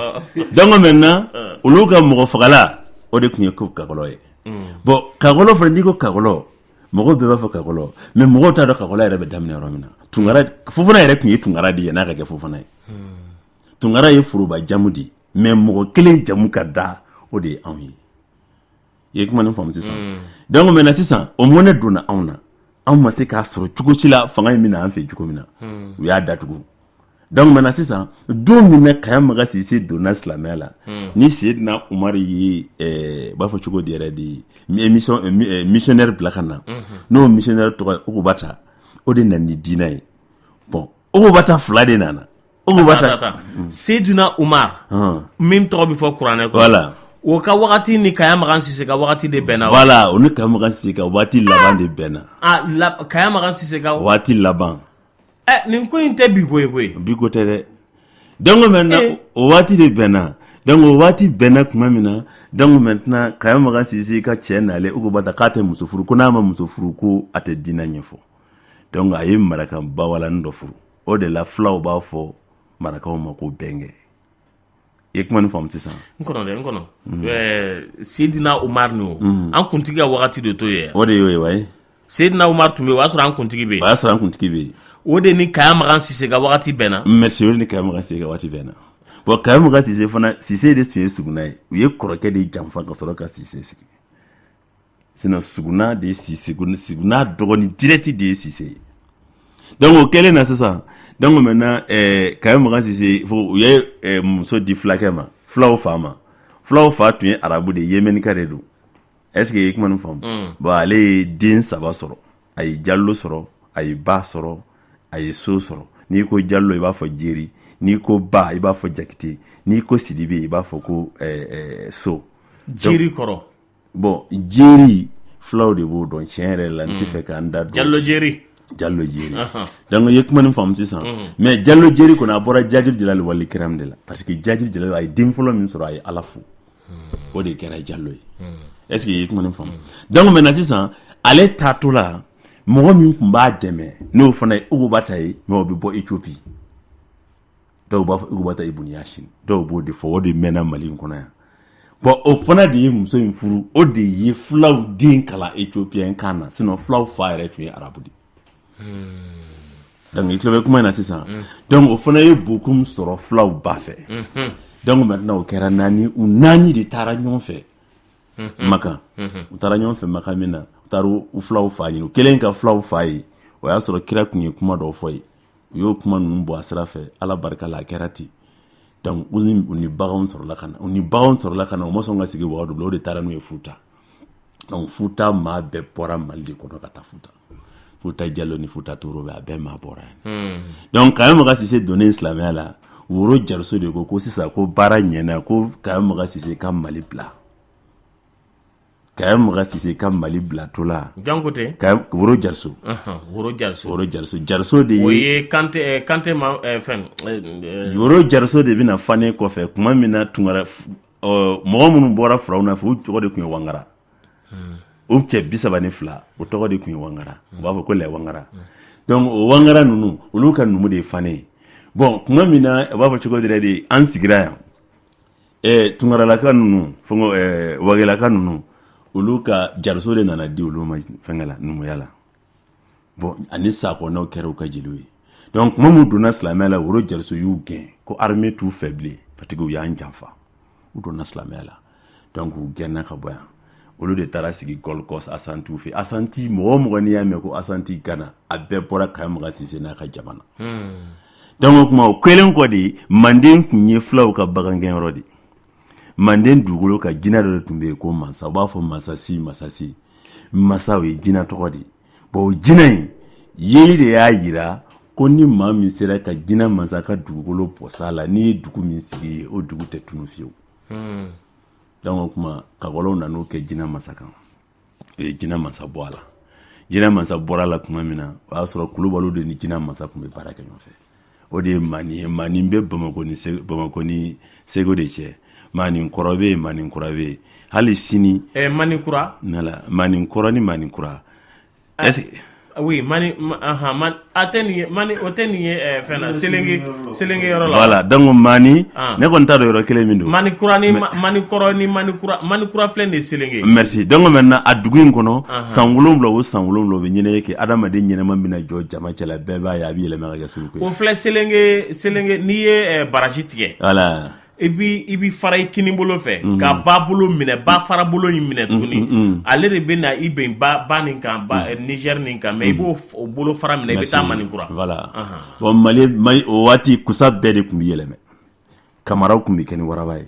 Donc maintenant, olu ka mɔgɔ fagala, o de tun ye ko kakɔlɔ ye. Bon, kakɔlɔ fana, n'i ko kakɔlɔ, mɔgɔw bɛɛ b'a fɔ kakɔlɔ, mais mɔgɔw t'a dɔn kakɔlɔ yɛrɛ bɛ daminɛ yɔrɔ min na. Tunkara Fofana yɛrɛ tun ye Tunkara de ye n'a ka kɛ Fofana ye. Tunkara ye foroba jamu de ye, mais mɔgɔ kelen jamu ka da, o de ye anw ye. I ye kuma nin faamu sisan? Donc maintenant sisan, o mɔnɛ donna anw na, anw ma se k'a sɔrɔ cogo si la. Fanga in bɛna an fɛ cogo min na, u y'a datugu. Donc maintenant sisan, don min na Kaya Maga Sise donna silamɛya la, ni Seydina Umaru ye, u b'a fɔ cogo di yɛrɛ de, émission missionnaire bila ka na, n'o missionnaire tɔgɔ ye Ukubata, o de nana ni diinɛ ye. Bon, Ukubata fila de nana.
Ukubata, Seydina Umar min tɔgɔ bɛ fɔ kuranɛ kɔnɔ.
Voilà.
O ka wagati ni Kaya Magan Sise ka wagati de bɛnna.
Voilà, o ni Kaya Magan Sise ka waati laban de bɛnna.
Ah, la, Kaya Magan Sise ka
waati laban.
Ɛ, nin ko in tɛ bi ko ye koyi.
Bi ko tɛ dɛ. Donc maintenant, o waati de bɛnna. Donc o waati bɛnna tuma min na, donc maintenant Kaya Magan Sise ka cɛ nalen Ukubata k'a tɛ muso furu, ko n'a ma muso furu ko a tɛ diinɛ ɲɛfɔ. Donc a ye maraka bawalani dɔ furu. O de la fulaw b'a fɔ marakaw ma ko bɛnkɛ. I ye kuma nin faamu sisan?
N kɔnɔ dɛ, n kɔnɔ. Seydina Umar ni o, an kuntigi ka wagati de to ye.
O de y'o ye wayi.
Seydina Umar tun bɛ yen, o y'a sɔrɔ an kuntigi bɛ yen.
O y'a sɔrɔ an kuntigi bɛ yen.
O de ni Kaya Magan Sise ka wagati bɛnna.
Merci, o de ni Kaya Magan Sise ka waati bɛnna. Bon, Kaya Magan Sise fana, Sise de tun ye Suguna ye. U ye kɔrɔkɛ de janfa ka sɔrɔ ka Sise sigi. Sinon Suguna de ye Sise, Suguna dɔgɔnin direct de ye Sise ye. Donc o kɛlen na sisan, donc maintenant Kaya Magan Sise fo u ye muso di fulakɛ ma, fulaw fa ma. Fulaw fa tun ye arabu de ye, Yémenika de don. Est ce que i ye kuma nin faamu? Bon, ale ye den saba sɔrɔ. A ye Jalo sɔrɔ, a ye Ba sɔrɔ, a ye So sɔrɔ. N'i ko Jalo, i b'a fɔ Jeri. N'i ko Ba, i b'a fɔ Jakite. N'i ko Sidibe, i b'a fɔ ko So.
Jeri kɔrɔ.
Bon, jeri, fulaw de b'o dɔn tiɲɛ yɛrɛ la, n tɛ fɛ k'an da don.
Jalo jeri.
Jalo jeri. Donc i ye kuma nin faamu sisan. Mais Jalo jeri kɔni, a bɔra Jajiri Jalali wali kiram de la, parce que Jajiri Jalali, a ye den fɔlɔ min sɔrɔ, a ye Ala fo. O de kɛra Jalo ye. Est ce que i ye kuma nin faamu? Donc maintenant sisan, ale taatɔ la, mɔgɔ min tun b'a dɛmɛ, n'o fana ye Ukubata ye, mais o bɛ bɔ Éthiopie. Dɔw b'a fɔ Ukubata ibun Yasin, dɔw b'o de fɔ, o de mɛnna Mali in kɔnɔ yan. Bon, o fana de ye muso in furu, o de ye fulaw den kalan éthiopien kan na. Sinon fulaw fa yɛrɛ tun ye arabu de. Donc i tulo bɛ kuma in na sisan. Donc o fana ye Bokum sɔrɔ fulaw ba fɛ. Donc maintenant o kɛra naani, u naani de taara ɲɔgɔn fɛ Makan. U taara ɲɔgɔn fɛ Makan min na, u taara u fulaw fa ɲini. U kɛlen ka fulaw fa ye, o y'a sɔrɔ kira tun ye kuma dɔw fɔ ye. U y'o kuma ninnu bɔ a sira fɛ, Ala barika la, a kɛra ten. Donc u ni baganw sɔrɔla ka na, u ni baganw sɔrɔla ka na, u ma sɔn ka sigi Wagadugu la, o de taara n'u ye Futa. Donc Futa maa bɛɛ bɔra Mali de kɔnɔ ka taa Futa. Futa Jalo ni Futa Toro bɛɛ, a bɛɛ maa bɔra yen. Donc Kaya Maga Sise donnen silamɛya la, Woro Jariso de ko ko sisan ko baara ɲɛna, ko Kaya Maga Sise ka Mali bila. Kaya Maga Sise ka Mali bilatɔ la.
Jɔn ko ten?
Woro Jariso.
Woro Jariso.
Woro Jariso. Jariso de ye.
O ye Kante, Kante ma fɛn.
Woro Jariso de bɛna Fane kɔfɛ tuma min na, Tunkara mɔgɔ minnu bɔra Firawuna fɛ, u tɔgɔ de tun ye Wangara. O cɛ 32, o tɔgɔ de tun ye Wangara. U b'a fɔ ko les Wangara. Donc o Wangara ninnu, olu ka numu de ye Fane ye. Bon, tuma min na, u b'a fɔ cogo di yɛrɛ de, an sigira yan. Tunkaralaka ninnu, fɛn wagelaka ninnu, olu ka Jariso de nana di olu ma fɛnkɛ la, numuya la. Bon, ani Sakɔnɛw kɛra u ka jeliw ye. Donc tuma min donna silamɛya la, Woro Jariso y'u gɛn ko armée t'u fɛ bilen parce que u y'an janfa. U donna silamɛya la, donc u gɛnna ka bɔ yan. Olu de taara sigi Gold Coast, Asantiw fɛ. Asanti, mɔgɔ o mɔgɔ n'i y'a mɛn ko Asanti Gana, a bɛɛ bɔra Kayi Makan Sise n'a ka jama na. Donc o tuma o kɛlen kɔ de, Manden tun ye fulaw ka bagangɛnyɔrɔ de. Manden dugukolo kan, jinɛ dɔ de tun bɛ yen ko Mansa. U b'a fɔ Masasi, Masasi, Masa, o ye jinɛ tɔgɔ de ye. Bon, o jinɛ in yeli de y'a yira ko ni maa min sera ka jinɛ mansa ka dugukolo bɔs'a la, n'i ye dugu min sigi yen, o dugu tɛ tunu fiyewu. Donc o tuma kakɔlɔw nan'o kɛ jinɛ masa kan. U ye jinɛ masa bɔ a la. Jinɛ masa bɔra a la tuma min na, o y'a sɔrɔ kulubaliw de ni jinɛ masa tun bɛ baara kɛ ɲɔgɔn fɛ. O de ye Mani ye. Mani bɛ Bamakɔ ni Segu de cɛ. Mani kɔrɔ bɛ yen, Mani kura bɛ yen hali sini.
Mani kura.
Mani kɔrɔ ni Mani kura. Est-ce que
Oui, mani, man, a tɛ nin ye, mani, o tɛ nin ye fɛn na, Selenge yɔrɔ la.
Voilà, donc Mani, ne kɔni t'a dɔn yɔrɔ kelen min don.
Mani kura ni Mani kɔrɔ ni Mani kura, Mani kura filɛ nin ye Selenge.
Merci. Donc maintenant a dugu in kɔnɔ, san 7 o san 7 u bɛ ɲɛnajɛ kɛ. Adamaden ɲɛnama bɛna jɔ jama cɛla, bɛɛ b'a ye, a bɛ yɛlɛma ka kɛ suruku ye.
O filɛ Selenge, n'i ye barrage tigɛ.
Voilà.
I bi fara i kini bolo fɛ ka ba bolo minɛ, ba fara bolo in minɛ tuguni, ale de bɛ na i bɛn ba nin kan, ba Niger nin kan, mais i b'o o bolo fara minɛ, i bɛ taa Manikura.
Voilà. Bon, Mali, o waati kusa bɛɛ de tun bɛ yɛlɛmɛ. Kamaraw tun bɛ kɛ ni waraba ye.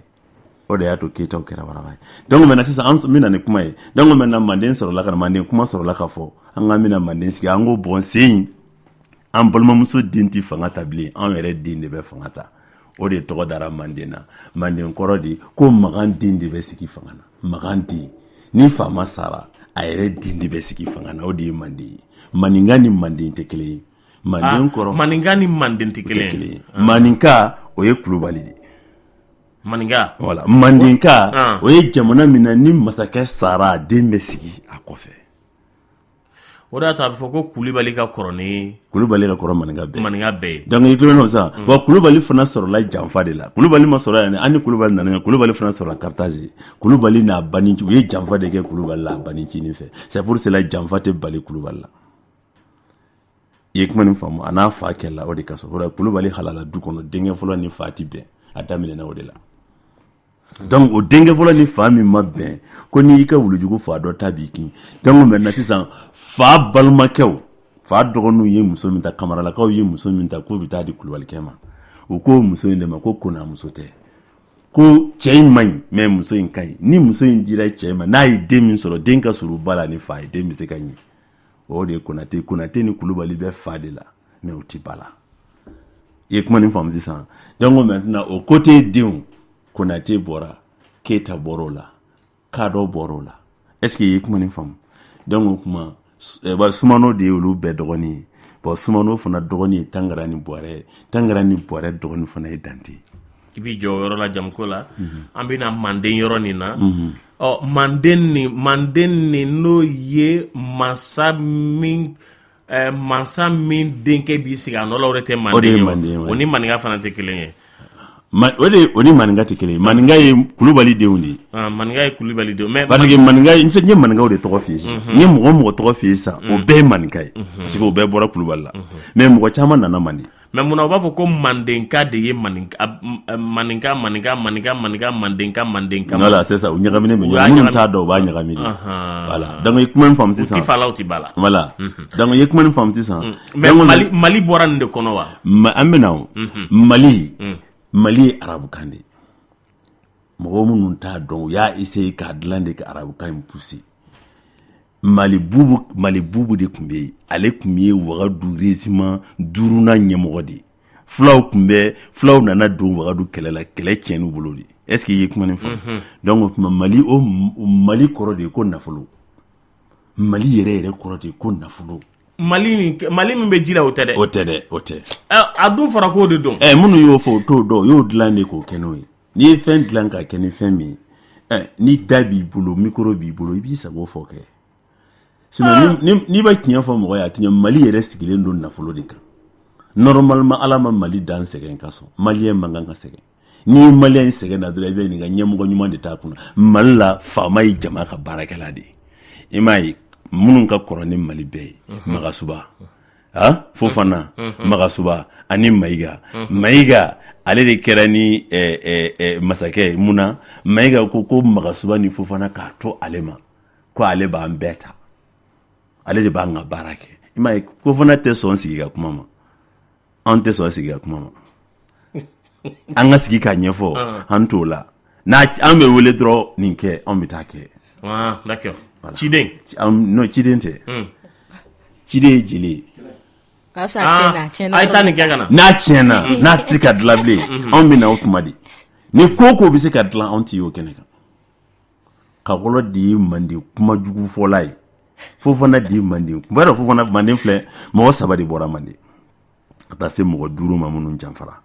O de y'a to Keyitaw kɛra waraba ye. Donc maintenant sisan, an bɛna ni kuma ye. Donc maintenant Manden sɔrɔla ka na, Manden kuma sɔrɔla ka fɔ. An k'an bɛna Manden sigi. An ko bon, sen an balimamuso den tɛ fanga ta bilen, an yɛrɛ den de bɛ fanga ta. O de tɔgɔ dara Manden na. Manden kɔrɔ de ko Makan den de bɛ sigi fanga na. Makan den, ni faama sara, a yɛrɛ den de bɛ sigi fanga na, o de ye Manden ye. Maninka ni Manden tɛ kelen ye. Manden kɔrɔ,
Maninka ni Manden tɛ kelen
ye. Maninka, o ye Kulubali de ye.
Maninka.
Voilà, Mandenka, o ye jamana min na ni masakɛ sara, a den bɛ sigi a kɔfɛ.
O de y'a to a bɛ fɔ ko Kulibali ka kɔrɔ ni
Kulubali ka kɔrɔ Maninka bɛɛ.
Maninka bɛɛ ye.
Donc i tulo bɛ sisan. Bon, Kulubali fana sɔrɔla janfa de la. Kulubali ma sɔrɔ yan, an ni Kulubali nana yan. Kulubali fana sɔrɔla Carthage. Kulubali n'a baninci, u ye janfa de kɛ Kulubali la a banincinin fɛ. C'est pour cela janfa tɛ bali Kulubali la. I ye kuma nin faamu? A n'a fa kɛlɛla, o de ka sɔrɔ Kulubali halala du kɔnɔ, denkɛ fɔlɔ ni fa ti bɛn, a daminɛna o de la. Donc o denkɛ fɔlɔ ni fa min ma bɛn, ko n'i y'i ka wulujugu fa, dɔ ta b'i kin. Donc maintenant sisan, fa balimakɛw, fa dɔgɔninw ye muso min ta, kamaralakaw ye muso min ta k'u bɛ taa di kulubalikɛ ma, u ko muso in de ma ko konamuso tɛ, ko cɛ in man ɲi, mais muso in ka ɲi. Ni muso in dira cɛ ma, n'a ye den min sɔrɔ, den ka surun ba la ni fa ye, den bɛ se ka ɲɛ. O de ye Konate. Konate ni Kulubali bɛ fa de la, mais u ti ba la. I ye kuma nin faamu sisan? Donc maintenant o côté denw, Konate bɔra, Keyita bɔra o la, Kadɔ bɔra o la. Est ce que i ye kuma nin faamu? Donc o kuma Sumano de ye olu bɛɛ dɔgɔnin ye. Bon, Sumano fana dɔgɔnin ye Tangara ni Buwarɛ ye. Tangara ni Buwarɛ dɔgɔnin fana ye Dante ye.
I b'i jɔ o yɔrɔ la jamuko la. An bɛna Manden yɔrɔ nin na. Ɔ, Manden nin n'o ye mansa min denkɛ b'i sigi a nɔ la, o de tɛ
O de ye
Manden ye.
Manden ye.
O ni Maninka fana tɛ kelen ye.
O de, o ni Maninka tɛ kelen ye. Maninka ye Kulubali denw de ye.
Ah, Maninka ye Kulubali denw, mais
parce que Maninka, n ye Maninkaw de tɔgɔ f'i ye sisan. N ye mɔgɔ o mɔgɔ tɔgɔ f'i ye sisan, o bɛɛ ye Maninka ye, parce que o bɛɛ bɔra Kulubali la, mais mɔgɔ caman nana Manden.
Mais munna u b'a fɔ ko Mandenka de ye Maninka, Maninka, Maninka, Maninka, Maninka, Mandenka, Mandenka?
Voilà, c'est ça, u ɲagaminen bɛ
U y'a
ɲɔgɔn. Minnu
ɲagami.
t'a dɔn, u b'a ɲagami de. Voilà, donc i ye kuma in faamu
U
sisan.
ti fa la, u ti ba la.
Voilà, donc i ye kuma in faamu sisan.
Mais
Donc,
Mali bɔra nin de kɔnɔ wa?
An bɛ na o. Mali ye arabukan de ye. Mɔgɔ minnu t'a dɔn, u y'a essayer k'a dilan de ka arabukan in pousser. Mali Bubu de tun bɛ yen. Ale tun ye Wagadu régiment duurunan ɲɛmɔgɔ de ye. Fulaw tun bɛ, fulaw nana don Wagadu kɛlɛ la, kɛlɛ tiɲɛn'u bolo de. Est ce que i ye kuma nin faamu? Donc o tuma Mali, o Mali kɔrɔ de ye ko nafolo. Mali yɛrɛ yɛrɛ kɔrɔ de ye ko nafolo.
Mali nin, Mali min bɛ ji la, o tɛ dɛ.
O tɛ dɛ, o tɛ.
A dun fɔra k'o de don.
Minnu y'o fɔ, o t'o dɔn. U y'o dilan de k'o kɛ n'o ye. N'i ye fɛn dilan ka kɛ ni fɛn min ye, ni da b'i bolo, micro b'i bolo, i b'i sago fɔ kɛ. Sinon n'i bɛ tiɲɛ fɔ mɔgɔ ye, a tɛ ɲɛ. Mali yɛrɛ sigilen don nafolo de kan. Normalement Ala ma Mali dan sɛgɛn ka sɔn. Maliyɛn man kan ka sɛgɛn. N'i ye maliyɛn sɛgɛn na dɔrɔn, i bɛ ɲininka, ɲɛmɔgɔ ɲuman de t'a kunna. Mali la, faama ye jama ka baarakɛla de ye. I m'a ye, Minnu ka kɔrɔ ni Mali bɛɛ ye, Magasuba, ah, Fofana, Magasuba ani Mayiga. Mayiga ale de kɛra ni masakɛ ye. Mun na Mayiga ko Magasuba ni Fofana k'a to ale ma, ko ale b'an bɛɛ ta, ale de b'an ka baara kɛ? I m'a ye, Fofana tɛ sɔn sigi ka kuma ma, anw tɛ sɔn sigi ka kuma ma. An ka sigi k'a ɲɛfɔ, an t'o la. N'a an bɛ wele dɔrɔn, nin kɛ, anw bɛ taa kɛ.
Ah, d'accord. Ciden.
Non, ciden tɛ. Ciden ye jeli ye.
K'a sɔrɔ a tiɲɛna, a tiɲɛna.
A ye taa nin kɛ ka na.
N'a tiɲɛna, n'a tɛ se ka dilan bilen, anw bɛ na o kuma de. Ni ko o ko bɛ se ka dilan, anw tɛ y'o kɛnɛ kan. Kakɔlɔ de ye manden kuma jugu fɔla ye, Fofana de ye manden. B'a dɔn, Fofana, manden filɛ, mɔgɔ saba de bɔra manden ka taa se mɔgɔ duuru ma minnu janfara.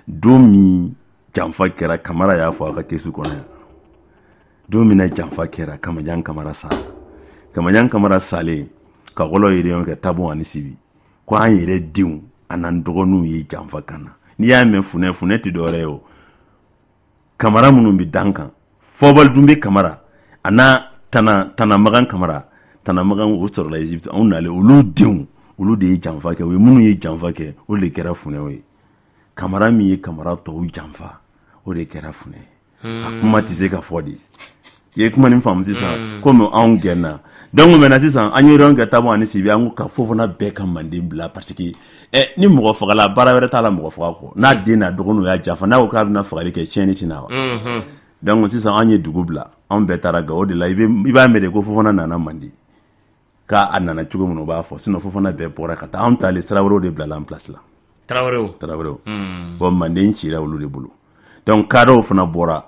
Don min janfa kɛra, Kamara y'a fɔ a ka kɛsu kɔnɔ yan, don min na janfa kɛra, Kamajan Kamara sara. Kamajan Kamara salen, Kakɔlɔ ye réunion kɛ Tabon ani Sibi, ko an yɛrɛ denw an'an dɔgɔninw ye janfa kan na. N'i y'a mɛn funɛ, funɛ tɛ dɔwɛrɛ ye o. Kamara minnu bɛ dan kan, Fɔbali Dunbe Kamara a n'a tana Tanamagan Kamara, Tanamagan o sɔrɔla Egypte, anw nalen, olu denw, olu de ye janfa kɛ. O ye minnu ye janfa kɛ, o de kɛra funɛw ye. Kamara min ye Kamara tɔw janfa, o de kɛra funɛ ye. A kuma tɛ se ka fɔ de. I ye kuma nin faamu sisan? Komi anw gɛnna, donc maintenant sisan an ye réunion kɛ Tabon ani Sibi, an ko ka Fofana bɛɛ ka manden bila, parce que ni mɔgɔ fagala, baara wɛrɛ t'a la mɔgɔ faga kɔ. N'a den n'a dɔgɔninw y'a janfa, n'a ko k'a bɛna fagali kɛ, tiɲɛni tɛ na wa? Donc sisan an ye dugu bila, anw bɛɛ taara Gawo. O de la i b'a mɛn de ko Fofana nana manden, k'a nana cogo min na, o b'a fɔ. Sinon Fofana bɛɛ bɔra ka taa, anw taalen, Tarawelew de bilala en place la.
Tarawelew.
Tarawelew. Bon, manden cira olu de bolo. Donc kadɔw fana bɔra,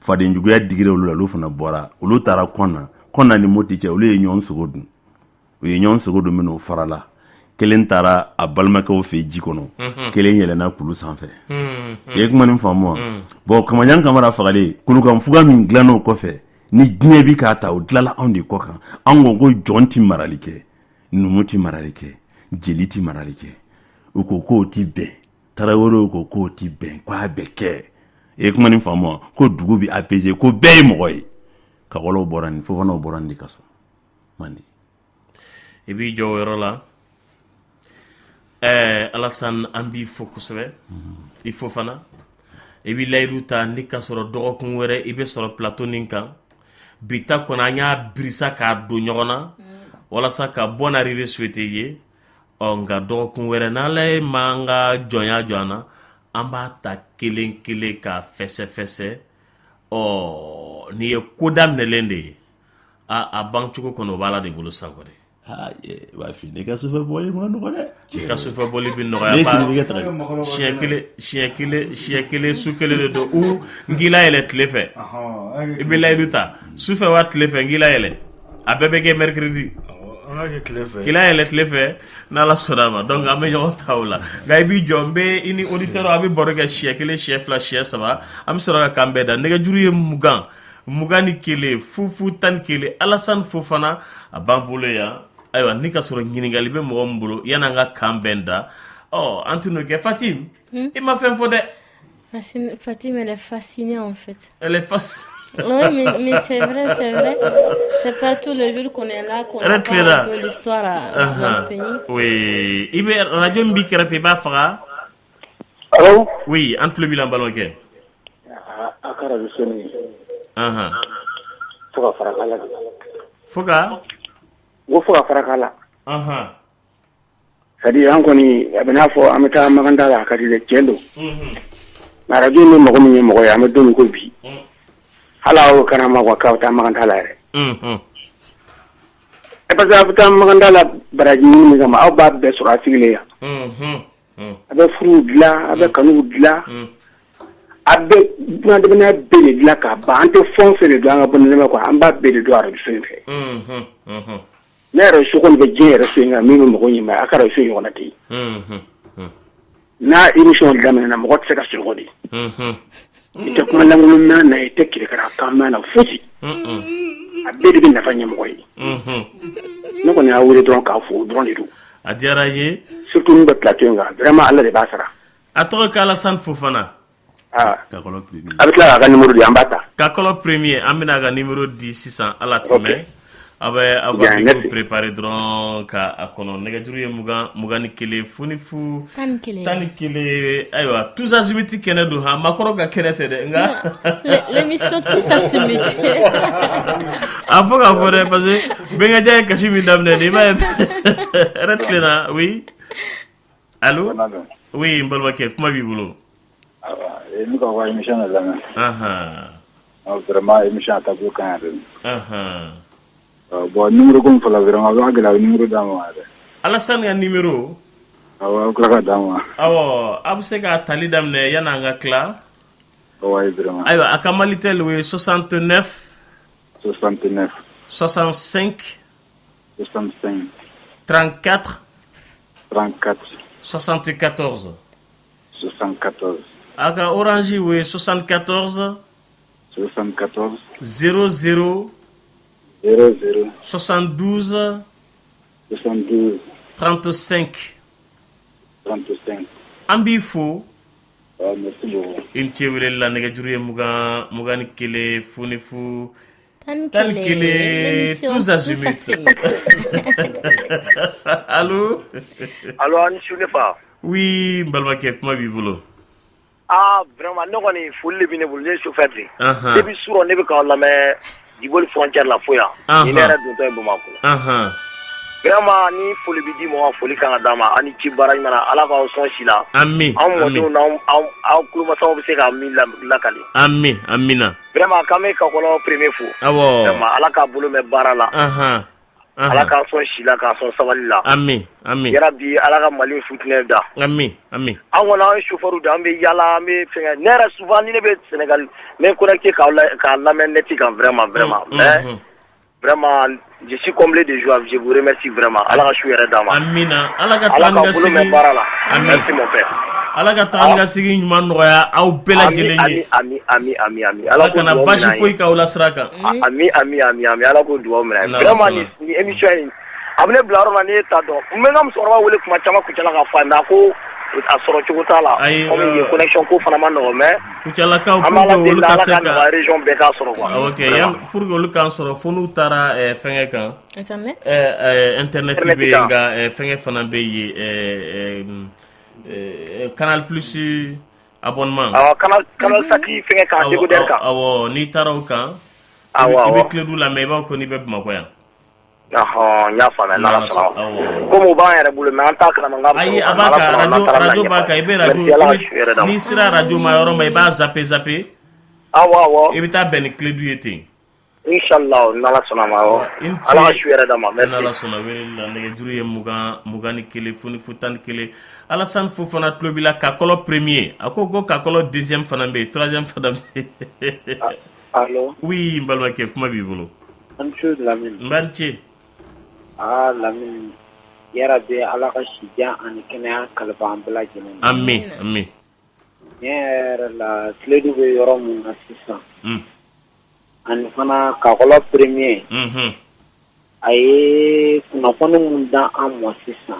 fadenjuguya digira olu la, olu fana bɔra, olu taara Kɔna. Kɔna ni Moti cɛ, olu ye ɲɔgɔn sogo dun. U ye ɲɔgɔn sogo dun min, o farala. Kelen taara a balimakɛw fɛ ji kɔnɔ, kelen yɛlɛnna kulu sanfɛ. I ye kuma nin faamu wa? Bon, Kamajan Kamara fagalen, kulukanfuga min dilann'o kɔfɛ ni diɲɛ bi k'a ta, o dilala anw de kɔ kan. An ko jɔn ti marali kɛ, numu ti marali kɛ, jeli ti marali kɛ. U ko k'o ti bɛn. Tarawelew ko k'o ti bɛn, k'a bɛ kɛ. I ye kuma nin faamu wa? Ko dugu bɛ apaiser, ko bɛɛ ye mɔgɔ ye. Kakɔlɔw bɔra nin, Fofanaw bɔra nin de kaso mandi.
I b'i jɔ o yɔrɔ la. Alassane, an b'i fo kosɛbɛ. I Fofana, i b'i layidu ta ni ka sɔrɔ dɔgɔkun wɛrɛ i bɛ sɔrɔ plateau nin kan. Bi ta kɔnɔ, an y'a birisa k'a don ɲɔgɔn na walasa ka bonne arrivée souhaiter i ye. Ɔ nka dɔgɔkun wɛrɛ, n'Ala ye ma an ka jɔnya jɔ an na, an b'a ta kelen kelen k'a fɛsɛfɛsɛ. Ɔ nin ye ko daminɛlen de ye, a ban cogo kɔnɔ, o b'Ala de bolo san kɔni.
B'a f'i ne ka sufɛ bɔli ma nɔgɔ dɛ.
I ka sufɛ bɔli bɛ nɔgɔya siɲɛ kelen, siɲɛ kelen, siɲɛ kelen, su kelen de don. U n k'i layɛlɛ tile fɛ, i bɛ layidu ta sufɛ wa tile fɛ, n k'i layɛlɛ, a bɛɛ bɛ kɛ mercredi. K'i layɛlɛ tile fɛ, n'Ala sɔnna a ma. Donc an bɛ ɲɔgɔn ta o la. Nka i b'i jɔ, n bɛ i ni auditeur a bɛ baro kɛ siɲɛ kelen, siɲɛ fila, siɲɛ saba, an bɛ sɔrɔ ka kan bɛɛ da. Nɛgɛjuru ye 20 21 00 11. Alassane Fofana a b'an bolo yan. Ayiwa, ni ka sɔrɔ ɲininkali bɛ mɔgɔ min bolo yan'an ka kan bɛn da, ɔ an tɛn'o kɛ. Fatim, i ma fɛn fɔ dɛ.
Fatim, elle est fascinée en fait.
Elle est fascinée.
Oui, mais c'est vrai, c'est vrai. C'est pas tous les jours qu'on est là, qu'on apprend un peu l'histoire à notre pays.
Oui. I bɛ radio min b'i kɛrɛfɛ, i b'a faga.
Allô?
Oui, an tulo b'i la, n balimakɛ.
A ka radio so nin. Fo ka fara k'a la de.
Fo ka?
N ko fo ka fara k'a la. C'est à dire an kɔni, a bɛ n'a fɔ an bɛ taa Maganda la, a ka di dɛ, tiɲɛ don. Nka radio in bɛ mɔgɔ min ye mɔgɔ ye, an bɛ don min ko bi. Hali aw kana ma k'aw bɛ taa Maganda la yɛrɛ. Parce que aw bɛ taa Maganda la baraji ɲini min kama, aw b'a bɛɛ sɔrɔ a sigilen yan. A bɛ furuw dilan, a bɛ kanuw dilan, a bɛ bunadamadenya bɛɛ de dilan k'a ban. An tɛ fɛn o fɛn de dɔn an ka bunadamadenya kɔnɔ, an b'a bɛɛ de dɔn radio so in fɛ. Ne yɛrɛ so kɔni bɛ diɲɛ yɛrɛ so in kan min bɛ mɔgɔ ɲɛ, a ka so ɲɔgɔn tɛ yen. N'a émission daminɛna, mɔgɔ tɛ se ka sunɔgɔ de. I tɛ kuma lankolon mɛn na, i tɛ kirikara kan mɛn na, fosi. A bɛɛ de bɛ nafa ɲɛ mɔgɔ ye. Ne kɔni y'a wele dɔrɔn k'a fo dɔrɔn de don.
A diyara n ye.
Surtout min bɛ plateau in kan, vraiment Ala de b'a sara.
A tɔgɔ ko Alassane Fofana.
A bɛ tila k'a ka numéro di, an b'a ta.
Kakɔlɔ premier, an bɛna a ka numéro di sisan. Ala tɛmɛ. Aw bɛ aw ka bic préparer dɔrɔn ka a kɔnɔ nɛgɛjuru ye 20 21 0 0 11 ayiwa tous azimuts kɛnɛ don han maakɔrɔ ka kɛnɛ tɛ dɛ nka
l'émission tous azimuts
a fo k'a fɔ dɛ parce que Bɛnkɛja ye kasi min daminɛ nin i m'a ye hɛrɛ tilenna oui allo oui n balimakɛ kuma b'i bolo
ne ka wa émission de lamɛn
anhan
vraiment émission a taabolo ka ɲi yɛrɛ
anhan
bon numéro ko min fɔla vraiment a b'a gɛlɛya numéro d'an ma yɛrɛ
Alassane ka numéro
awɔ aw tila ka d'an ma
awɔ a bɛ se k'a tali daminɛ yan'an ka tila
oui vraiment
ayiwa a ka Malitel o ye 69
69
65
65
34
34
74
74
A ka Orange o ye 74
74
00
00
72
72
35
35
an b'i fo
ah, merci beaucoup
i ni ce weleli la nɛgɛjuru ye 20 21 0 0 11 tous azimuts allo
allo a ni su ne fa
oui n balimakɛ kuma b'i bolo
ah vraiment ne kɔni foli de bɛ ne bolo ne ye chauffeur de ye
Anhan.
depuis surɔ ne bɛ k'aw lamɛn Diboli frontière la fo yan
Anhan.
ni ne yɛrɛ dontɔ ye Bamakɔ
Anhan.
vraiment ni foli bɛ di mɔgɔ ma foli kan ka d'a ma aw ni ce baara ɲuman na Ala k'aw sɔn si la
Ami
anw
ami
mɔdenw n'anw aw aw tulomasaw bɛ se ka min lakali
ami amina
vraiment k'an bɛ Kakɔlɔ premier fo
awɔ
vraiment Ala k'a bolo mɛn baara la
Anhan.
Ala
Anhan.
k'a sɔn si la k'a sɔn sabali la
ami ami
yarabi Ala ka Mali futinɛ da
ami ami
an kɔni an ye chauffeur de an bɛ yala an bɛ fɛngɛ ne yɛrɛ souvent ni ne bɛ Sénégal n bɛ n connecté k'aw la k'a lamɛn net kan vraiment vraiment mais vraiment je suis comblé de joie je vous remercie vraiment Ala ka su hɛrɛ d'an ma
amina Ala ka
Ala
taa ni
k'aw
ka
bolo mɛn
segin
baara la
ami
merci mon père
Ala ka taa ni ka segin ɲuman nɔgɔya aw bɛɛ lajɛlen ye
ami ami ami ami
Ala
Ala k'o
kana
dugawu
baasi
minɛ an
foyi
ye
k'aw la sira kan
ami ami ami ami Ala k'o dugawu minɛ an ye
N'Ala
vraiment
sɔnna
nin nin émission in a bɛ ne bila yɔrɔ min na ne t'a dɔn n bɛ n ka musokɔrɔba wele kuma caman Kucala k'a fɔ a ye mais a ko a sɔrɔ cogo t'a la
ayi
comme yen connexion ko fana ma nɔgɔn mais
Kucalakaw
an
pour
bɛ Ala
que olu
deli
ka
Ala
se
k'a
ka
nɔgɔya région bɛɛ k'a sɔrɔ quoi
ok
vraiment
yan pour que olu k'an sɔrɔ fo n'u taara fɛngɛ kan
Internet
internet
internet
bɛ yen
kan
nka fɛngɛ fana bɛ yen Canal Plus abonnement
awɔ canal sat fɛngɛ kan
awɔ
décodeur kan
awɔ n'i taara o kan
awɔ
i bɛ
awɔ
Kledu lamɛn i b'a fɔ ko n'i bɛ Bamakɔ yan
ɔhɔn n y'a faamuya n'Ala
n'Ala
sɔnna
sɔnna awɔ
komi o b'an yɛrɛ bolo mais an t'a kalama n k'a bɛ
ayi
sɔrɔ o
a
kan
b'a
n'Ala
kan
sɔnna n'an
radio
taara an bɛna
radio b'a
ɲɛfɔ
kan i bɛ
merci
radio
Ala
i
ka
bɛ
su hɛrɛ d'an ma
n'i sera radio ma yɔrɔ ma i b'a zapper zapper
awɔ awɔ
i bɛ taa bɛn ni Kledu ye ten
Inchallah n'Ala sɔnna ma awɔ
i ni
Ala ka
ce
su hɛrɛ d'an ma
n'Ala
merci
sɔnna weleli la nɛgɛjuru ye 20 21 0 0 11 Alassane Fofana tulo b'i la Kakɔlɔ premier a ko ko Kakɔlɔ deuxième fana bɛ yen troisième fana bɛ yen
Allo
oui n balimakɛ kuma b'i bolo
An ni su Lamini
n b'a ni ce
aa Lamini yarabi Ala ka si jan ani kɛnɛya kalifa an bɛɛ lajɛlen ma
ami ami
tiɲɛ yɛrɛ la Kledu bɛ yɔrɔ min na sisan ani fana Kakɔlɔ premier a ye kunnafoni min d'an ma sisan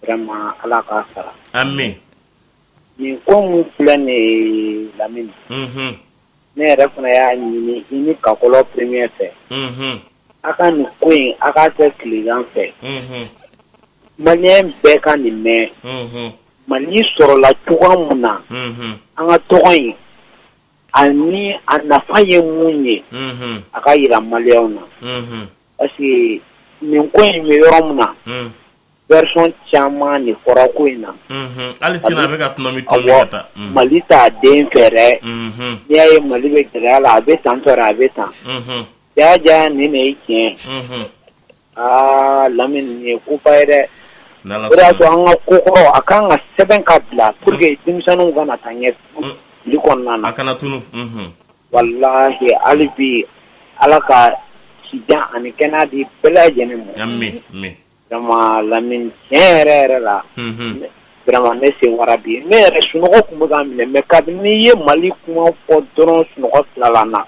vraiment Ala k'a sara
ami
nin ko min filɛ nin ye Lamini ne yɛrɛ fana y'a ɲini i ni Kakɔlɔ premier fɛ a ka nin ko in a k'a kɛ tilegan fɛ maliyɛn bɛɛ ka nin mɛn Mali sɔrɔla cogoya mun na an ka tɔgɔ in ani a nafa ye mun ye a ka yira maliyɛnw na parce que nin ko in bɛ yɔrɔ min na version caman de fɔra ko in na
hali sini a bɛ ka tɔnɔmi tɔnɔmi ka taa
Mali t'a den fɛ dɛ n'i y'a ye Mali bɛ gɛlɛya la a bɛ tan tɔ a bɛ tan jaa jaa nin de ye tiɲɛ aa Lamini nin ye koba ye dɛ o de y'a to an ka kokɔrɔ a kan ka sɛbɛn ka bila pour que denmisɛnninw kana taa ɲɛ fili kɔnɔna na
a kana tunu
walahi hali bi Ala ka sijan ani kɛnɛya di bɛɛ lajɛlen ma
ami ami
vraiment Lamini tiɲɛ yɛrɛ yɛrɛ la vraiment ne sen wara bi ne yɛrɛ sunɔgɔ tun bɛ ka n minɛ mais kabini n'i ye Mali kuma fɔ dɔrɔn sunɔgɔ tilala n na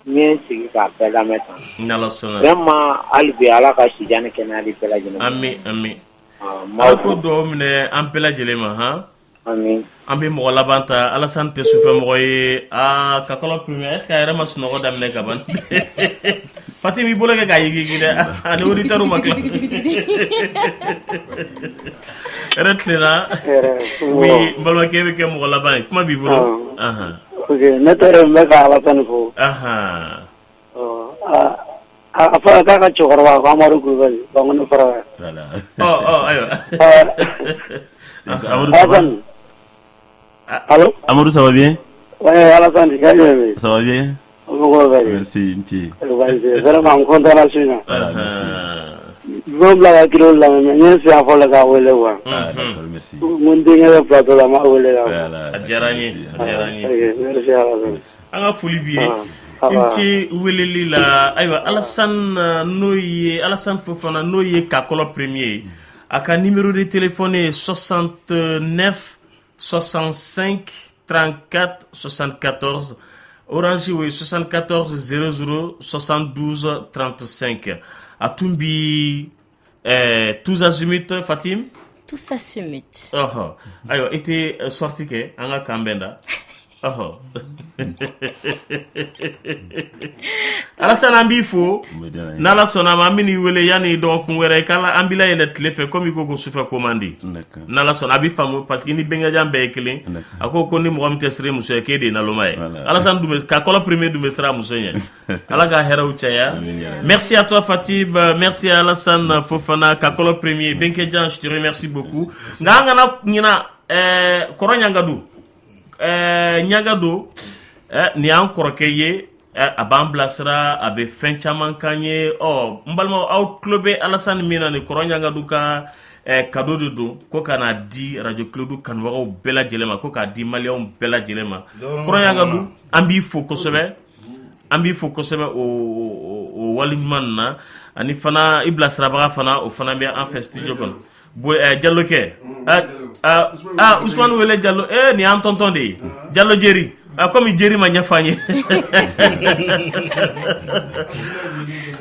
n ye n sigi k'a bɛɛ lamɛn tan
n'Ala sɔnna
vraiment hali bi Ala ka sijan ni kɛnɛya di bɛɛ lajɛlen ma
ami ami
n
Ala
b'aw
k'o
fo
dugawu minɛ an bɛɛ lajɛlen ma han
ami
an bɛ mɔgɔ laban ta Alassane tɛ sufɛ mɔgɔ ye aa Kakɔlɔ premier est ce que a yɛrɛ ma sunɔgɔ daminɛ ka ban Fatim, i bolo kɛ k'a yigiyigi dɛ, ani auditeur ma tila. Hɛrɛ tilenna. Oui, n balimakɛ, e bɛ kɛ mɔgɔ laban ye, kuma b'i bolo. Ahan.
Ok, ne tɔgɔ, n bɛ ka Alasani fo. A fɔra k'a ka cɛkɔrɔba ko Amadu Kulubali Bankoni fara.
Ɔ ɔ ayiwa.
Amadou, ça va?
Alassane. Allô?
Amadou, ça va bien?
Ouais, Alassane, ka jumɛn bɛ?
Ça va bien?
Somɔgɔw bɛ di?
Merci, n ce.
Vraiment, n content na su in na.
Voilà, merci.
N b'o bila ka kilo lamɛn, mais n ye n siɲɛ fɔlɔ k'a wele quoi.
Ah, d'accord, merci.
N ko n denkɛ bɛ plateau la, n b'a wele k'a fɔ.
A diyara n ye, a diyara n ye.
Ok, merci Alassane.
An ka foli b'i ye.
Ah,
I ni ce weleli la. Ayiwa, Alassane, n'o ye Alassane Fofana, n'o ye Kakɔlɔ premier ye, a ka numéro de téléphone ye 69 65 34 74, Orange o ye 74 00 72 35. A tun bi tous azimuts, Fatim.
Tous azimuts.
Ɔhɔ, ayiwa, i tɛ sortie kɛ, an ka kan bɛn da. Ɔhɔ, Alassane, an b'i fo. N'Ala sɔnna a ma, an bɛn'i wele yanni dɔgɔkun wɛrɛ i ka an b'i layɛlɛ tile fɛ, komi i ko ko sufɛ ko man di. N'Ala sɔnna, a bɛ faamu, parce que ni bɛnkɛjan bɛɛ ye kelen. A ko ko ni mɔgɔ min tɛ siran muso ye, k'e de ye naloma ye. Alassane dun bɛ Kakɔlɔ premier dun bɛ siran muso ɲɛ. Ala ka hɛrɛw caya. Merci à toi Fatib, merci à Alassane Fofana, Kakɔlɔ premier, Bɛnkɛjan, je te remercie beaucoup. Nka an kana ɲina kɔrɔ Ɲangadu, Ɲangadu, nin y'an kɔrɔkɛ ye, a b'an bilasira, a bɛ fɛn caman k'an ye. Ɔ, n balimaw, aw tulo bɛ Alassane min na, nin kɔrɔ Ɲangadu ka cadeau de don ko ka n'a di radio Kiledu kanubagaw bɛɛ lajɛlen ma, ko k'a di maliyɛnw bɛɛ lajɛlen ma. Kɔrɔ Ɲangadu, an b'i fo kosɛbɛ, an b'i fo kosɛbɛ o wale ɲuman na, ani fana i bilasirabaga fana, o fana bɛ an fɛ studio kɔnɔ. Bo Jalo kɛ, ah, Usmane Wele Jalo, nin y'an tonton de ye, Jalo Jeri. Ah, komi Jeri ma ɲɛfɔ an ye.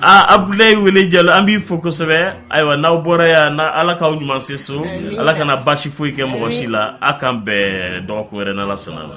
Ah, Abdoulaye Wele Jalo, an b'i fo kosɛbɛ. Ayiwa, n'aw bɔra yan na, Ala k'aw ɲuman se so, Ala kana baasi foyi kɛ mɔgɔ si la. A k'an bɛn dɔgɔkun wɛrɛ n'Ala sɔnna a ma.